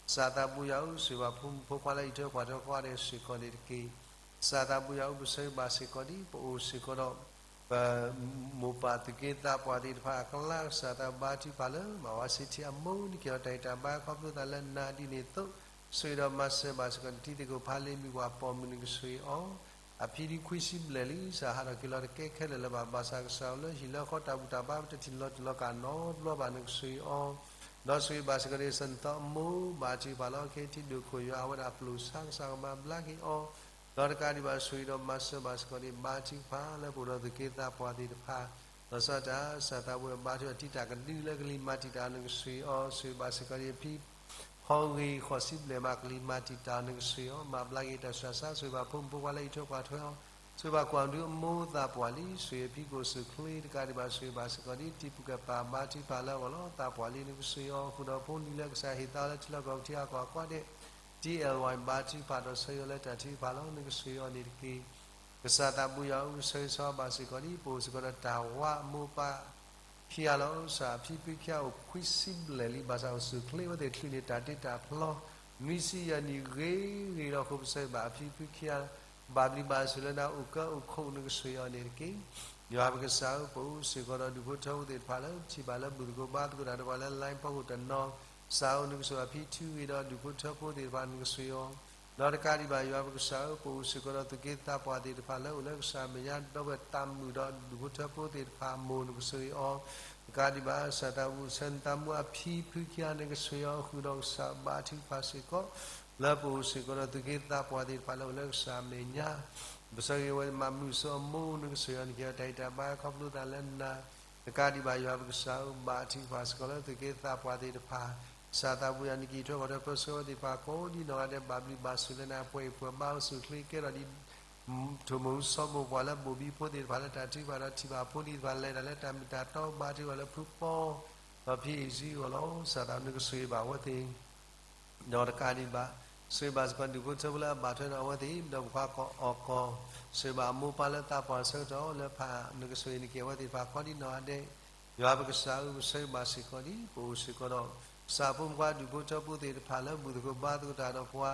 ကစၢ်သးဘိယွၤဧၢ ဆိၣ်ဂ့ၤဘၣ်ဖိမုၣ်ဖိခွါလၢအံးထွဲကွၢ်ထွဲကိးဂၤဒဲးစ့ၢ်ကီးန့ၣ်တက့ၢ်. ကစၢ်သးဘိယွၤဧၢ ပဆိၣ်ဂ့ၤဘၣ်စ့ၢ်ကီးဒ် ပအိၣ်စ့ၢ်ကီးဒီး ပမိၢ်ပၢ်သူၣ်က့သးပှၢ်သ့ၣ်တဖၣ်အကျါ ကစၢ်သးဘါထုကဖၣ်လၢ မၤဝဲစ့ထံအမိၢ် နကဟ့ၣ်အီၤတၢ်ဂံၢ်တၢ်ဘါခီဖျိသးလၢနၤဒ်န့ၣ်အသိး ဆိၣ်ဂ့ၤဒီးမၤစၢၤဘၣ်စ့ၢ်ကီး နတံၤသကိးဖးလ့မံၤပှၤပိာ်မုၣ် နကဆိၣ်ဂ့ၤအီၤ အဖံဒ်ခွံဆံဘျဲၣ်လံ ကစၢ်ဟးထီၣ်က့ၤလီၤတကဲခဲလၢာ်လၢၤဘၣ် ဘၣ်ဆၣ်ကစၢ်အိၣ်လၢဟံၣ်လၢဃီ တၢ်ဘူၣ်တၢ်ဘါ ပတထံၣ်လီၤတူာ်လီၤကာ်နီတဘျီဘၣ် နကဆိၣ်ဂ့ၤအီၤ ဒီးဆိၣ်ဂ့ၤဘၣ်စ့ၢ်ကီးဒ် ကစၢ်နသးအမိၢ် ဘါထုကဖၣ်လၢ ခဲထံဒိၣ်ခိၣ်ယွၤ အဝဲဒၣ်ပျိာ်ဆါ ကစၢ်ကမၤဘျါက့ၤအီၤ ဒီးတကးဒံးဘၣ် ဆိၣ်ဂ့ၤဒီးမၤစၢၤဘၣ်စ့ၢ်ကီးဒ် ဘါထုကဖၣ်လၢပအိၣ်ဒီးသူၣ်က့သးပှၢ်သ့ၣ်တဖၣ် လီၤဆီဒၣ်တၢ် ကစၢ်သးဘိယွၤ ဘါထုကဖၣ်တံၤတၢ်ကဒုလၢကလံၤမၤတံာ်တာ် နကဆိၣ်ဂ့ၤအီၤ ဆိၣ်ဂ့ၤဘၣ်စ့ၢ်ကီးဒ်အဖံ ဖီဂ့ၤဃိးဆံဘျဲၣ်မး ကလံၤမၤတံာ်တာ် နကဆိၣ်ဂ့ၤအီၤ မၤဘျါက့ၤတၢ်ဆူးတၢ်ဆါ ဆိၣ်ဂ့ၤဘၣ်ဖိမုၣ်ဖိခွါလၢအံးထွဲကွၢ်ထွဲအီၤ ဆိၣ်ဂ့ၤဘၣ်ကွၢ်ဒုအမိၢ်သးပှၢ်လံ ဆိၣ်ဂ့ၤအဖံကအိၣ်ဆူၣ်ချ့ တကးဒံးဘၣ် ဆိၣ်ဂ့ၤဘၣ်စ့ၢ်ကီးဒ် တံၤပူၤကဲၣ်ပၤ ဘါထုကဖၣ်လၢအဂီၢ်လီၤ သးပှၢ်လံ နကဆိၣ်ဂ့ၤအီၤ ဃုာ်ဒီးဖိလံၤလၢကစၢ်ဟ့ၣ်သါလၢထံလီၢ်ကီၢ်ပူၤ ထံဂၤကီၢ်ဂၤကိးဂၤဒဲး ဒ်အဲၣ်ဝဲ ဘါထုကဖၣ်ဒီးဆၢဂ့ၤအီၤလၢတၢ်ထုကဖၣ်လီၤ နကဆိၣ်ဂ့ၤအီၤန့ၣ်တက့ၢ်. ကစၢ်သးဘိယွၤဧၢ ပဆိၣ်ဂ့ၤဘၣ်စ့ၢ်ကီးဒ် ပအိၣ်စ့ၢ်ကီးဒီးတၢ်ဝါအမိၢ်ပၢ်ခံဂၤလီၤ. ကစၢ်အဖံဖုခံဂၤအိၣ်ခွံဆံဘျဲၣ်လံ ဘၣ်ဆၣ်အိၣ်ဆူၣ်ချ့ အဝဲသ့ၣ်ချုးန့ၢ်တၢ်တ့တၢ်ဖျီ နွံဆံယဲၢ်နံၣ်ဂ့ၤဂ့ၤဒီး ဃိပစံးဘၣ်အဖံဖုခံဂၤ ဘၣ်ဘျုးဘၣ်ဆိၣ်လၢနၤ အိၣ်ကၢအိၣ်ခိး နကဆိၣ်ဂ့ၤအီၤန့ၣ်တက့ၢ်. ယွၤပကစၢ်ဧၢ ပအိၣ်စ့ၢ်ကီးဒီးဒူၣ်ဖိထၢဖိသ့ၣ်တဖၣ်လၢ ပထံၣ်ဘၣ်လၢဘူၣ်သကိးဘါသကိးတၢ်ဒီးပှၤလၢ line ဖီခိၣ်တနီၤ ကစၢ်ဧၢ နကဆိၣ်ဂ့ၤအဖံထုဂ့ၤဒီးဒူၣ်ဖိထၢဖိသ့ၣ်တဖၣ် နကဆိၣ်ဂ့ၤအီၤ ဒီးတကးဒံးဘၣ် ယွၤပကစၢ်ဧၢ ပအိၣ်စ့ၢ်ကီးဒီးသူၣ်က့သးပှၢ်သ့ၣ်တဖၣ်လၢအိၣ်လၢကစၢ်မဲာ်ညါ ဒီပုၢ်ဝဲၢ်သးမုာ်ဒီးဒူၣ်ဖိထၢဖိသ့ၣ်တဖၣ်အမိၢ် နကဆိၣ်ဂ့ၤအီၤ တကးဒံးဘၣ် ကစၢ်သးဘိယွၤ ဆၢနသးမူအဖံဖုခံဂၤ နကဆိၣ်ဂ့ၤအီၤ ဃုာ်ဒီးကစၢ်ဘါထုကဖၣ်စ့ၢ်ကီး လၢပအိၣ်စ့ၢ်ကီးဒီးသူၣ်က့သးပှၢ်သ့ၣ်တဖၣ်လၢအိၣ်လၢကစၢ်မဲာ်ညါ ပဆၢဂ့ၤဝဲမၤမုာ်ဆူအမိၢ် နကဆိၣ်ဂ့ၤအီၤ နကဟ့ၣ်အီၤတၢ်ဂံၢ်တၢ်ဘါခီဖျိသးလၢနၤ တကးဒံးဘၣ် ယွၤပကစၢ်ဧၢ ဘါထုကဖၣ်စ့ၢ်ကီးလၢသူၣ်က့သးပှၢ်သ့ၣ်တဖၣ် ကစၢ်သးဘိယွၤ နကံၢ်ထွဲဃီၤထွဲပၢဆှၢဝဲသ့ၣ်တဖၣ် ကိးဒ်နီၢ်ဂၤဒဲး ဘၣ်ဘျုးဘၣ်ဆိၣ်လၢနၤ ပှဲၤအံၤပှဲၤဘါအိၣ်ဆူၣ်ချ့ကဲထီၣ်ဒ် ထိၣ်မိၢ်ဆိမိၢ်ပှၢ်လၢဘိၣ်ဘံဖိသ့ၣ်တဖၣ်လၢတၢ်ထုကဖၣ်ဒီးထံၣ်ဘၣ်ဖိလံၤတဖၣ် လဲၤတၢ်လၢတၢ်မ့ၢ်တၢ်တီ ဘါထုကဖၣ်လၢဖုပီ ဒီးဖံအ့ၣ်စံအဂီၢ်လီၤ. ကစၢ်သးဘိ နကဆိၣ်ဂ့ၤဘၣ်အဝဲသ့ၣ် ဒီးတကးဒံးဘၣ် ဆိၣ်ဂ့ၤဘၣ်စ့ၢ်ကီးဒူၣ်ဖိထၢဖိလၢအဘၣ်ထွဲဒီးအဝဲသ့ၣ် ဒီးပိာ်ခွါကိးဂၤ ဆိၣ်ဂ့ၤဘၣ်အမိၢ်ပၢ်လၢသးပှၢ်ဆၢကတီၢ်လၢဖး နကဆိၣ်ဂ့ၤနက့ၤအဝဲသ့ၣ်တဖၣ်ကိးဒ်နီၢ်ဂၤဒဲး ယွၤပကစၢ်ဧၢ ပဆၢဂ့ၤဘၣ်စ့ၢ်ကီးဒ် ပအိၣ်စ့ၢ်ကီးဒီး ကစၢ်ဖိမုၣ်ဖိခွါဒူၣ်ဖိထၢဖိသ့ၣ်တဖၣ်လၢဘူၣ်သကိးဘါသကိးတၢ်ဒီးပှၤ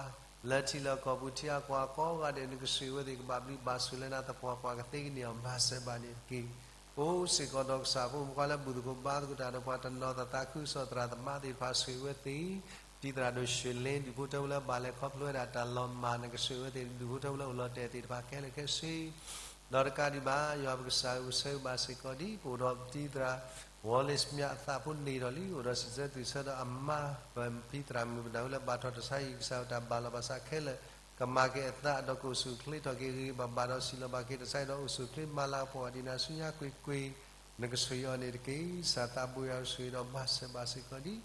လၢထံလၢကီၢ်ပူၤထံဂၤကီၢ်ဂၤကိးဂၤဒဲး နကဆိၣ်ဂ့ၤအဝဲသ့ၣ် ကဘၣ်ဘျုးဘၣ်ဆိၣ်လၢနၤ သပှၢ်ပှၢ်ကသ့ကန့ၢ်အီၤ မၤစၢၤဘၣ်န့ၣ်တက့ၢ်. ပအိၣ်စ့ၢ်ကီးဒီးကစၢ်ဖိမုၣ်ဖိခွါလၢဘူၣ်သကိးဘါသကိးတၢ်ဒီးပှၤ တနီၤသးသးခုကစီၣ်သရၣ်သမါသ့ၣ်တဖၣ် ဆိၣ်ဂ့ၤအဝဲသ့ၣ် တံၤသရၣ်ဒိၣ် ရွှေလင်း ဒူၣ်ဖိထၢဖိလၢဘၣ်လဲၤခီဖျိဝဲဒၣ်တၢ်လီၤမၢ် နကဆိၣ်ဂ့ၤအဝဲသ့ၣ် ဒူၣ်ဖိထၢဖိလၢအိၣ်လီၤတဲာ်သ့ၣ်တဖၣ်ခဲလၢာ်ခဲဆ့ ဒီးတကးဒံးဘၣ် ယွၤပကစၢ်ဧၢ ပဆၢဂ့ၤဘၣ်စ့ၢ်ကီးဒ် ပအိၣ်ဒီးတံၤသရၣ် ဝီလ့ၣ်မျး အသးဖိန့ၢ်ထီၣ်လံ အိၣ်ဒီးစံးဆၢသူၣ်ဆၢဒီးအမါ ပဖံသရၣ်မုၣ်ပနၢ်ဟူလၢဘၣ်ထီၣ်တၢ်ဆါဟံၣ် ကစၢ်အတၢ်ဘၣ်လီၤဘၣ်စးခဲလၢာ် ကမၤက့ၤအသးဒီးကအိၣ်ဆူၣ်အိၣ်ချ့ထီၣ်က့ၤဂ့ၤဂ့ၤဘၣ်ဘၣ်ဒီး စံးလီၤဘၣ်က့ၤတၢ်ဆါဟံၣ်ဒီးအိၣ်ဆူၣ်အိၣ်ချ့မၤလၤကပီၤဒံးနၤဆူညါကွ့ၢ်ကွ့ၢ် နကဆိၣ်ဂ့ၤအီၤန့ၣ်တက့ၢ်. ကစၢ်သးဘိယွၤ ဆိၣ်ဂ့ၤဒီးမၤစၢၤဘၣ်စ့ၢ်ကီးဒ်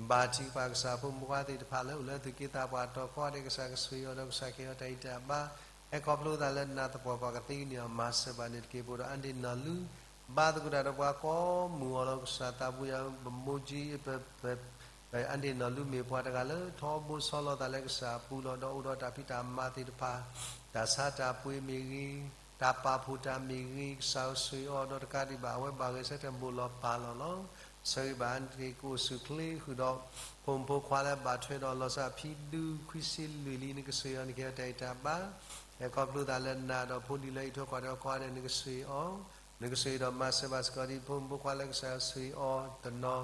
ဘါထုကဖၣ်ကစၢ်ဖိမုၣ်ဖိခွါသ့ၣ်တဖၣ်လၢအိၣ်လၢသူၣ်က့သးပှၢ်အတီၤကိးဂၤဒဲး ကစၢ်ကဆိၣ်ဂ့ၤအီၤဒီးကစၢ်ကဟ့ၣ်အီၤတၢ်ဂံၢ်တၢ်ဘါ ဟဲခီဖျိသးလၢနၤသပှၢ်ပှၤကသ့န့ၢ်အီၤ မၤစၢၤဘၣ်န့ၣ်တက့ၢ်. ပအိၣ်ဒီးအါဒ့ၣ်နီၢ်လူ, ဘါသကိးတၢ်ဒီးပှၤကိးမုၢ်အလီၢ် ကစၢ်သးဘိယွၤဧၢ, ပမိၢ်ကံ ပ ပ အါဒ့ၣ်နီၢ်လူမ့ၢ်ပှၤတဂၤလၢထီဘိဆီလီၤသးလၢကစၢ်အပူၤလီၤ. ဒီးအိၣ်ဒီးတၢ်ဖံးတၢ်မၤသ့ၣ်တဖၣ်, တၢ်ဆါတၢ်ပှ့ၤမ့ၢ်ဂ့ၤ, တၢ်ပာ်ဖှိၣ်တၢ်မ့ၢ်ဂ့ၤ, ကစၢ်အိၣ်ဆိၣ်ဂ့ၤအီၤ ဒီးတကးဒံးဘၣ် အဝဲဘၣ်ဂဲၤဆၢထၢၣ်မိၢ်လီၤပၢ်လီၤလီၤ. ဆၢဂ့ၤဘၣ်အါန့ၣ်တက့ၢ်. ကအိၣ်ဆူၣ်ချ့ဃုာ်ဒီး ဖိမုၣ်ဖိခွါလၢဘၣ်ထွဲဒီးလီၤဆီဒၣ်တၢ်ဖံဒူခွံဆံလွံၢ်လံ နကဆိၣ်ဂ့ၤအီၤ နကဟ့ၣ်အီၤတၢ်ဂံၢ်တၢ်ဘါ ဟဲခီဖျိသးလၢနၤဒီးဖိဒံလၢအံးထွဲကွၢ်ထွဲအီၤကိးဂၤဒဲး နကဆိၣ်ဂ့ၤအီၤ, နကဆိၣ်ဂ့ၤဒီးမၤစၢၤဘၣ်စ့ၢ်ကီးဒ်ဖိမုၣ်ဖိခွါလၢကစၢ်ဆိၣ်ဂ့ၤအီၤ, တနီၤ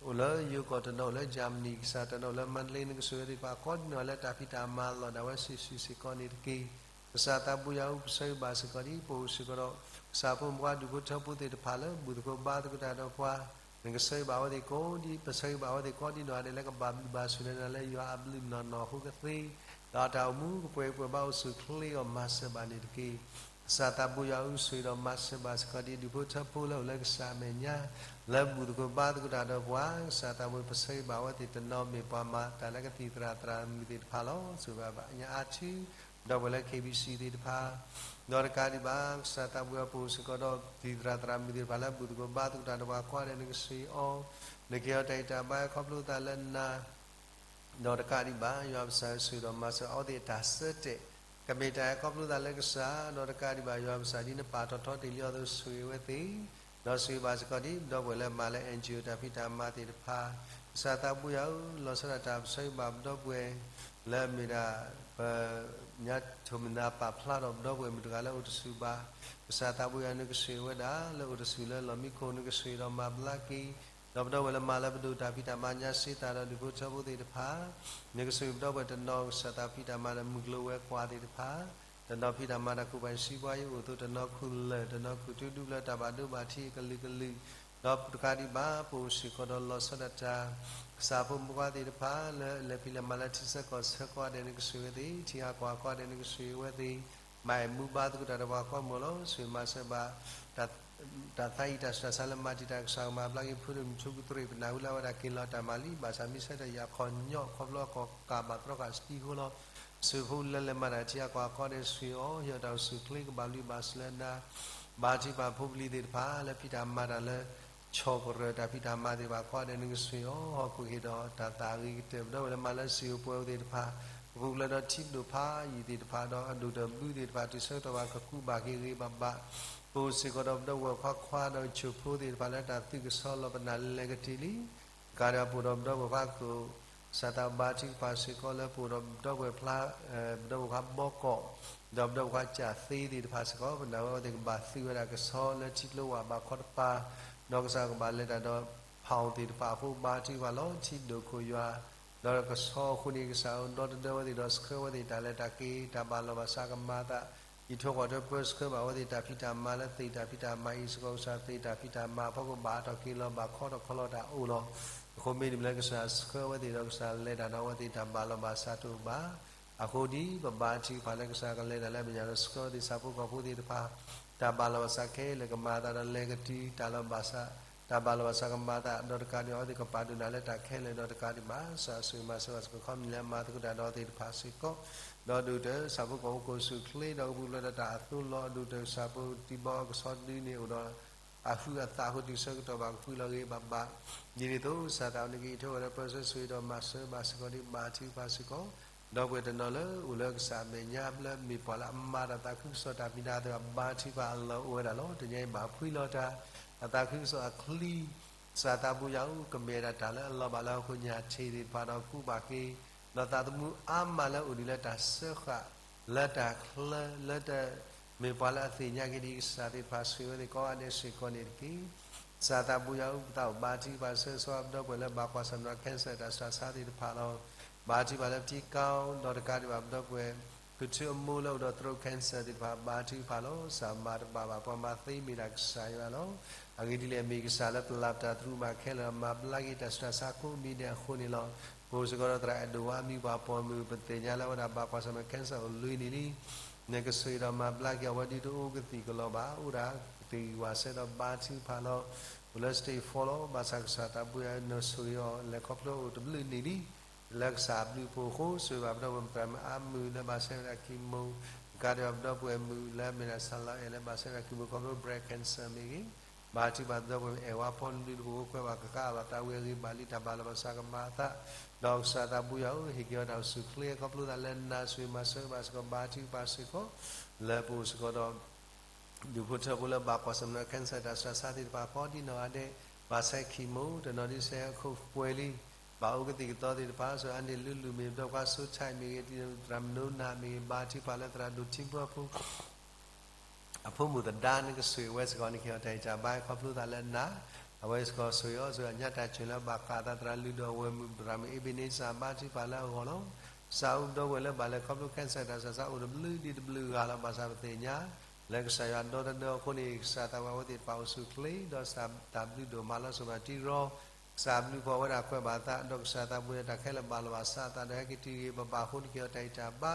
အိၣ်လၢယိၤကီၢ်, တနီၤအိၣ်လၢယၢ်မနံၣ်, ကစၢ်တနီၤအိၣ်လၢမါဒလ့, နကဆိၣ်ဂ့ၤသ့ၣ်တဖၣ်ကိးဒ်နီၢ်ဂၤလၢတၢ်ဖံးတၢ်မၤလီၤဒၣ်ဝဲစုာ်စုာ်စ့ၢ်ကီးန့ၣ်တက့ၢ်. ကစၢ်သးဘိယွၤဧၢ, ပဆၢဂ့ၤဘၣ်စ့ၢ်ကီးဒ်ပအိၣ်စ့ၢ်ကီးဒီး ကစၢ်ဖိမုၣ်ဖိခွါဒူၣ်ဖိထၢဖိသ့ၣ်တဖၣ်လၢဘူၣ်သကိးဘါသကိးတၢ်ဒီးပှၤ, နကဆၢဂ့ၤဘၣ်အဝဲသ့ၣ်ကိးဒ်, ပဆၢဂ့ၤဘၣ်အဝဲသ့ၣ်ကိးဒ်နီၢ်ဂၤဒဲးလၢကဘၣ်ဘျုးဘၣ်ဆိၣ်ဂ့ၤနၤလၢယွၤအဘျုးနီၢ်နီၢ်အဃိကသ့, ဒီးတၢ်အိၣ်မူကပှဲၤကပှဲၤဘၣ်အိၣ်ဆူၣ်ချ့အီၤ မၤစၢၤဘၣ်န့ၣ်တက့ၢ်. ကစၢ်သးဘိယွၤဧၢ, ဆိၣ်ဂ့ၤဒီးမၤစၢၤဘၣ်စ့ၢ်ကီးဒ်ဒူၣ်ဖိထၢဖိလၢအိၣ်လၢကစၢ်အမဲာ်ညါ လၢဘူၣ်သကိးဘါသကိးတၢ်ဒီးပှၤ, ကစၢ်သးဘိ ပဆၢဂ့ၤဘၣ်အဝဲသ့ၣ်တနီၤမ့ၢ်ပှၤမၤတၢ်လၢကသံၣ်သရၣ်သရၣ်မုၣ်သ့ၣ်တဖၣ်လီၤ. ဆိၣ်ဂ့ၤဘၣ်ညါအါထံ ဒီပုၢ်ဝဲၢ်လၢ KBC သ့ၣ်တဖၣ်, ဒီးတကးဒံးဘၣ် ကစၢ်သးဘိယွၤဧၢ, ပအိၣ်စ့ၢ်ကီးဒီးသံၣ်သရၣ်သရၣ်မုၣ်သ့ၣ်တဖၣ်လၢဘူၣ်သကိးဘါသကိးတၢ်ဒီးပှၤကိးဂၤဒဲး နကဆိၣ်ဂ့ၤအီၤ, နကဟ့ၣ်အီၤတၢ်ဂံၢ်တၢ်ဘါ ဟဲခီဖျိသးလၢနၤ ဒီးတကးဒံးဘၣ် ယွၤပကစၢ်ဧၢ, ဆိၣ်ဂ့ၤဒီးမၤစၢၤအဝဲသ့ၣ်အတၢ်ဆၢတဲာ်, ကမ့ၢ်တၢ်ဟဲခီဖျိသးလၢကစၢ်, ဒီးတကးဒံးဘၣ် ယွၤပကစၢ်ဒ်နပာ်ထီၣ်ထီတ့ၢ်လံအသိး ဆိၣ်ဂ့ၤအဝဲသ့ၣ်, ဒီးဆိၣ်ဂ့ၤဘၣ်စ့ၢ်ကီးဒ်ပဒီပုၢ်ဝဲၢ်လၢမၤလၢ NGO တၢ်ဖံးတၢ်မၤသ့ၣ်တဖၣ်, ကစၢ်သးဘိယွၤဧၢ, လီၤဆီဒၣ်တၢ်ပဆၢဂ့ၤဘၣ်ပဒီပုၢ်ဝဲၢ် လၢအမ့ၢ်ဒၣ် ပ ညါထိၣ်မုၢ်နၤပာ်ဖျါထီၣ်ပဒီပုၢ်ဝဲၢ်မုၣ်တဂၤလၢအိၣ်တဆူၣ်ဘၣ်, ကစၢ်သးဘိယွၤ နကဆိၣ်ဂ့ၤဝဲဒၣ်လၢအိၣ်တဆူၣ်လၢလီၢ်မံခိၣ် နကဆိၣ်ဂ့ၤဒီးမၤဘျါက့ၤ, ဒီးပဒီပုၢ်ဝဲၢ်လၢမၤလၢပဒိၣ်တၢ်ဖံးတၢ်မၤညါစ့သးဒီးဒူၣ်ဖိထၢဖိသ့ၣ်တဖၣ်, နကဆိၣ်ဂ့ၤပဒီပုၢ်ဝဲၢ်တနီၤ ကစၢ်သးဖံးတၢ်မၤဒီးမုၢ်ကျိၤဝဲၤကွာ်သ့ၣ်တဖၣ်, တနီၤဖံးတၢ်မၤတၢ်ကူၣ်ဘၣ်စံးဘှါယအိၣ်သိး တနီၤခူၣ်လၢာ် တနီၤခူၣ်တုၤဒူၣ်လၢတၢ်ဘၣ်ဒိဘၣ်ထံးအကလုာ်ကလုာ်, ဒီးတကးဒံးဘၣ် ပအိၣ်စ့ၢ်ကီးဒီးလီၤဆီဒၣ်တၢ် ကစၢ်ဖိမုၣ်ဖိခွါသ့ၣ်တဖၣ် လၢလဲၤဖံးလဲၤမၤလၢထံဆၢကီၢ်ဆၢကိးဂၤဒဲး နကဆိၣ်ဂ့ၤဝဲသ့ၣ်, ထံဂၤကီၢ်ဂၤကိးဂၤဒဲး နကဆိၣ်ဂ့ၤဝဲသ့ၣ်, မၤအဲၣ်မူဘါသကိးတၢ်ဒီးပှၤကိးမုၢ်လီၤ. ဆိၣ်ဂ့ၤမၤစၢၤဘၣ် တၢ်သးအံၤတၢ်ဆူးတၢ်ဆါလၢမၤတံာ်တာ် ကစၢ်ကမၤဘျါက့ၤ ဖိဒိၣ်မုၣ်ထူကတြ့ၣ် ပနၢ်ဟူလၢအဝဲဒၣ်က့ၤလီၤတၢ်မၤလံ, ဘၣ်ဆၣ်မ့ၢ်ဆၢထၢၣ်ယၤခီၣ်ညီၣ် ခီဖျိအကီၢ်ကးဘၣ်သြီဃာ်စတံအဃိလီၤ. ဆိၣ်ဂ့ၤဖိလၢလဲၤမၤတၢ်ထံဂၤကီၢ်ဂၤကိးဂၤဒဲး ဆိၣ်ဂ့ၤအီၤ ဟ့ၣ်အီၤတၢ်အိၣ်ဆူၣ်ချ့ ကဘၣ်ဘျုးဘၣ်ဆိၣ်လၢနၤ, ဘါထုကဖၣ်ဖိပလံၤသ့ၣ်တဖၣ် လၢဖံးတၢ်မၤတၢ်လၢ ဆီၣ်ကရၢၢ်တၢ်ဖံးတၢ်မၤသ့ၣ်တဖၣ်ကိးဂၤဒဲး နကဆိၣ်ဂ့ၤအီၤ ဟီၣ်ခိၣ်ဟ့ၣ်ဒီးတၢ်သးဂ့ၤကတၢၢ် ပဒီပုၢ်ဝဲၢ်လၢမၤလၢစံာ်အိၣ်ပှဲၤအိၣ်သ့ၣ်တဖၣ်, ပကအိၣ်ကျၢၤဒီးထံဒိၣ်ဖးယံာ်သ့ၣ်တဖၣ် ဒီးအဒိၣ်တၢ်ဘုသ့ၣ်တဖၣ် တုၤဆၢကတီၢ်ဘၣ်ကကူးဘၣ်က့ၤဂ့ၤဂ့ၤဘၣ်ဘၣ်, ပအိၣ်စ့ၢ်ကီးဒီးပဒီပုၢ်ဝဲၢ်ခွါခွါဒီးဆိၣ်ဖိသ့ၣ်တဖၣ်လၢတၢ်သုးကစီၣ်လီၤပနၢ်လဲၤကတ့ၢ်လံ, တကးဒီးပအိၣ်ဒီးပဒီပုၢ်ဝဲၢ်ခွါခိၣ် ကစၢ်သးဘါထုကဖၣ်စ့ၢ်ကီးလၢပအိၣ်ဒီးပဒီပုၢ်ဝဲၢ်ဖျါ, ပဒီပုၢ်ဝဲၢ်ခွါဘီကီၢ်, ဒီးပဒီပုၢ်ဝဲၢ်ခွါကၠၣ်သ့သ့ၣ်တဖၣ်စ့ၢ်ကီး ပနၢ်ဟူဝဲသ့ၣ်ကဘၣ်သုးဝဲဒၣ်ကဆီလၢထံကျိဝၣ်ဘၣ်ခီတပၤ, ဒီးကစၢ်ကဘၣ်လဲၤတၢ်ဒီး ဖီၣ်သ့ၣ်တဖၣ်အဃိ ဘါထုကဖၣ်လီၤ. ထံဒိၣ်ခိၣ်ယွၤ ဒီးကဆီအဃိန့ၣ် ကစၢ်ဒီတဒၢဝဲသ့ၣ်ဒီးဆှၢဝဲသ့ၣ်တၢ်လဲၤတၢ်က့ၤ တၢ်ဘၣ်လီၤဘၣ်စးကမၤသး, အံးထွဲကွၢ်ထွဲပၢဆှၢဘၣ်ဝဲသ့ၣ်တၢ်ဖံးတၢ်မၤလၢသ့ၣ်တၢ်ဖံးတၢ်မၤအံၤစ့ၢ်ကီး ကစၢ်သ့ၣ်တၢ်ဖံးတၢ်မၤအဖီခိၣ်ဘၣ်အါထီၣ်က့ၤလီၤ ဘၣ်ခီထီၣ်ခီလီၤတၢ်အိၣ်လီၤ. အဃိမ့တမ့ၢ်လၢကစၢ်ဆှၢဝဲသ့ၣ်ဒီးကစၢ်လဲၤတၢ်ဒီးအဝဲသ့ၣ်တၢ်ဘၣ်လီၤဘၣ်စးတအိၣ်ဘၣ်. အဃိဒ်ပဘါထုကဖၣ်လၢကစၢ်ကလဲၤတၢ်လၢအမဲာ်ညါဒီးဆှၢဝဲသ့ၣ်ဆၣ်ဖိကီၢ်ဖိသ့ၣ်တဖၣ် တၢ်ဘၣ်လီၤဘၣ်စးခဲလၢာ်ကမၤသးဒီးလဲၤကတုၤတၢ်လီၤဘၣ်စး, တၢ်ဘၣ်လီၤဘၣ်စးကမၤသး ဒီးတကးဒံးအဝဲသ့ၣ်ကပာ်ဒိၣ်နၤလၢတၢ်ခဲလၢာ်ဒီးတကးဒံးဘၣ် ကစၢ်ဆိၣ်ဂ့ၤမၤစၢၤဘၣ်စ့ၢ်ကီး ခီမ့ၢ်လၢအမၤသကိးတၢ်ဒီးအဝဲသ့ၣ်တဖၣ်စ့ၢ်ကီး, ဒီးဒိၣ်ကတၢၢ်ဆၣ်ဖိကီၢ်ဖိကအိၣ်ဆူၣ်ချ့ ဒီးကပူၤဖျဲးဒီးတၢ်အသိလီၤ ဒိၣ်ကတၢၢ်ဆၣ်ဖိတံၤဘီကဆီဒုန့ၣ်အိၣ်ဒီး အဟုးအသးအဃိတုၤဆၢကတီၢ်ဘၣ်ကဖှံလီၤဂ့ၤဘၣ်ဘၣ်, ဒ်န့ၣ်အသိး ကစၢ်သးအီၤန့ၣ်က့ၤအံးထွဲဝဲဒီးပၢဆှၢဆိၣ်ဂ့ၤဒီးမၤစၢၤဘၣ်စ့ၢ်ကီးဒ်ဘါထုကဖၣ်စ့ၢ်ကီး, ဒီပုၢ်ဝဲၢ်တနီၤလၢအိၣ်လၢကစၢ်အမဲာ်ညါ လၢမ့ၢ်ပှၤလၢအမၤတၢ်သးခုကစီၣ်တၢ်မံၤတၢ်သၣ် ဘါထုကဖၣ်အလီၢ်အိၣ်ဝဲဒၣ်လီၤ. တနံၤအံၤဘၣ်ဖှံလီၤတၢ် အသးခုကစီၣ်အချံ ကစၢ်သးဘိယွၤဧၢ ကမ့ၢ်ဝဲဒၣ်တၢ်လၢအလီၤဘၣ်လၢဟီၣ်ခိၣ်ညါထံးသ့ၣ်တဖၣ်ဒီးကူးဘၣ်က့ၤ, ဒီးသးသမူအါမးလၢအိၣ်ဒံးလၢတၢ်စၢဃာ် လၢတၢ်ချၢ လၢတၢ်မ့ၢ်ပှၤလၢအသ့ၣ်ညါက့ၤဒံးကစၢ်သ့ၣ်တဖၣ် ဆိၣ်ဂ့ၤဝဲသ့ၣ်ကိးဂၤဒဲးစ့ၢ်ကီးန့ၣ်တက့ၢ်. ကစၢ်သးဘိယွၤဧၢ ပသးအိၣ်ဘါထုကဖၣ်ဆၢဂ့ၤဆၢဝါပဒီပုၢ်ဝဲၢ်လၢဘၣ်ကွၢ်ဆၢၣ်မဲာ်ဒီး cancer တၢ်စူးတၢ်ဆါသ့ၣ်တဖၣ်လီၤ. ဘါထုကဖၣ်လၢပထံကီၢ် ဒီးတကးဒံးဘၣ်ပဒီပုၢ်ဝဲၢ် ဖုထၢအမိၢ်လၢအိၣ်ဒီး throat cancer သ့ၣ်တဖၣ် ဘါထုကဖၣ်လီၤ. ကစၢ်မၤတဘၣ်ဘၣ်ပှၤမၤသ့မ့ၢ်ဒၣ်ကစၢ်ယွၤလီၤ. အဂ့ၢ်ဒ်လဲၣ် မ့ၢ်ကစၢ်လၢပလၢ်ပတၢ်သရူးမးခဲလၢာ် မၤဘျါက့ၤတၢ်စူးတၢ်ဆါကိးမံၤဒဲးအဃိန့ၣ်လီၤ. ပအိၣ်စ့ၢ်ကီးဒီးသရၣ်အဲၣ်ဒိးဝါမံၤပှၤပိာ်မုၣ် ပသ့ၣ်ညါလၢအဝဲဒၣ်ဘၣ်ကွၢ်ဆၢၣ်မဲာ် cancer အိၣ်လွံၢ်နံၣ်လံ. နကဆိၣ်ဂ့ၤဒီးမၤဘျါက့ၤအီၤ ဝဲဒၣ်တအိၣ်ကသံၣ်ကလီၤဘၣ် အိၣ်ဒၣ်ကသံၣ်ဝးစဲဒီးဘါထုကဖၣ်လီၤ. အိၣ်လၢ stage four လီၤ. ဘၣ်ဆၣ်ကစၢ်သးဘိယွၤဧၢ နဆိၣ်ဂ့ၤအီၤ လဲၤခီဖျိအိၣ်တဘျုးနံၣ်လံ လၢကစၢ်အဘျုးအဖှိၣ်အဃိ ဆိၣ်ဂ့ၤဘၣ်ပဒီပုၢ်ဝဲၢ်မုၣ်သရၣ်မုၣ်အါမုၢ်လၢဘၣ်ဆဲးဝဲဒၣ် chemo ကးဒံးဘၣ်ပဒီပုၢ်ဝဲၢ်မုၣ်လၢအမ့ၢ်ဒၣ် ဆၣ်လီၤအဲၣ် လၢဘၣ်ဆၣ်သနာ်က့ မ့ၢ်ခီဖျိ breast cancer မ့ၢ်ဂ့ၤ, ဘါထုကဖၣ်ပဒီပုၢ်ဝဲၢ်မုၣ် အဲၣ်ဝါဖီနဒုတပူၤ ကွဲဘၣ်ကဃၣ်အလီၢ် တၢ်ဝံအဂ့ၤ ဘၣ်လံတၢ်ဘၣ်လီၤဘၣ်ဆၣ်ကမၤအသး, ဒီးကစၢ်သးဘိယွၤဧၢ, ဟ့ၣ်က့ၤအီၤတၢ်အိၣ်ဆူၣ်အိၣ်ချ့ ခီဖျိသးလၢနၤ ဆိၣ်ဂ့ၤမၤစၢၤဘၣ်စ့ၢ်ကီး ဘါထုကဖၣ်စ့ၢ်ကီး လၢပအိၣ်စ့ၢ်ကီးဒီး ဒူၣ်ဖိထၢဖိလၢဘၣ်ကွၢ်ဆၢၣ်မဲာ်ဒီး cancer တၢ်စှၤဆါသ့ၣ်တဖၣ် ဃီဒ်နီၢ်ဂၤဒဲး, ဘၣ်ဆၣ် chemo တနီၤဒ်စဲး အခိၣ်ပှဲၤလံ, ဘၣ်အိၣ်ကသံၣ်ကသီသ့ၣ်တဖၣ် စ့ၢ်အါန့ၢ်လုၢ်လုၢ်မ့ၢ် ပဒီပုၢ်ဝဲၢ် စိထၢၣ်မ့ၢ်ဂ့ၤ, သရၣ်မုၣ်နိနၤမ့ၢ်ဂ့ၤ, ဘါထုကဖၣ်လၢသရၣ်ဒိၣ်ထံဖိ အဖိမုၣ်သဒါ နကဆိၣ်ဂ့ၤဝဲစ့ၢ်ကီး နကဟ့ၣ်အီၤတၢ်ဂံၢ်တၢ်ဘါ ခီဖျိသးလၢနၤ, အဝဲစ့ၢ်ကီးဆိၣ်ဂ့ၤအီၤ စ့ၢ်အညါတၢ်စၢၢ်လၢဘၣ်ဃးသး သရၣ်လုၢ်ဒိၣ်အဝဲၢ်မုၣ် သရၣ်မုၣ်အ့ဘ့န့စၢ် ဘါထုကဖၣ်လၢအဂီၢ်လီၤ. ကစၢ်ဧၢ ပဒီပုၢ်ဝဲၢ်လၢဘၣ်လဲၤခီဖျိ cancer တၢ်စှၤဆါ အိၣ်တဘျုးဒံးတဘျုးဂၤလီၤ. ဘၣ်ဆၣ်ပသ့ၣ်ညါ လၢကစၢ်ယွၤဒီတဒၢအဃိန့ၣ် ကစၢ်သးဝဲအဝဲသ့ၣ်တဖၣ် အိၣ်ဆူၣ်အိၣ်ချ့ ဒီးကစၢ်တၢ်ဘျုးဒိၣ်မးလီၤ စိၤဘၣ်တံရီ ကစၢ်ဘျုးဖှိၣ်ဝဲဒၣ်ကွဲးဘၣ်သး ဒီးကစၢ်သးဘိယွၤ တၢ်ခဲလၢာ်ဘၣ်လီၤဘၣ်စးအသး ဒီးဟဲက့ၤတုၤဂ့ၤ ပဘၣ်ဃိ နကဟ့ၣ်အီၤတၢ်ဂံၢ်တၢ်ဘါ,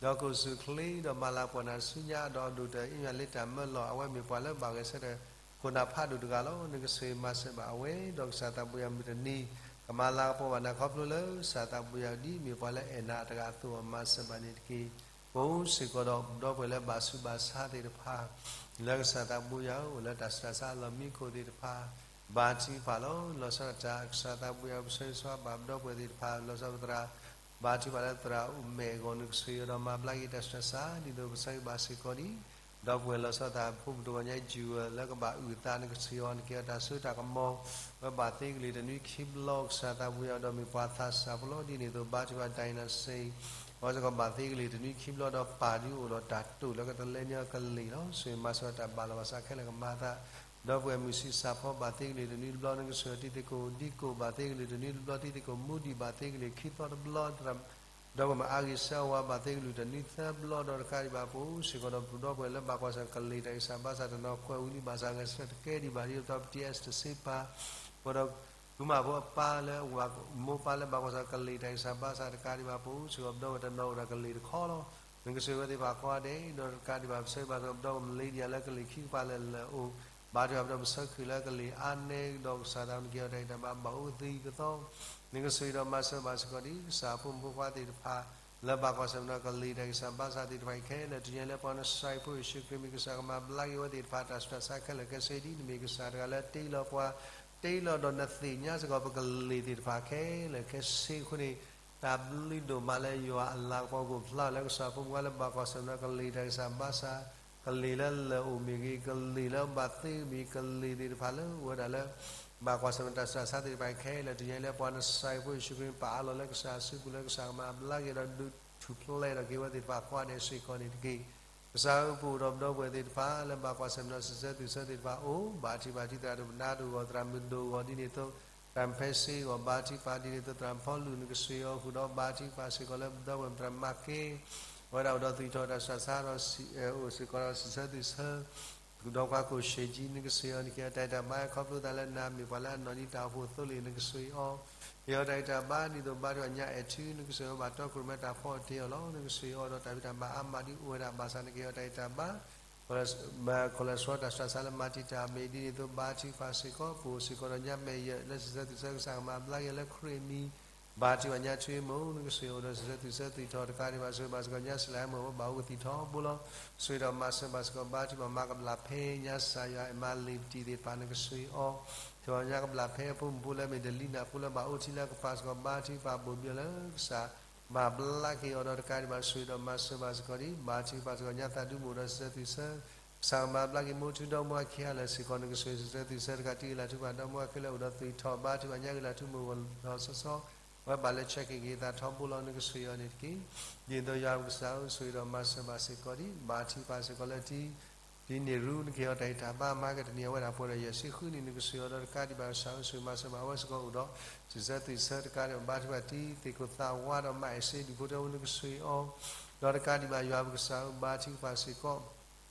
ဒီးကအိၣ်ဆူၣ်အိၣ်ချ့ ဒီးမၤလၤကပီၤနၤဆူညါ ဒီးဒိၣ်တၢၢ်အ့ၣ်ညါလၢတၢ်မၢလီၤ အဝဲမ့ၢ်ပှၤလၢဘၣ်ဂဲၤဆၢထၢၣ်ခိၣ်နၢ်ဖးဒိၣ်တဂၤလီၤ. နကဆိၣ်ဂ့ၤမၤစၢၤဘၣ်အဝဲ ဒီးကစၢ်သးဘိယွၤမုၢ်တနံၤ ကမၤလၤကပီၤဘၣ်နၤခီဖျိလၢ ကစၢ်သးဘိယွၤဒ်မ့ၢ်ပှၤလၢအဲၣ်နၤတဂၤအသိး မၤစၢၤဘၣ်န့ၣ်တက့ၢ်. ပအိၣ်စ့ၢ်ကီးဒီးပဒီပုၢ်ဝဲၢ်လၢဘၣ်ဆူးဘၣ်ဆါသ့ၣ်တဖၣ် လၢကစၢ်သးဘိယွၤဧၢ အိၣ်လၢတၢ်စှၤဆါအလီၢ်မံခိၣ်သ့ၣ်တဖၣ် ဘါထုကဖၣ်လီၤ. လီၤဆီဒၣ်တၢ် ကစၢ်သးဘိယွၤ ပဆၢဂ့ၤဆၢဝါဘၣ်ပဒီပုၢ်ဝဲၢ်သ့ၣ်တဖၣ် လီၤဆီပသရၣ် ဘါထုကဖၣ်လၢသရၣ်အိၣ်မဲာ်အဂီၢ် နကဆိၣ်ဂ့ၤဒီးမၤဘျါက့ၤတၢ်စှၤဆါ ဒ်သိးကစၢ်ဂံၢ်ဘါစ့ၢ်ကီးဒံး ဒီပုၢ်ဝဲၢ်လီၤဆီသး ဖိမုၣ်တဂီၤညါ ယူၢ်ဝဲ လၢကဘၣ်အုၣ်အသး နကဆိၣ်ဂ့ၤအီၤ နကဟ့ၣ်အီၤတၢ်စိတၢ်ကမီၤ ဝဲဘၣ်သ့ကလံၤတနွံခံဘျီ ကစၢ်သးဘိယွၤ ဒီးမ့ၢ်ပှၤသးစၢ်ဖိလီၤ. ဒ်န့ၣ်အသိး ဘါထုကဖၣ် ဒိၣ်နီၢ်စ့ၣ် အဝဲစ့ၢ်ကီးဘၣ်သ့ကလံၤတနွံခံဘျီ ဒီးပၢ်ဒုးအိၣ်ဒီးတၢ်တိာ်လၢကတလဲနံၤအီၤကလံၤလီၤ. ဆိၣ်ဂ့ၤမၤစၢၤတၢ်ဘၣ်လီၤဘၣ်စးခဲလၢာ်ကမၤအသး ဒီပုၢ်ဝဲၢ်မုၢ်ဆံးစၢ်ဖီ ဘၣ်သ့ကလံၤတနွံတဘျီ နကဆိၣ်ဂ့ၤအီၤ တံၤသကိး ဒံကိး ဘၣ်သ့ကလံၤတနွံတဘျီ တံၤသကိးမူဒံး ဘၣ်သ့ကလံၤခံသီတဘျီ ဒီပုၢ်ဝဲၢ်မုၢ်အါဂ့ၤဆၢဝါ ဘၣ်သ့ကလံၤတနွံသၢဘျီ ဒီးတကးဒံးဘၣ် ပအိၣ်စ့ၢ်ကီးဒီးပဒီပုၢ်ဝဲၢ်လၢဘၣ်ကွၢ်ဆၢၣ်ကလံၤတၢ်ဂံၢ်စၢ်ဘါစၢ်တနီၤ ကွဲးဝံၤလံ ဘၣ်ဆၣ်ဂဲၤဆၢထၢၣ်တကဲဒံးဘၣ် ဒ်သိးပတံၤအဲၣ်တစ့ပၢ် ဃိဒီး ကုမၣ်ဖိအပၢ်လၢအဝဲမိၢ်ပၢ်လၢဘၣ်ကွၢ်ဆၢၣ်ကလံၤတၢ်ဂံၢ်စၢ်ဘါစၢ် တကးဒံးဘၣ် ပအိၣ်စ့ၢ်ကီးပဒီပုၢ်ဝဲၢ်တနီၤအိၣ်ဒီးကလံၤတခီလီၤ. နကဆိၣ်ဂ့ၤဝဲသ့ၣ်တဖၣ်ကိးဂၤဒဲး ဒီးတကးဒံးဘၣ် ပဆၢဂ့ၤဘၣ်စ့ၢ်ကီးပဒီပုၢ်ဝဲၢ်မလ့ဒံယၤလၢကလံၤခံကပၤလၢာ်လၢာ်အိၣ် ဘါထုကဖၣ်ပဒီပုၢ်ဝဲၢ်မုၢ်ဆၢခုၣ်လၢကလံၤအါနဲဒီး ကစၢ်သးဘိယွၤ နကဟ့ၣ်အီၤတၢ်ဂံၢ်တၢ်ဘါ ဘၣ်အိၣ်ကသံၣ်ကသီ နကဆိၣ်ဂ့ၤဒီးမၤစၢၤဘၣ်စ့ၢ်ကီးဒံး ကစၢ်ဖိမုၣ်ဖိခွါသ့ၣ်တဖၣ် လၢဘၣ်ကွၢ်ဆၢၣ်ပဒီပုၢ်ဝဲၢ်ကလံၤတၢ်ဂံၢ်စၢ်ဘါစၢ်သ့ၣ်တဖၣ်အံၤခဲလၢာ် တနံၤညါလၢပှၤနဆှၢဖိယ့ၣ်ၡူးခရံာ် မ့ၢ်ကစၢ်ကမၤဘျါက့ၤဝဲသ့ၣ်တဖၣ် တၢ်ဆူးတၢ်ဆါခဲလၢာ်ခဲဆ့ဒ်န့ၣ်မ့ၢ် ကစၢ်တဂၤလၢတ့လီၤပှၤ တ့လီၤဒီးနသ့ၣ်ညါစ့ၢ်ကီးပကလံၤသ့ၣ်တဖၣ်ခဲလၢာ်ခဲဆ့အဃိန့ၣ် တၢ်ဘျုးဒိၣ်မးလၢယွၤအလၤကပီၤကအိၣ်ဖျါလၢကစၢ်ဖိမုၣ်ခွါလၢဘၣ်ကွၢ်ဆၢၣ်ပဒီပုၢ်ဝဲၢ်ကလံၤတၢ်ဂံၢ်စၢ်ဘါစၢ် ကလံၤလၢလၢာ်အိၣ်မ့ၢ်ဂ့ၤ ကလံၤလၢဘၣ်သ့မ့ၢ်ဂ့ၤ ကလံၤသ့ၣ်တဖၣ်လၢအိၣ်ဝဲဒၣ်လၢ ဘၣ်ကွၢ်ဆၢၣ်ပဒီပုၢ်ဝဲၢ်တၢ်ဆူးတၢ်ဆါသ့ၣ်တဖၣ်အံၤခဲလၢာ် တနံၤညါလၢပှၤနဆှၢဖိယ့ၣ်ၡူးခရံာ် ပာ်အါလီၤလၢကစၢ်အစုပူၤလၢကစၢ်ကမၤဘျါက့ၤဒီး ဒုးထူၣ်ဖျဲးဒီးက့ၤဝဲသ့ၣ်တဖၣ်ကိးဂၤဒဲးစ့ၢ်ကီးန့ၣ်တက့ၢ်. ကစၢ်ဧၢ ပအိၣ်ဒီးပဒီပုၢ်ဝဲၢ်သ့ၣ်တဖၣ်လၢဘၣ်ကွၢ်ဆၢၣ်ပဒီပုၢ်ဝဲၢ်စံးဆၢသုးဆၢသ့ၣ်တဖၣ်အိၣ် ဘၣ်ထံၣ်ဘၣ်ထံသရၣ်ဒိၣ်ပနါဒိၣ်ဂီၢ် သရၣ်မုၣ်ဒိၣ်ဂီၢ်ဒ်န့ၣ်အသိး သရၣ်မုၣ်ဖဲစ့အဂီၢ် ဘၣ်ထံၣ်ပာ်ဒ်န့ၣ်အသိး သရၣ်ဖီလူး နကဆိၣ်ဂ့ၤအီၤဃုာ်ဒီး ဘၣ်ထံၣ်ပာ်စ့ၢ်ကီးလၢပဒီပုၢ်ဝဲၢ်သရၣ်မၤက့ အဝဲဒၣ်အိၣ်ဒီးသွံၣ်ထီၣ်တၢ်ဆူးတၢ်ဆါဒီး အိၣ်စ့ၢ်ကီးဒီးစံးဆၢသုးဆၢ ဃုာ်ဒီးပှၤကိၣ်ရှ့ၣ်ကၠံ နကဆိၣ်ဂ့ၤအီၤ နကဟ့ၣ်အီၤတၢ်ဂံၢ်တၢ်ဘါ ခီဖျိသးလၢနၤမ့ၢ်ပှၤလၢအနီၢ်ဒံးတၢ်အိၣ်ဖှိၣ်သိလ့ၣ် နကဆိၣ်ဂ့ၤအီၤ ဟ့ၣ်အီၤတၢ်ဂံၢ်တၢ်ဘါ ဒ်သိးဘါထုကဖၣ်ညါအဲၣ်ထူ နကဆိၣ်ဂ့ၤအီၤဘၣ်တီခိၣ်ရိၣ်မဲတၢ်ဖီအီၣ်တ့ၢ်အီၤလီၤ. နကဆိၣ်ဂ့ၤအီၤဒီးတၢ်ဖံးတၢ်မၤအါမးဒ်အိၣ်ဝဲဒၣ်ဘၣ်ဆၣ် နကဟ့ၣ်အီၤတၢ်ဂံၢ်တၢ်ဘါ cholesterol တၢ်ဆူးတၢ်ဆါလၢမၤတံာ်တာ်မ့ၢ်ဒ်န့ၣ်အသိး ဘါထုကဖၣ်စ့ၢ်ကီး ပအိၣ်စ့ၢ်ကီးဒီးညါမဲာ်ယဲၢ် လၢစံးဆၢသုးဆၢကစၢ်ကမၤဘျါက့ၤလၢခရံာ်အမံၤ ဘါထုကဖၣ်ညါထွံၣ်မိၢ် နကဆိၣ်ဂ့ၤအီၤဒီးစံးဆၢသုးဆၢသွံၣ်ထီၣ်တကးဒံးဘၣ် ဆိၣ်ဂ့ၤဘၣ်စ့ၢ်ကီးညါစံးလၢဟဲမိၢ် ဝဲဘၣ်အိၣ်ကသံၣ်ထီဘိလီၤ. ဆိၣ်ဂ့ၤဒီးမၤစၢၤဘၣ်စ့ၢ်ကီး ဘါထုကဖၣ်မၤကဘျၣ်ဖဲ ညါစၢ်ယွၤအမၤလ့ၤပတံၤသ့ၣ်တဖၣ် နကဆိၣ်ဂ့ၤအီၤ ဆိၣ်ဂ့ၤညါကဘျၣ်ဖဲအဖိမုၣ်ဖိလၢအမ့ၢ်ဒလံနၢ်ဖိလၢဘၣ်အိၣ်ထံလၢကပၤစ့ၢ်ကီး ဘါထုကဖၣ်ဘိၣ်ဘံလၢကစၢ် မၤဘျါက့ၤအီၤဒီးတကးဒံးဘၣ် ဆိၣ်ဂ့ၤဒီးမၤစၢၤဘၣ်စ့ၢ်ကီးဒ် ဘါထုကဖၣ်စ့ၢ်ကီးညါသးဒူမုၢ်ဒီးစံးဆၢသုးဆၢ ကစၢ်ကမၤဘျါက့ၤမိၢ်ထူဒီမါဝၤခံဂၤလၢာ်စ့ၢ်ကီး နကဆိၣ်ဂ့ၤစံးဆၢသုးဆၢတကးတံၢ်ဂ့ၤလၢ်ထူပှၤဒီမါဝၤခဲလၢာ်အိၣ်ဒီးသွံၣ်ထီၣ် ဘါထုကဖၣ်ညါဂ့ၤလၢ်ထူမုၢ်ဂီၢ်လီၤဆီဆီ ဝဲဘၣ်လဲၤဆဲးက့ၤက့ၤသးထီဘိလီၤ နကဆိၣ်ဂ့ၤအီၤန့ၣ်တက့ၢ်. ဒ်သိးယွၤပကစၢ်ဧၢ ဆိၣ်ဂ့ၤဒီးမၤစၢၤဘၣ်စ့ၢ်ကီးဒ် ဘါထုကဖၣ်စ့ၢ်ကီးလၢတံၤ တံၤန့ၣ်ရူ နကဟ့ၣ်အီၤတၢ်ဂံၢ်တၢ်ဘါ မၤကတနံၤအဝဲဒၣ်ပှဲၤဒီးယဲၢ်ဆံဃုနံၣ် နကဆိၣ်ဂ့ၤအီၤဒီးတကးဒံးဘၣ် ကစၢ်ဧၢ ဆိၣ်ဂ့ၤမၤစၢၤဘၣ်အဝဲစ့ၢ်ကီးအိၣ်ဒီး စံးဆၢသုးဆၢတကးဒံးဘၣ် ဘါထုကဖၣ်တံၤသ့ၣ်ခိၣ်သးဝါဒီးမၤအဲၣ်စ့ဒူၣ်ဖိထၢဖိ နကဆိၣ်ဂ့ၤအီၤ ဒီးတကးဒံးဘၣ် ယွၤပကစၢ်ဧၢ ဘါထုကဖၣ်စ့ၢ်ကီး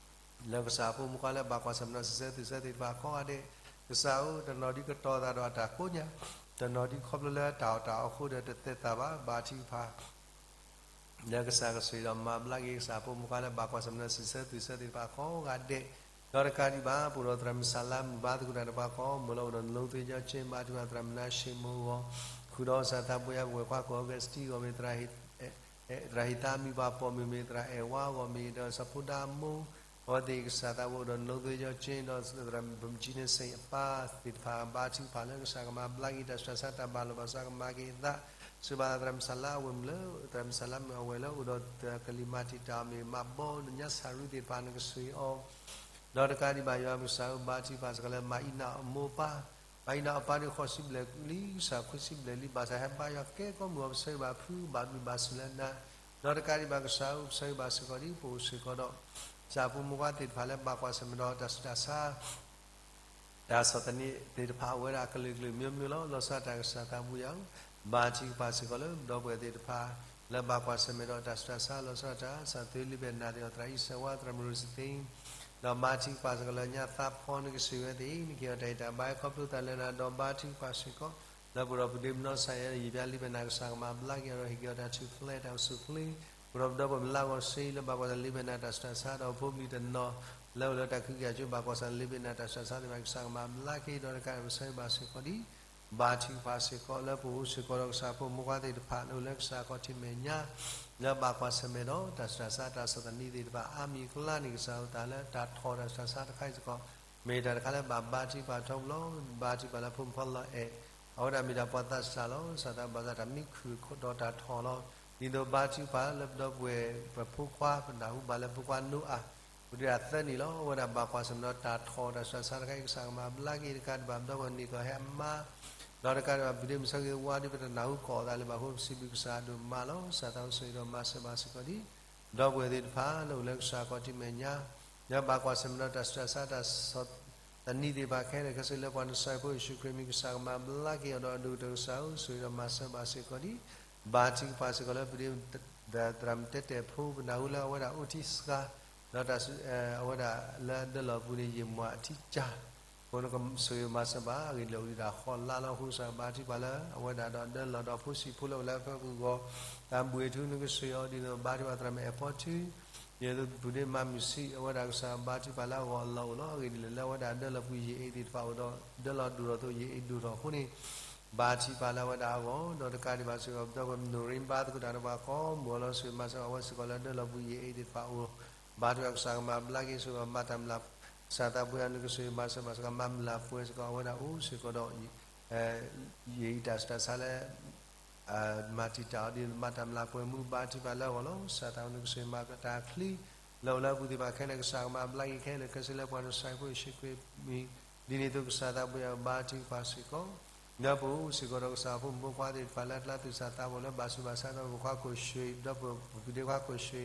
လၢကစၢ်အဖိမုၣ်ခွါလၢဘၣ်ကွၢ်ဆၢၣ်မဲာ်ဒီးစံးဆၢသုးဆၢသ့ၣ်တဖၣ်ကိးဂၤဒဲး, ကစၢ်ဧၢ, တနီၤဒ်ကတီၤသးဒီးအတၢ်ကိးညါ, တနီၤဒ်ခီဖျိလၢတၢ်အီၣ်တၢ်အီအဃိဒီးတသဲးသးဘၣ်, ဘါထုကဖၣ် လၢကစၢ်ကဆိၣ်ဂ့ၤဒီးမၤဘျါက့ၤ ကစၢ်အဖိမုၣ်ခွါလၢဘၣ်ကွၢ်ဆၢၣ်မဲာ်ဒီးစံးဆၢသုးဆၢသ့ၣ်တဖၣ်ကိးဂၤဒဲး, ဒီးတကးဒံးဘၣ် ပအိၣ်ဒီးသရၣ်မုၣ်စၢ်လါမုၣ်ဘါသကုၤတၢ်တဖၣ်ကိးမုၢ်လၢအိၣ်ဒီးနလိသ့ကၠီကၠ့ ဘါထုကဖၣ်သရၣ်မုၣ်နါၡ့မိၢ်အဂီၢ်, ဃုာ်ဒီးကစၢ်သးဘိယွၤပဝဲၢ်ခွါကိးဂၤစတံဂီၢ်မ့ၢ်သရၣ်ဟ့ၣ် သရၣ်ဟံးသါမံၤပှၤပိာ်မုၣ်မ့ၢ် သရၣ်အဲၣ်ဝါအဂီၢ်မ့ၢ် ဒီးစီၤဖိဒါမိၢ် အဝဲသ့ၣ်ကစၢ်သးဘိဒီး နိသိယီက့ဒီး သရၣ်ဘုၣ်မုၣ်ကၠံန့ၣ် စ့ၣ်အပၢ်သ့ၣ်တဖၣ် ဘါထုကဖၣ်လၢကစၢ်ကမၤဘျါက့ၤတၢ်ဆူးတၢ်ဆါ တၢ်ဘၣ်လိာ်ဘၣ်စးကမၤက့ၤအသး စံးဘၣ်သရၣ်မုၣ်စၢ်လါအဝဲၢ်မုၣ်လၢ သရၣ်မုၣ်စၢ်လါမုၣ်အဝဲၢ်လၢအိၣ်ဒီးကလံၤမၤတံာ်တာ်အီၤမ့ၢ် မးဘီ ညါစၢ်ရူသ့ၣ်တဖၣ် နကဆှံအီၤ ဒီးတကးဒံးဘၣ်ယွၤပကစၢ်ဧၢ ဘါထုကဖၣ်စ့ၢ်ကီးလၢ မၤအံၤနၤအမိၢ်အပၢ်, မၤအံၤနၤအပၢ်ဒ်ဃိးဆံဘျဲၣ်လံ ကစၢ်ခွံဆံဘျဲၣ်လံ ဘၣ်ဆၣ်ဟဲဘါယွၤကဲကီမုၢ်အီၤ ပဆၢဂ့ၤဘၣ်ဖု ဘၣ်ဘျုးဘၣ်ဆိၣ်လၢနၤ, ဒီးတကးဒံးဘၣ်ကစၢ်ဧၢ ပဆၢဂ့ၤဘၣ်စ့ၢ်ကီးဒ် ပအိၣ်စ့ၢ်ကီးဒီး ကစၢ်ဖိမုၢ်ခွါသ့ၣ်တဖၣ်လၢဘၣ်ကွၢ်ဆၢၣ်မဲာ်ဒီးတၢ်ဆူးတၢ်ဆါ တၢ်ဆီၣ်သနံးသ့ၣ်တဖၣ် အဝဲဒၣ်အကလုာ်ကလုာ်မျိုးမျိုးလီၤ. လီၤဆီဒၣ်တၢ်ကစၢ်သးဘိယွၤဧၢ, ဘါထုကဖၣ်စ့ၢ်ကီးလၢပဒီပုၢ်ဝဲၢ်သ့ၣ်တဖၣ် လၢဘၣ်ကွၢ်ဆၢၣ်မဲာ်ဒီးတၢ်ဆူးတၢ်ဆါ လီၤဆီဒၣ်တၢ် ကစၢ်သုလံဘဲၣ်နၤသ့ၣ်ဒီး သရၣ်အံၣ်စဲးဝါ သရၣ်မုၣ်ရိစသ့ ဒီးဘါထုကဖၣ်စ့ၢ်ကီးလၢညါသးဖီ နကဆှံဝဲသ့ၣ် နကဟ့ၣ်အီၤတၢ်ဟ့ၣ်တၢ်ဘါ ခီဖျိသးလၢနၤ ဒီးဘါထုကဖၣ်စ့ၢ်ကီး လၢပဒီပုၢ်ဝဲၢ်မနီၤစၢ်ယဲ ယံာ်ဘျါလံဘဲၣ်နၤ ကစၢ်ကမၤဘျါက့ၤအီၤဒီး ဟ့ၣ်က့ၤအီၤတၢ်ထူၣ်ဖျဲးတၢ်အိၣ်ဆူၣ်အိၣ်ချ့ ပဒီပုၢ်ဝဲၢ်လၢအဂီၢ်စ့ၢ် လၢဘၣ်ကွၢ်ဆၢၣ်မဲာ်လံဘဲၣ်နၤတၢ်ဆူးတၢ်ဆါ ဒီးဖိပလံၤတနီၤ လၢအိၣ်လၢတၢ်ခုက့ၤအကၠိ ဘၣ်ကွၢ်ဆၢၣ်မဲာ်လံဘဲၣ်နၤတၢ်ဆူးတၢ်ဆါသ့ၣ်တဖၣ် ကစၢ်ကမၤဘျါက့ၤဒီးတကးဒံးဘၣ်ပဆၢဂ့ၤဘၣ်စ့ၢ်ကီးဒ် ဘါထုကဖၣ်စ့ၢ်ကီး လၢပအိၣ်စ့ၢ်ကီးဒီးကစၢ်ဖိမုၢ်ခွါသ့ၣ်တဖၣ် လၢအိၣ်လၢကစၢ်ခီၣ်ထံးမဲာ်ညါ လၢဘၣ်ကွၢ်ဆၢၣ်မဲာ်ဒီးတၢ်ဆူးတၢ်ဆါ တၢ်ဆီၣ်သနံးသ့ၣ်တဖၣ် အါမံၤအကျါန့ၣ် ကစၢ်အသးလၢတၢ်ထီၣ်တၢ်ဆူးတၢ်ဆါတခါအံၤစ့ၢ်ကီး မ့ၢ်တၢ်တခါလၢဘၣ်ဘါထုကဖၣ်ထီဘိလီၤ. ဘါထုကဖၣ်လၢဖိမုၣ်ဖိလီၤအဲၣ် အဝဲဒၣ်မ့ၢ်ဒၣ်ပှၤသးစၢ်လီၤ. ကစၢ်သးဘၣ်သးတၢ်မံခူၣ်ဒီးတၢ်ထီၣ်လီၤ. ဒ်သိးဘါထုကဖၣ်လၢပဒီပုၢ်ဝဲၢ် ပဖိခွါ ပနၢ်ဟူဘၣ်လၢဖိခွါနိအၤ ပဒုၣ်ဒါသၢနံၣ်လီၤ. အဝဲဒၣ်ဘၣ်ကွၢ်ဆၢၣ်မဲာ်ဒီးတၢ်ထီၣ်တၢ်ဆူးတၢ်ဆါတခါအံၤ ကစၢ်ကမၤဘျါက့ၤတကးဒံးဘၣ် ပဒီပုၢ်ဝဲၢ်န့ၣ်ကဟဲအမါ ဒီးတကးဒံးဘၣ် ပဒ့မုၣ်ဆၢဂ့ၤဝါဒ်ပတနၢ်ဟူကိးအသးလၢၤဘၣ်အဃိ ပစံးဘျုးကစၢ်ဒိၣ်မးလီၤ. ကစၢ်သးအိၣ်ဆိၣ်ဂ့ၤဒီးမၤစၢၤဘၣ်စ့ၢ်ကီးဒ် ပဒီပုၢ်ဝဲၢ်သ့ၣ်တဖၣ် လၢအိၣ်လၢကစၢ်ခီၣ်ထံးမဲာ်ညါ လၢဘၣ်ကွၢ်ဆၢၣ်မဲာ်ဒီးတၢ်ဆူးတၢ်ဆါ တၢ်ဆီၣ်သနံးသ့ၣ်တဖၣ်ခဲလၢာ်ခဲဆ့လၢပှၤနဆှၢဖိယ့ၣ်ၡူးခရံာ်မံၤ ကစၢ်ကမၤဘျါက့ၤအီၤဒီးအဒိၣ်ကတၢၢ် ကစၢ်ဧၢ ဆိၣ်ဂ့ၤဒီးမၤစၢၤဘၣ်စ့ၢ်ကီးဒ် ဘါထုကဖၣ်စ့ၢ်ကီးလၢပဒ့ သရၣ်မုၣ်တဲတဲာ်ဖိ ပနၢ်ဟူလၢအဝဲဒၣ်အိၣ်ထံစှၤ ဒီးတၢ်ဆူး အဝဲဒၣ်လၢအဒၢလီၤပူၤန့ၣ် ယံာ်မးအထံကၢ် အဃိနကဆိၣ်ဂ့ၤမၤစၢၤဘၣ် အဂ့ၢ်ဒ်လဲၣ်အိၣ်ဒံးတၢ်ဃီလါလီၤ. အဃိကစၢ်ဘါထုကဖၣ်လၢအဝဲဒၣ်ဒီးအဒၢလီၤဒီးဖိဆံးဖိလၢအိၣ်လၢအဖၢပူၤအဂီၢ် တၢ်ဘှံးထူနကဆိၣ်ဂ့ၤအီၤဒ်သိးဘါထုကဖၣ်သရၣ်မုၣ်အဲၣ်ဖီထူ ဒ်သိးပဒ့မါမုၢ်ဆံး အဝဲဒၣ်ကစၢ်ဘါထုကဖၣ်လၢအဂီၢ်အလီၢ်အိၣ်လီၤ. အဂ့ၢ်ဒ်လဲၣ်လၢအဝဲဒၣ်အဒၢလီၤပူၤယံာ်အ့ၣ်သ့ၣ်တဖၣ်အိၣ်ဒီး ဒၢလီၤဒိၣ်ထီၣ်သိးယံာ်အ့ၣ်ဒိၣ်ထီၣ်အဃိန့ၣ် ဘါထုကဖၣ်လၢအဝဲဒၣ်အဂီၢ် ဒီးတကးဒံးဘၣ်စ့ၢ်ကီး ပဒီပုၢ်ဝဲၢ်မနိၣ်ရံဘါသကိးတၢ်ဒီးပှၤ ကိးမုၢ်အလီၤ ဆိၣ်ဂ့ၤမၤစၢၤဘၣ်အဝဲစ့ၢ်ကီးလၢအဒၢလီၤပူၤယံာ်အ့ၣ်သ့ၣ်တဖၣ်အိၣ် ဘါထုကဖၣ်ကစၢ်ကမၤဘျါက့ၤ ဆိၣ်ဂ့ၤဘၣ်မၤတၢ်မျၢ် ကစၢ်သးပှဲၤအီၤ နကဆိၣ်ဂ့ၤမၤစၢၤဘၣ်စ့ၢ်ကီး မၤမျၢ်ပှဲၤစ့ၢ်ကီး အဝဲဒၣ်အိၣ်စ့ၢ်ကီးဒီး ယံာ်အ့ၣ်တၢ်ဆူးတၢ်ဆါလၢ မၤတံာ်တာ်အီၤဒ်သိးမၤတၢ်မျၢ်ပှဲၤမူ ဘါထုကဖၣ်လၢအဂီၢ်လီၤ. ကစၢ်သးအိၣ် နကဆိၣ်ဂ့ၤမၤတၢ်ချံ လၢအိၣ်လၢအပူၤသ့ၣ်တဖၣ်ခဲလၢာ် ကစၢ်ကမၤဘျါက့ၤခဲလၢာ်ခဲဆ့လၢပှၤနဆှၢဖိယ့ၣ်ၡူးခရံာ်မံၤ ဒ်န့ၣ်အသိးကစၢ်သးပှဲၤအီၤ ဘါထုကဖၣ်စ့ၢ်ကီး ဒီးပအိၣ်စ့ၢ်ကီးဒီးကစၢ်ဖိမုၣ်ဖိခွါသ့ၣ်တဖၣ်လၢအကျါ သူၣ်စၢ်သးဘီၣ်လၢဘၣ်ဆူးဘၣ်ဆါဒီး ပဖိခွါကိၣ်ဆှံ ဒီးပဖုဒ့ခွါကိၣ်ဆှံ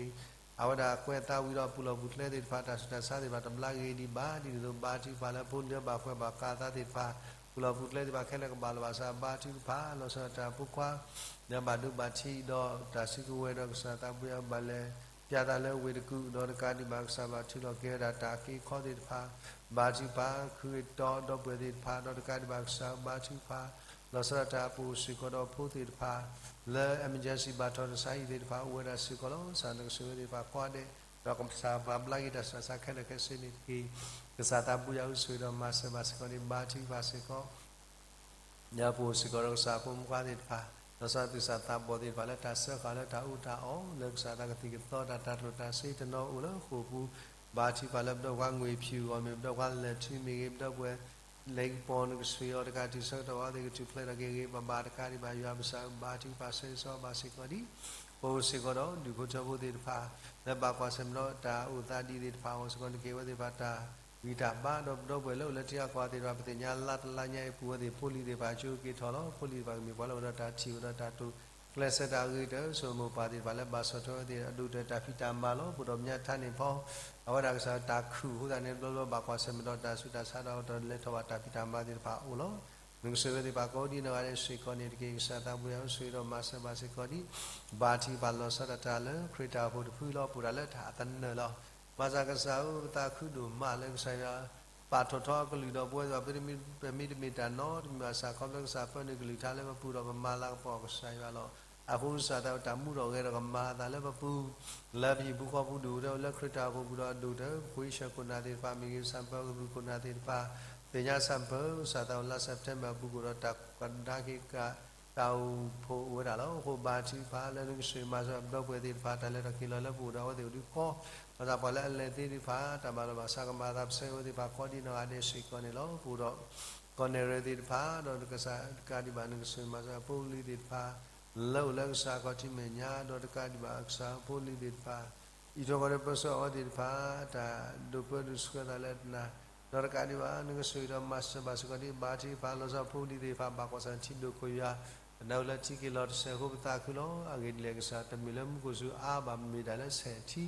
အဝဲဒၣ်ကွဲးအသးဝံၤဒီးပူၤလီၢ်ပူၤကျဲသ့ၣ်တဖၣ် တၢ်ဆူးတၢ်ဆါသ့ၣ်တဖၣ်တဘျါဂ့ၤဒံးဘၣ် ဒ်န့ၣ်အသိးဘါထုကဖၣ်လၢဖိလံၤဘၣ်ကွဲးဘၣ်ကးအသးသ့ၣ်တဖၣ် ပူၤလီၢ်ပူၤကျဲသ့ၣ်တဖၣ်ခဲလၢာ်ကဘၣ်လိာ်ဘၣ်စးဘါထုကဖၣ် လီၤဆီဒၣ်တၢ်ဖိခွါ ဒီးဘၣ်ဒိဘၣ်ထံးဒီးတၢ်စုကဝဲၤဒီးကစၢ်သးပှဲၤအီၤဘၣ်လဲၤ ပၠးသးလၢဝ့ၢ်တကူၣ် ဒီးတကးဒံးဘၣ်ကစၢ်ဘၣ်ထုးလီၤက့ၤဝဲဒၣ် တၢ်က့ၤခီသ့ၣ်တဖၣ် ဘါထုကဖၣ် ခုးအတီဒီပုၢ်ဝဲၢ်သ့ၣ်တဖၣ် ဒီးတကးဒံးဘၣ်ကစၢ်ဘါထုကဖၣ် လီၤဆီဒၣ်တၢ်ပအိၣ်စ့ၢ်ကီးဒီးဖိသ့ၣ်တဖၣ် လၢ emergency ဘၣ်ထီၣ်တၢ်ဆါဟံၣ်သ့ၣ်တဖၣ် အိၣ်ဝဲဒၣ်စ့ၢ်ကီးလီၤ. ကစၢ်နကဆိၣ်ဂ့ၤသ့ၣ်တဖၣ်ကိးဂၤဒဲး ဒီးကစၢ်မၤဘျါက့ၤတၢ်ဆူးတၢ်ဆါခဲလၢာ်ခဲဆ့န့ၣ်တက့ၢ်. ကစၢ်သးပှဲၤအီၤ ဆိၣ်ဂ့ၤဒီးမၤစၢၤဘၣ်စ့ၢ်ကီးန့ၣ် ဘါထုကဖၣ်စ့ၢ်ကီး ဒီးပအိၣ်စ့ၢ်ကီးဒီးကစၢ်ဖိမုၣ်ဖိခွါသ့ၣ်တဖၣ် လီၤဆီသူၣ်စၢ်သးဘီၣ်သ့ၣ်တဖၣ်လၢတၢ်စၢဃာ်လၢတၢ်အူတၢ်အီၣ် လၢကစၢ်သးကသံၣ်ကသီတၢ်တၢ်ကျိၣ်တၢ်စ့တနီၤအိၣ်လၢဃိာ်ပူၤ ဘါထုကဖၣ်လၢပဒီပုၢ်ဝဲၢ်ငွေဖြူအဂီၢ်မ့ၢ် ပဒီပုၢ်ဝဲၢ်လဲၤထူမ့ၢ်ဂ့ၤ ပဒီပုၢ်ဝဲၢ် လဲၤကပီၤနကဆိၣ်ဂ့ၤအီၤတကးတုၤဆၢကတီၢ်အီၤသ့ၣ်ကထူၣ်ဖျဲးထီၣ်က့ၤဂ့ၤဘၣ်ဘၣ်တကးဒံးဘၣ်ယွၤပကစၢ်ဘါထုကဖၣ်ဆၢဂ့ၤဆၢဝါဘၣ်စ့ၢ်ကီးဒ် ပအိၣ်စ့ၢ်ကီးဒီးဒူၣ်ဖိထၢဖိသ့ၣ်တဖၣ် လၢဘၣ်ကွၢ်ဆၢၣ်မဲာ်ဒီးတၢ်အိၣ်သးဒ်သ့ၣ်တဖၣ်အဂီၢ်စ့ၢ်ကီး နက့ၤဝဲသ့ၣ်တဖၣ်တၢ်ဂံၢ်တၢ်ဘါ ဒီးပဒီပုၢ်ဝဲၢ်လၢအိၣ်လၢထံဂၤကီၢ်ဂၤသ့ၣ်တဖၣ် ပသ့ၣ်ညါလါတလါညါအံၤ ပူၤဝဲသ့ၣ်ဖိလံၤသ့ၣ်တဖၣ်ကၠိက့ၤထီၣ်လီၤ. ဖိလံၤသ့ၣ်တဖၣ်ကမ့ၢ်ပှၤလၢအိၣ်ဒီးတၢ်ထံၣ်အိၣ်ဒီးတၢ်တိာ် ကျဲးစၢးတၢ်ဂ့ၤတၢၢ် ဆိမိၣ်ပၢ်သ့ၣ်တဖၣ်လၢဘၣ်ဆီၣ်ထွဲဝဲသ့ၣ် အဒိၣ်တၢ်တၢ်ဖံးတၢ်မၤလီၤ. ပဒီၣ်မညါထါန့ၣ်ဖီ အဝဲဒၣ်ကစၢ်တၢ်ခုၣ်အဃိသတးန့ၣ် ဘျီဘျီဘၣ်ကွၢ်ဆၢၣ်မဲာ်ဒီးတၢ်ဆူးတၢ်ဆါဒီး ဒီးလဲၤထီၣ်ဘၣ်တၢ်ဖံးတၢ်မၤသ့ၣ်တဖၣ်အိၣ်လီၤ. နကဆိၣ်ဂ့ၤသ့ၣ်တဖၣ်ကိးဒ်နီၢ်ဂၤဒဲးစ့ၢ်ကီးန့ၣ်တက့ၢ်. ကစၢ်သးပှဲၤအီၤ ဆိၣ်ဂ့ၤဒီးမၤစၢၤဘၣ်စ့ၢ်ကီးဒ် ဘါထုကဖၣ်လီၤဆီဒၣ်တၢ်လၢခရံာ်တၢ်အိၣ်ဖှိၣ်တဖုလီၤ. ပအိၣ်တၢ်လၢတၢ်အသနၢၣ်လီၤ. ဘၣ်ဆၣ်ကစၢ်ဧၢ ပသးခုဒိၣ်မးလၢကစၢ်ယွၤ ပာ်ထီၣ်ထီအကလုၢ်ဒီးပဝဲသ့ၣ်တဖၣ် ပမ့တမ့ၢ်တၢ်နီတမံၤဘၣ်ဆၣ် ခီဖျိကစၢ်ပၢနုာ်ကလုၢ်ကထါလၢပပူၤဒီးပမၤလၤကပီၤကစၢ်ယွၤလီၤ. အဃိကစၢ်သးဝဲတၢ်မူထီၣ်ဂဲၤထီၣ်ကမၤအသးလၢပပူၤ လၢပဟံၣ်ပူၤဃီပူၤဒူၣ်ဝဲလၢခရံာ်တၢ်အိၣ်ဖှိၣ်ပူၤဒီးအဒိၣ်တၢၢ် ပခိၣ်အံၣ်ဆၢခိၣ်နၢ်သ့ၣ်တဖၣ်မ့ၢ်ဂ့ၤ ဆၣ်ပၢကရူၢ်ခိၣ်နၢ်သ့ၣ်တဖၣ် သ့ၣ်ညါဆၣ်ပၢ ကစၢ်သးအိၣ်လါ September အပူၤကွံာ်ဒီးတၢ်ကဒါက့ၤက တၢ်အိၣ်ဖှိၣ်အိၣ်ဝဲဒၣ်လီၤ. အဃိဘါထုကဖၣ်လၢနကဆိၣ်ဂ့ၤမၤစၢၤပဒီပုၢ်ဝဲၢ်သ့ၣ်တဖၣ် တၢ်လဲၤထီၣ်က့ၤလီၤလၢပအိၣ်ဒီးအဝဲသ့ၣ်အိၣ်ဒုးဃီ, ဒီးတၢ်ပှၤလၢအလဲၤသ့သ့ၣ်တဖၣ် တၢ်ဘၣ်လီၤဘၣ်စးကမၤအသး ပဆၢဂ့ၤဝဲသ့ၣ်တဖၣ်ကိးဒံနီၢ်ဂၤဒဲးစ့ၢ်ကီးန့ၣ်လီၤ. ပအိၣ်ဒီး ကီၢ်နဲၣ်ရွဲၣ်သ့ၣ်တဖၣ် ဒီးကစၢ်တကးဒံးဘၣ် နကဆိၣ်ဂ့ၤမၤစၢၤအဖိအလံၤသ့ၣ်တဖၣ် လၢအိၣ်လၢကစၢ်ခီၣ်ထံးမဲာ်ညါ ဒီးတကးဒံးဘၣ်ကစၢ်ဖိလံၤသ့ၣ်တဖၣ် အံးထွဲကွၢ်ထွဲပၢဆှၢအဝဲသ့ၣ်တဖၣ် တၢ်ဒိးပၢဒိးဆှၢသးလၢနၤ, ဒီးတကးဒံးဘၣ် နကဆိၣ်ဂ့ၤဒီးမၤစၢၤဘၣ်စ့ၢ်ကီးဒ်ဘါထုကဖၣ်လီၤဆီဖိလံၤသ့ၣ်တဖၣ် ဘၣ်ကွၢ်ဆၢၣ်ထံဒိၣ်ခိၣ်ယွၤ ပနၢ်ဟူလၢထံက့ၤလီၤတစဲးအဃိ ပသးခုလီၤ. အဂ့ၢ်ဒ်လဲၣ်ကစၢ် တမ့ၢ်လၢမူခိၣ်စူၤအါဘၣ် မ့ၢ်တၢ်လၢဆဲးထံ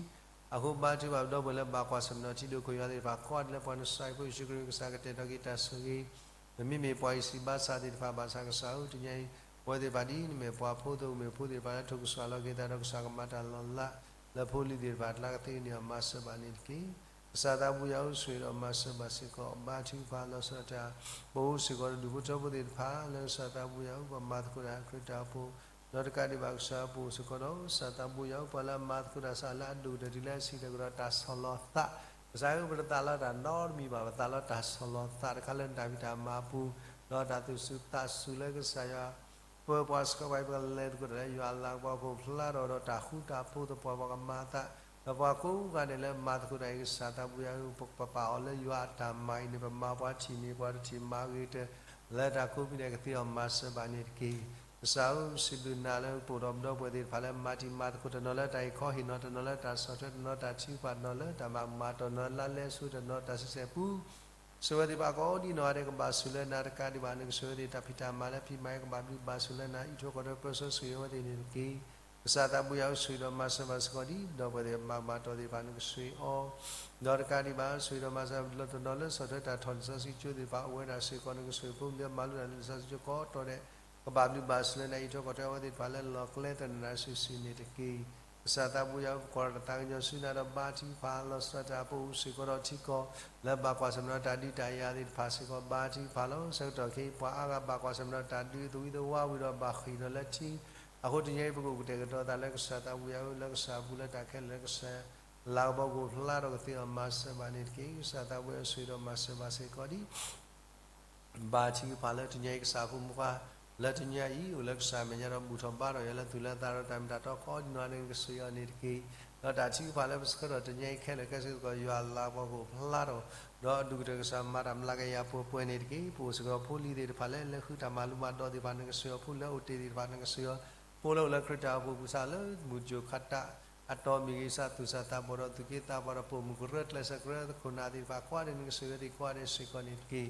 အဃိဘါထုကဖၣ်ပဒီပုၢ်ဝဲၢ်လၢဘၣ်ကွၢ်ဆၢၣ်မဲာ်ဒီးထံဒိၣ်ခိၣ်ယွၤသ့ၣ်တဖၣ် ကိးဂၤဒဲးလၢပှၤနဆှၢဖိယ့ၣ်ၡူးခရံာ်ကစၢ်ကတဲာ်ကတီၤက့ၤတၢ်ဆိၣ်ဂ့ၤ ပမ့မ့ၢ်ပှၤဂံၢ်စၢ်ဘါစၢ်သ့ၣ်တဖၣ်ဘၣ်ဆၣ်ကစၢ်ဧၢ တနံၤအံၤ ပဝဲသ့ၣ်တဖၣ်ဒ်နမ့ၢ်ပှၤဖိသ့ၣ်အိၣ်မ့ၢ်ဖိသ့ၣ်တဖၣ်လၢထိၣ်ကစၢ်လီၤက့ၤသးဒီးကစၢ်ကမၤတၢ်လီၤလး လၢဖိလံၤသ့ၣ်တဖၣ်အကျါကသ့န့ၣ်အီၤ မၤစၢၤဘၣ်န့ၣ်တက့ၢ်. ကစၢ်သးဘိယွၤဧၢ ဆိၣ်ဂ့ၤဒီးမၤစၢၤဘၣ်စ့ၢ်ကီး ဘါထုကဖၣ်လီၤဆီဒၣ်တၢ် ပအိၣ်စ့ၢ်ကီးဒီးဒူၣ်ဖိထၢဖိသ့ၣ်တဖၣ် လၢကစၢ်သးဘိယွၤဧၢ ပှၤမၤသကိးတၢ်ခရံာ်တၢ်အိၣ်ဖှိၣ် ဒီးတကးဒံးဘၣ်ကစၢ်ပအိၣ်စ့ၢ်ကီးဒီး ကစၢ်သးဘိယွၤဧၢ ပှၤလၢအမၤသကိးတၢ်ဆးလၢအဒိၣ်ကတၢၢ်တုၤလၢအဆံးကတၢၢ်ကဒီးတၢ်ဆီၣ်လီၤသး ကစၢ်ဧၢ ပတသးလီတၢ်နီတမံၤဘၣ် ပသးလီတၢ်ဆီၣ်လီၤသးတခါလၢနတၢ်ဖံးတၢ်မၤအပူၤ ဒီးတၢ်သူၣ်စူၤသးစူၤလၢကစၢ်ယွၤ ပၢပှၤဆှၢပှၤ ပကလဲၤသကိးတၢ်လၢယွၤအလၤကပီၤအခိၣ်ဖျါထီၣ်ဒီးတၢ်ဃူတၢ်ဖိးသပှၢ် ပှၤကမၤအသး ဒီးပှၤကိးဂၤဒဲးလၢမၤသကိးတၢ်အံၤ ကစၢ်သးဘိယွၤဧၢ ပပာ်အီၤလၢယွၤအတၢ်မၤအံၤန့ၣ် ပမၤပှၤထံၣ်န့ၢ်ပှၤတထံၣ်မၤဂ့ၤကတၢၢ် လၢတၢ်ကိးမံၤဒဲးကသ့အီၤ မၤစၢၤဘၣ်န့ၣ်တက့ၢ်. ကစၢ်ဧၢ စံးဘျုးနၤလၢပအိၣ်ဒီးပဒီပုၢ်ဝဲၢ်သ့ၣ်တဖၣ်လၢမၤတံၤမၤသကိးတနီၤလၢတၢ်အံၤခီဟ့ၣ်နီၤ တနီၤလၢတၢ်ဆီၣ်ထွဲ တနီၤတၢ်ထုကဖၣ် တနီၤလၢတၢ်ဘၣ်ကမၣ် တနီၤလၢလါလဲဆူ တနီၤတၢ်စံးဆဲးပူ ဆိၣ်ဝဲသ့ၣ်တဖၣ်ကိးဒံနီၢ်ဂၤဒဲး ကဘၣ်ဆိၣ်လၢနၤတကးဒံးဘၣ် နကဆိၣ်ဝဲသ့ၣ် တၢ်ဖံးတၢ်မၤလၢဖံးမၤအံၤ ကဘၣ်ဘျုးဘၣ်ဆိၣ်လၢနၤ အံးထွဲကွၢ်ထွဲပၢဆှၢဆိၣ်ဂ့ၤဝဲသ့ၣ်န့ၣ်တက့ၢ်. ကစၢ်သးဘိယွၤဧၢ ဆိၣ်ဂ့ၤဒီးမၤစၢၤဘၣ်စ့ၢ်ကီးဒ်ဒီပုၢ်ဝဲၢ်သ့ၣ်တဖၣ် ဘၣ်ကမၣ်တီၢ်သ့ၣ်တဖၣ် နကဆိၣ်ဂ့ၤအီၤ ဒီးတကးဒံးဘၣ် ဆိၣ်ဂ့ၤဒီးမၤစၢၤလၢတနီၤလၢဆီၣ်ထွဲတၢ်ထီၣ်လံာ်စီဆှံကၠိသ့ၣ်တဖၣ် အိၣ်ဝဲဒၣ်စ့ၢ်ကီး နကဆိၣ်ဂ့ၤဖိလံၤလၢမၤလိတၢ်လံာ်စီဆှံကၠိကိးတီၤဒဲး ကဘၣ်ဘျုးဘၣ်ဆိၣ်လၢနၤ အံးထွဲကွၢ်ထွဲအဝဲသ့ၣ်တဖၣ်လၢလီၢ်ကျဲသနၢၣ်စုာ်စုာ်န့ၣ်တက့ၢ်. ကစၢ်သးဘိယွၤဧၢ ပကွၢ်တၢ်သးကညီၤဆူနၤဒီးဘါထုကဖၣ်လီၤဆီဒၣ်တၢ် ပအိၣ်စ့ၢ်ကီးဒီးထံကီၢ် လၢဘၣ်ကွၢ်ဆၢၣ်မဲာ်ဒီးတၢ်ဒုးတၢ်ယၤသ့ၣ်တဖၣ်စ့ၢ်ကီး ဘါထုကဖၣ်လီၤ. ဆၢကတီၢ်ခဲအံၤ ပှၤအါဂၤဘၣ်ကွၢ်ဆၢၣ်မဲာ်ဒီးတၢ်ဒုးသဝံသဝါဝံၤဒီးဘၣ်ဃ့ၢ်ဒီးလၢထံ အဃိတနံၤအံၤ ပကအိၣ်ကတဲာ်ကတီၤသးလၢကစၢ်သးဘိယွၤဧၢ လၢကစၢ်အပူၤလၢတၢ်ခဲလၢာ်လၢကစၢ် လၤကပီၤကအိၣ်ဖျါထီၣ်ကသ့အီၤ မၤစၢၤဘၣ်န့ၣ်တက့ၢ်. ကစၢ်သးဘိယွၤ ဆိၣ်ဂ့ၤဒီးမၤစၢၤဘၣ်စ့ၢ်ကီးဒ် ဘါထုကဖၣ်လၢတနံၤအံၤ ကစၢ်အဖိမုၣ်ခွါ လၢတနံၤအံၤ အိၣ်လၢကစၢ်အမဲာ်ညါဒီးဘူၣ်ထီၣ်ဘါထီၣ်ယွၤလၢသူၣ်လၢသးဒီးတၢ်မ့ၢ်တၢ်တီကိးဒံနီၢ်ဂၤဒဲး နကဆိၣ်ဂ့ၤအီၤန့ၣ်တက့ၢ်. ဒီးတၢ်ထုကဖၣ်လၢပဆှၢထီၣ်တနံၤအံၤခဲလၢာ်ခဲဆ့စ့ၢ်ကီး ယွၤအလၤကပီၤကအိၣ်ဖျါထီၣ် ဒီးအဒူၣ်ကတၢၢ်ကစၢ်မၤတၢ်မျးကယၤပှဲၤပှဲၤန့ၣ်တက့ၢ်. ပအိၣ်စ့ၢ်ကီးဖိလံၤသ့ၣ်တဖၣ်လၢ လၢဃုတၢ်မၤလိမၤဒိးသ့ၣ်တဖၣ် နကဆိၣ်ဂ့ၤအီၤ ဖိလၢအိၣ်တ့ၢ်သ့ၣ်တဖၣ် နကဆိၣ်ဂ့ၤအီၤ ဖိလၢအိၣ်လၢခရံာ်တၢ်အိၣ်ဖှိၣ်ပူၤ စးလၢမုၢ်ကၠိၤခးတၢ်အတီၢ်မ့ၢ်ဂ့ၤ စးသူၣ်စးသးဘီၣ်ဒီးသူၣ်က့သးပှၢ်ဒီးပိာ်မုၣ်ကရၢ ကျဲးစၢးကရၢ ခိၣ်နၢ်သ့ၣ်တဖၣ်ကိးဂၤဒဲး နကဆိၣ်ဂ့ၤသ့ၣ်ကိးဂၤဒဲးစ့ၢ်ကီးန့ၣ်တက့ၢ်.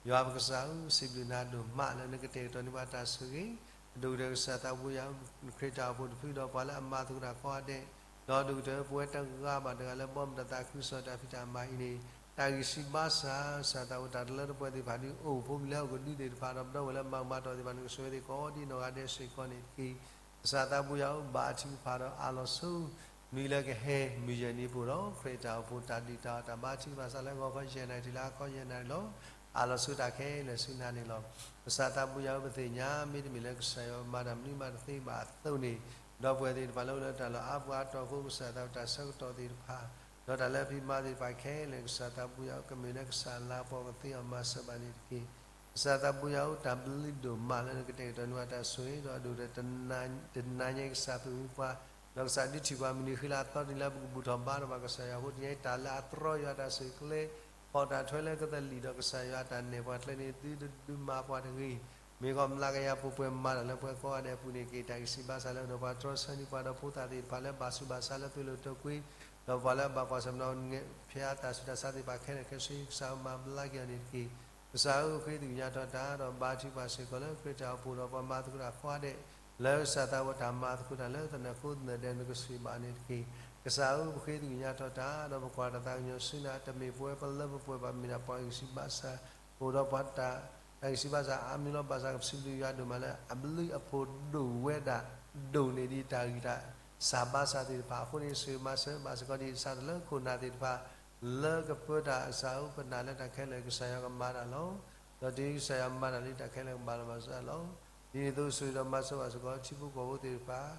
ယွၤပကစၢ်ဧၢ စံးဘျုးနၤဒိၣ်မးလၢ နကတဲာ်ကတီၤန့ၢ်ဘၣ်တၢ်ဆိၣ်ဂ့ၤ အဒိၣ်ကတၢၢ်ကစၢ်သးဘိယွၤ ခရံာ်တၢ်အိၣ်ဖှိၣ်တဖုဒီးပှၤလၢအမၤသကိးတၢ်ကိးဂၤဒဲး ဒီးအဒိၣ်ကတၢၢ်ပဝဲတဂၤဘၣ်တဂၤလၢဘီမုၢ်တၢ်သးခုကစီၣ်တၢ်ဖံးတၢ်မၤအံၤန့ၣ် တၢ်ဂံၢ်စၢ်ဘါစၢ် ကစၢ်သးဝဲတၢ်တလၢတပှဲၤသ့ၣ်တဖၣ်ဒ်အိၣ် ဖိပလံၤလၢအအိၣ်ကဒုသ့ၣ်တဖၣ်ဒီး ပဒီပုၢ်ဝဲၢ်လၢမၤကမၣ်တီၢ်သ့ၣ်တဖၣ် နကဆိၣ်ဂ့ၤသ့ၣ်ကိးဒံနီၢ်ဂၤဒဲးစ့ၢ်ကီးန့ၣ်တက့ၢ်. ကစၢ်သးဘိယွၤဧၢ ဘါထုကဖၣ်ဒီးအးလီၤဆူ နွံလၢကဟဲ မုၢ်ယဲၢ်နံၤပူၤဒီး ခရံာ်တၢ်အိၣ်ဖှိၣ်တၢ်ဒုးတၢ်အီၣ်တၢ်ဘါထုကဖၣ်စးလၢဂီၤခီယဲၢ်နၣ်ရံၣ်တုၤလၢဟါခီယဲၢ်နၣ်ရံၣ်လီၤ. အးလီၤဆူတၢ်ခဲလၢာ်ဆူနၤန့ၣ်လီၤ. ကစၢ်သးဘိယွၤဧၢ ပသ့ၣ်ညါ မ့တမ့ၢ်လၢကစၢ်ယွၤမၤတၢ်မနုၤမးတသ့ဘၣ်အသိးန့ၣ် ဒီပုၢ်ဝဲၢ်သ့ၣ်တဖၣ်လၢအိၣ်လၢတၢ်လီၢ်အါပှၤအတီၢ်အဃိ ကစၢ်သးဝဲတၢ်ဆၢကတီၢ်သ့ၣ်တဖၣ် ဒီးတၢ်လၢဖံးမၤသ့ၣ်တဖၣ်ခဲလၢာ် ကစၢ်သးဘိယွၤဧၢ ကမ့ၢ်လၢကစၢ်လၤကပီၤကသ့အီၤ မၤစၢၤဘၣ်န့ၣ်တက့ၢ်. ကစၢ်သးဘိယွၤဧၢ တၢ်ဘျုးဒိၣ်မးလၢနကတဲာ်ကတီၤန့ၢ်ဘၣ်တၢ်ဆိၣ်ဂ့ၤ ဒီးအဒိၣ်ကတၢၢ်တနၤညါအံၤ ကစၢ်ဖုၣ်မံပှၤ ဒီးကစၢ်ဒုးထံၣ်ပှၤမုၢ်နံၤဃ့လၢအသီတနံၤလၢပကဘူၣ်ထီၣ်ဘါထီၣ်ဘၣ်ကစၢ်ယွၤအဃိ တနံၤအံၤ တၢ်လၢအတြီယွၤတၢ်ဆိၣ်ဂ့ၤကျဲ ဖီၣ်တၢ်ထွဲလၢကသလံၣ်ဒီးကစၢ်ယွၤအတၢ်နဲၣ်ပှၤကျဲန့ၣ် သုတဒုးမၤပှၤတဂ့ၤ မ့ၢ်ကီၢ်မျးကယၤပူၤပှဲၤမၤတၢ်လၢပှၤကိးဂၤဒဲးအပူၤန့ၣ်တက့ၢ်. တၢ်ဂံၢ်စၢ်ဘါစၢ်လၢအအိၣ်ဒီးပှၤတြီဆၢန့ၢ်ပှၤဒီးဖိသၣ်သ့ၣ်တဖၣ်လၢဘၣ်ဆူးဘၣ်ဆါလၢသုးလိာ်တိာ်ကွံ ဒီးပှၤလၢအဘၣ်ကွၢ်ဆၢၣ်မဲာ်ဒီးဖၠါတၢ်ဆူးတၢ်ဆါသ့ၣ်တဖၣ်ခဲလၢာ်ခဲဆ့ ကစၢ်ဧၢမၤဘျါက့ၤအီၤန့ၣ်တက့ၢ်. ကစၢ်ဧၢ ပဃ့သကွံၢ်ကညးထီၣ်တၢ် ဒီးဘါထုကဖၣ်စ့ၢ်ကီးလၢခရံာ်တၢ်အိၣ်ဖှိၣ်ဒီးပှၤမၤသကိးတၢ်ကိးဂၤဒဲး လၢကစၢ်သးဝဲတၢ်မၤသကိးတၢ်လၢသနၢၣ်ဃိသနၢၣ်ဒဲး နကဆိၣ်ဂ့ၤဘၣ်န့ၣ်တက့ၢ်. ကစၢ်ဧၢ ပဃ့သကွံၢ်ကညးထီၣ်တၢ် ဒီးပကွၢ်တၢ်သးကညီၤဆူနၤ တမ့ၢ်ပဝဲပလၢပပှဲၤဘၣ် မ့ၢ်ဒၣ်ပှၤဂံၢ်စၢ်ဘါစၢ် ပအိၣ်ဒီးပှၤတၢ် တၢ်ဂံၢ်စၢ်ဘါစၢ်အါမံၤလီၤ. ဘၣ်ဆၣ်ကပစံးဘျုးယွၤဒိၣ်မးလၢ အဘျုးအဖှိၣ်ဒိၣ်ဝဲဒၣ် ဒိၣ်န့ၢ်ဒံးတၢ်ဂံၢ်တၢ်စၢ်ဘါစၢ်သ့ၣ်တဖၣ်အဃိန့ၣ် ဆိၣ်ဂ့ၤမၤစၢၤဘၣ်စ့ၢ်ကီးဒံး ကစၢ်တလၢခိၣ်နၢ်သ့ၣ်တဖၣ် လၢကပၢတၢ်ကစၢ်ဧၢ ပနာ်လၢတၢ်ခဲလၢာ်ကစၢ်ယွၤကမၤတၢ်လီၤ. ဒီးတုၤကစၢ်ယွၤမၤတၢ်လံ တၢ်ခဲလၢာ်ကဘၣ်လီၤဘၣ်စးလီၤ. ဒ်န့ၣ်အသိး ဆိၣ်ဂ့ၤဒီးမၤစၢၤဘၣ်စ့ၢ်ကီး ထံဖိကီၢ်ဖိသ့ၣ်တဖၣ်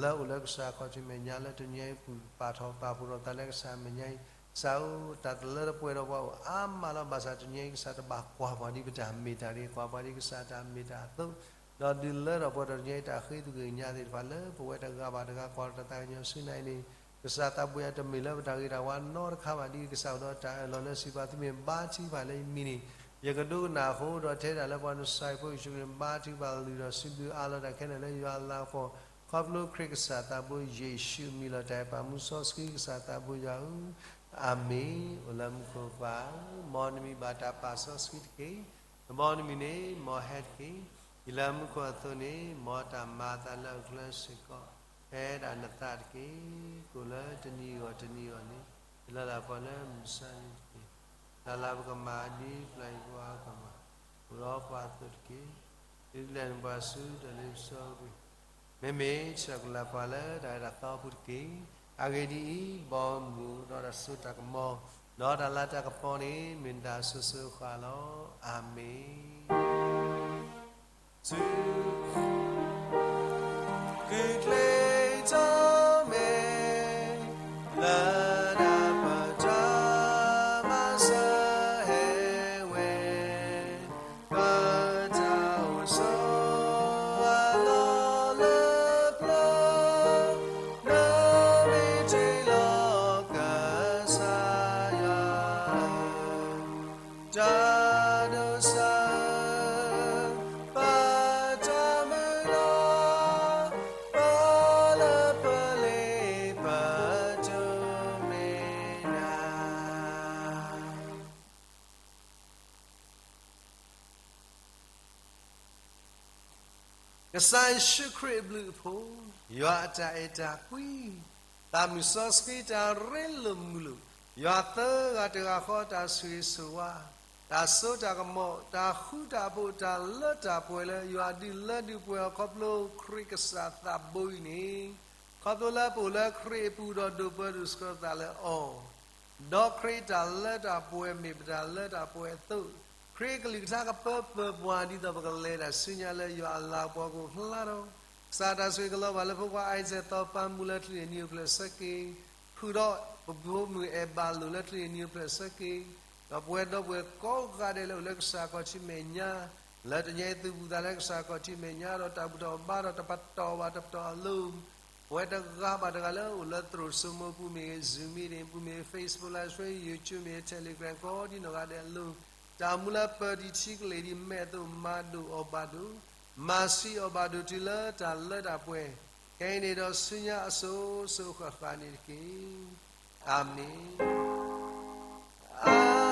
လၢအိၣ်လၢကစၢ်ခီၣ်ထံးမဲာ်ညါလၢတနံၤအံၤ ပာ်ထီၣ်ပာ်ဖှိၣ်ထီၣ်ပသးလၢကစၢ်အမဲာ်ညါအံၤ ကစၢ်ဧၢ တၢ်တလၢတပှဲၤဒီးပှၤအိၣ်အါမးလီၤ. ဘၣ်ဆၣ်တနံၤအံၤ ကစၢ်တဘၣ်ကွၢ်ပှၤဒ်ပတၢ်မ့ၢ်တၢ်တဂ့ၤ ကွၢ်ပှၤဒ်ကစၢ်တၢ်မ့ၢ်တၢ်အသိး ဒီးဒုးလၢထီၣ်ပှဲၤထီၣ်တနံၤအံၤ တၢ်ဃ့သွူက့ၤညါသ့ၣ်တဖၣ်လၢ ပဝဲတဂၤဘၣ်တဂၤ ကွၢ်တၢ်သးကညီၤဆူညါအံၤန့ၣ်, ကစၢ်သးဘိယွၤ တမ့ၢ်လၢပတၢ်ဂ့ၤတၢ်ဝါနီတခါဘၣ် ဒ်ကစၢ်အိၣ်ဒီးတၢ်အၢၣ်လီၤလၢစံးပာ်သုမ့ၢ်ဘါထုကဖၣ်လၢယမံၤန့ၣ်, ယကဒိကနၣ်အဃိ ဒီးထဲဒၣ်လၢပှၤနစၤရ့းဖိယ့ၣ်ၡူးခရံာ်န့ၣ် ဘါထုကဖၣ်လုၢ်ထီၣ်စံးဘျုးအးလီၤတၢ်ခဲလၢာ်လၢယွၤအလၤကပီၤ, ခီဖျိခရံာ်ကစၢ်သးဘိယ့ၣ်ၡူးအမံၤလီၤ. တၢ်အဲၣ်ပၢ်မူစီဆှံကစၢ်သးဘိယွၤဧၢ, အၤမ့ၣ်. အိၣ်လၢမူခိၣ်ပၢ်ဧၢ, မ်နမံၤဘၣ်တၢ်ပာ်စီဆှံတက့ၢ်. တဘျီနမံၤန့ၣ် မ်ဟဲတက့ၢ်. ဒ်လၢမူခိၣ်အသိးန့ၣ် မ်တၢ်မၤအသးလၢအကျဲစ့ၢ်ကီး, ဖဲဒၣ်နသးတက့ၢ်. ကအိၣ်လၢတနံၤအဂီၢ်တနံၤအဂီၢ်န့ၣ် လၢလၢပှဲၤလၢမုၢ်ဆါန့ၣ်တက့ၢ်. တၢ်လၢပကမၤဒ်ပျၢ်ယွၤအကမၤ, အိၣ်ဒီးပှၤအသိးတက့ၢ်. ဒုးလဲၤနုာ်ပှၤဆူတၢ်လ့ပစီကွံာ်, မ့မ့ၢ်ဆဲးကလၤပှၤလၢတၢ်အဲၣ်တၢ်သီဖိတက့ၢ်. အဂ့ၢ်ဒ်အံၤ, ဘီမုၢ်ဒီးတၢ်စိတၢ်ကမီၤ, ဒီးတၢ်လၤတၢ်ကပီၤန့ၣ် မ့ၢ်နတၢ်အစိၤစိၤအဃၣ်လီၤ. အၤမ့ၣ်. ဆူ ဃုကျဲထီၣ်မဲာ် လၢတၢ်ပတၢ်မၤစၢၤဟဲဝဲ, ပတၢ်အိၣ်ဆိးအလီၢ်လၢပျၢၤ, နမ့ၢ်တ့ၢ်လီၤကစၢ်ယွၤဧၢ, တၢ်ဒိးစၢၤ ပတၢ်မုၢ်လီၤ, ပလၢပလ့ပတိၢ်မ့ၢ်နၤ. ကစၢ်ယ့ၣ်ၡူးခရံာ်အဘျုးအဖှိၣ်, ယွၤအတၢ်အဲၣ်တၢ်ကွံ, သးမုၢ်စီဆှံတၢ်ရ့လိာ်မုာ်လိာ်, ယွၤသၢဂၤတဂၤဃီတၢ်ဆိၣ်ဂ့ၤဆိၣ်ဝါ, တၢ်စိတၢ်ကမီၤ, တၢ်ဃူတၢ်ဖိး, တၢ်လၢတၢ်ပှဲၤလၢ ယွၤဒုးလၢဒုးပှဲၤအီၤခီဖျိခရံာ်ကစၢ်သးဘိအံၤန့ၣ်, ခီဖျိလၢပအိၣ်လၢခရံာ်အပူၤဒီးဒိးပၢဒိးဆှၢသးလၢအီၤ, ဒီးခရံာ်တၢ်လၢတၢ်ပှဲၤမ့ၢ်ပတၢ်လၢတၢ်ပှဲၤအသိး, ခရံာ်အကလုၢ်ကထါကပၢပၢၢ်ပှၤ ဒ်သိးပကလဲၤတၢ်ဆူညါလၢယွၤအလၤကပီၤအဂီၢ်ဖျါထီၣ်, ကစၢ်တၢ်ဆိၣ်ဂ့ၤကလီၤဘၣ်လၢဖိခွါ Isaac သီပၤမူလၢချံန့ၣ်နံၤအိၣ်ဖျဲၣ်ဆၢက့ၤ, ဃုာ်ဒီးပဖိမုၣ်အဲၣ်ဘၣ်လိာ်လၢချံန့ၣ်နံၤအိၣ်ဖျဲၣ်ဆၢက့ၤ, ဒီးပဝဲဒီပုၢ်ဝဲၢ်ကိးဂၤဒဲးလၢအိၣ်လၢကစၢ်ခီၣ်ထံးမဲာ်ညါ, လၢတနံၤအံၤသုးဘူးသးလၢကစၢ်ခီၣ်ထံးမဲာ်ညါဒီးတၢ်ဘူၣ်ထီၣ်ဘါထီၣ်တပတီၢ်ဘၣ်တပတီၢ်အလိၤ, ပဝဲတဂၤဘၣ်တဂၤလၢအိၣ်လၢသရိာ်စိမိၤပူၤမ့ၢ်ဂ့ၤ, Zoom meeting ပူၤမ့ၢ်ဂ့ၤ, Facebook Live Stream, YouTube မ့ၢ်ဂ့ၤ, Telegram ကိးဒံနီၢ်ဂၤဒဲးအလိၤ, တၢ်မူလၢပၢၤတံၢ်ထံကလ့ၢ်ဒ်မဲာ်အသိး မၤဒိၣ်အီၤဘၣ်ဒိၣ်, မၤဆံးအီၤဘၣ်ဒိၣ်တုၤလၢတၢ်လၢတၢ်ပှဲၤ, ခဲအံၤန့ၣ်ဒီးဆူညါအစိၤစိၤဃၣ်ဃၣ်န့ၣ်တက့ၢ်. အၤမ့ၣ်, အၤ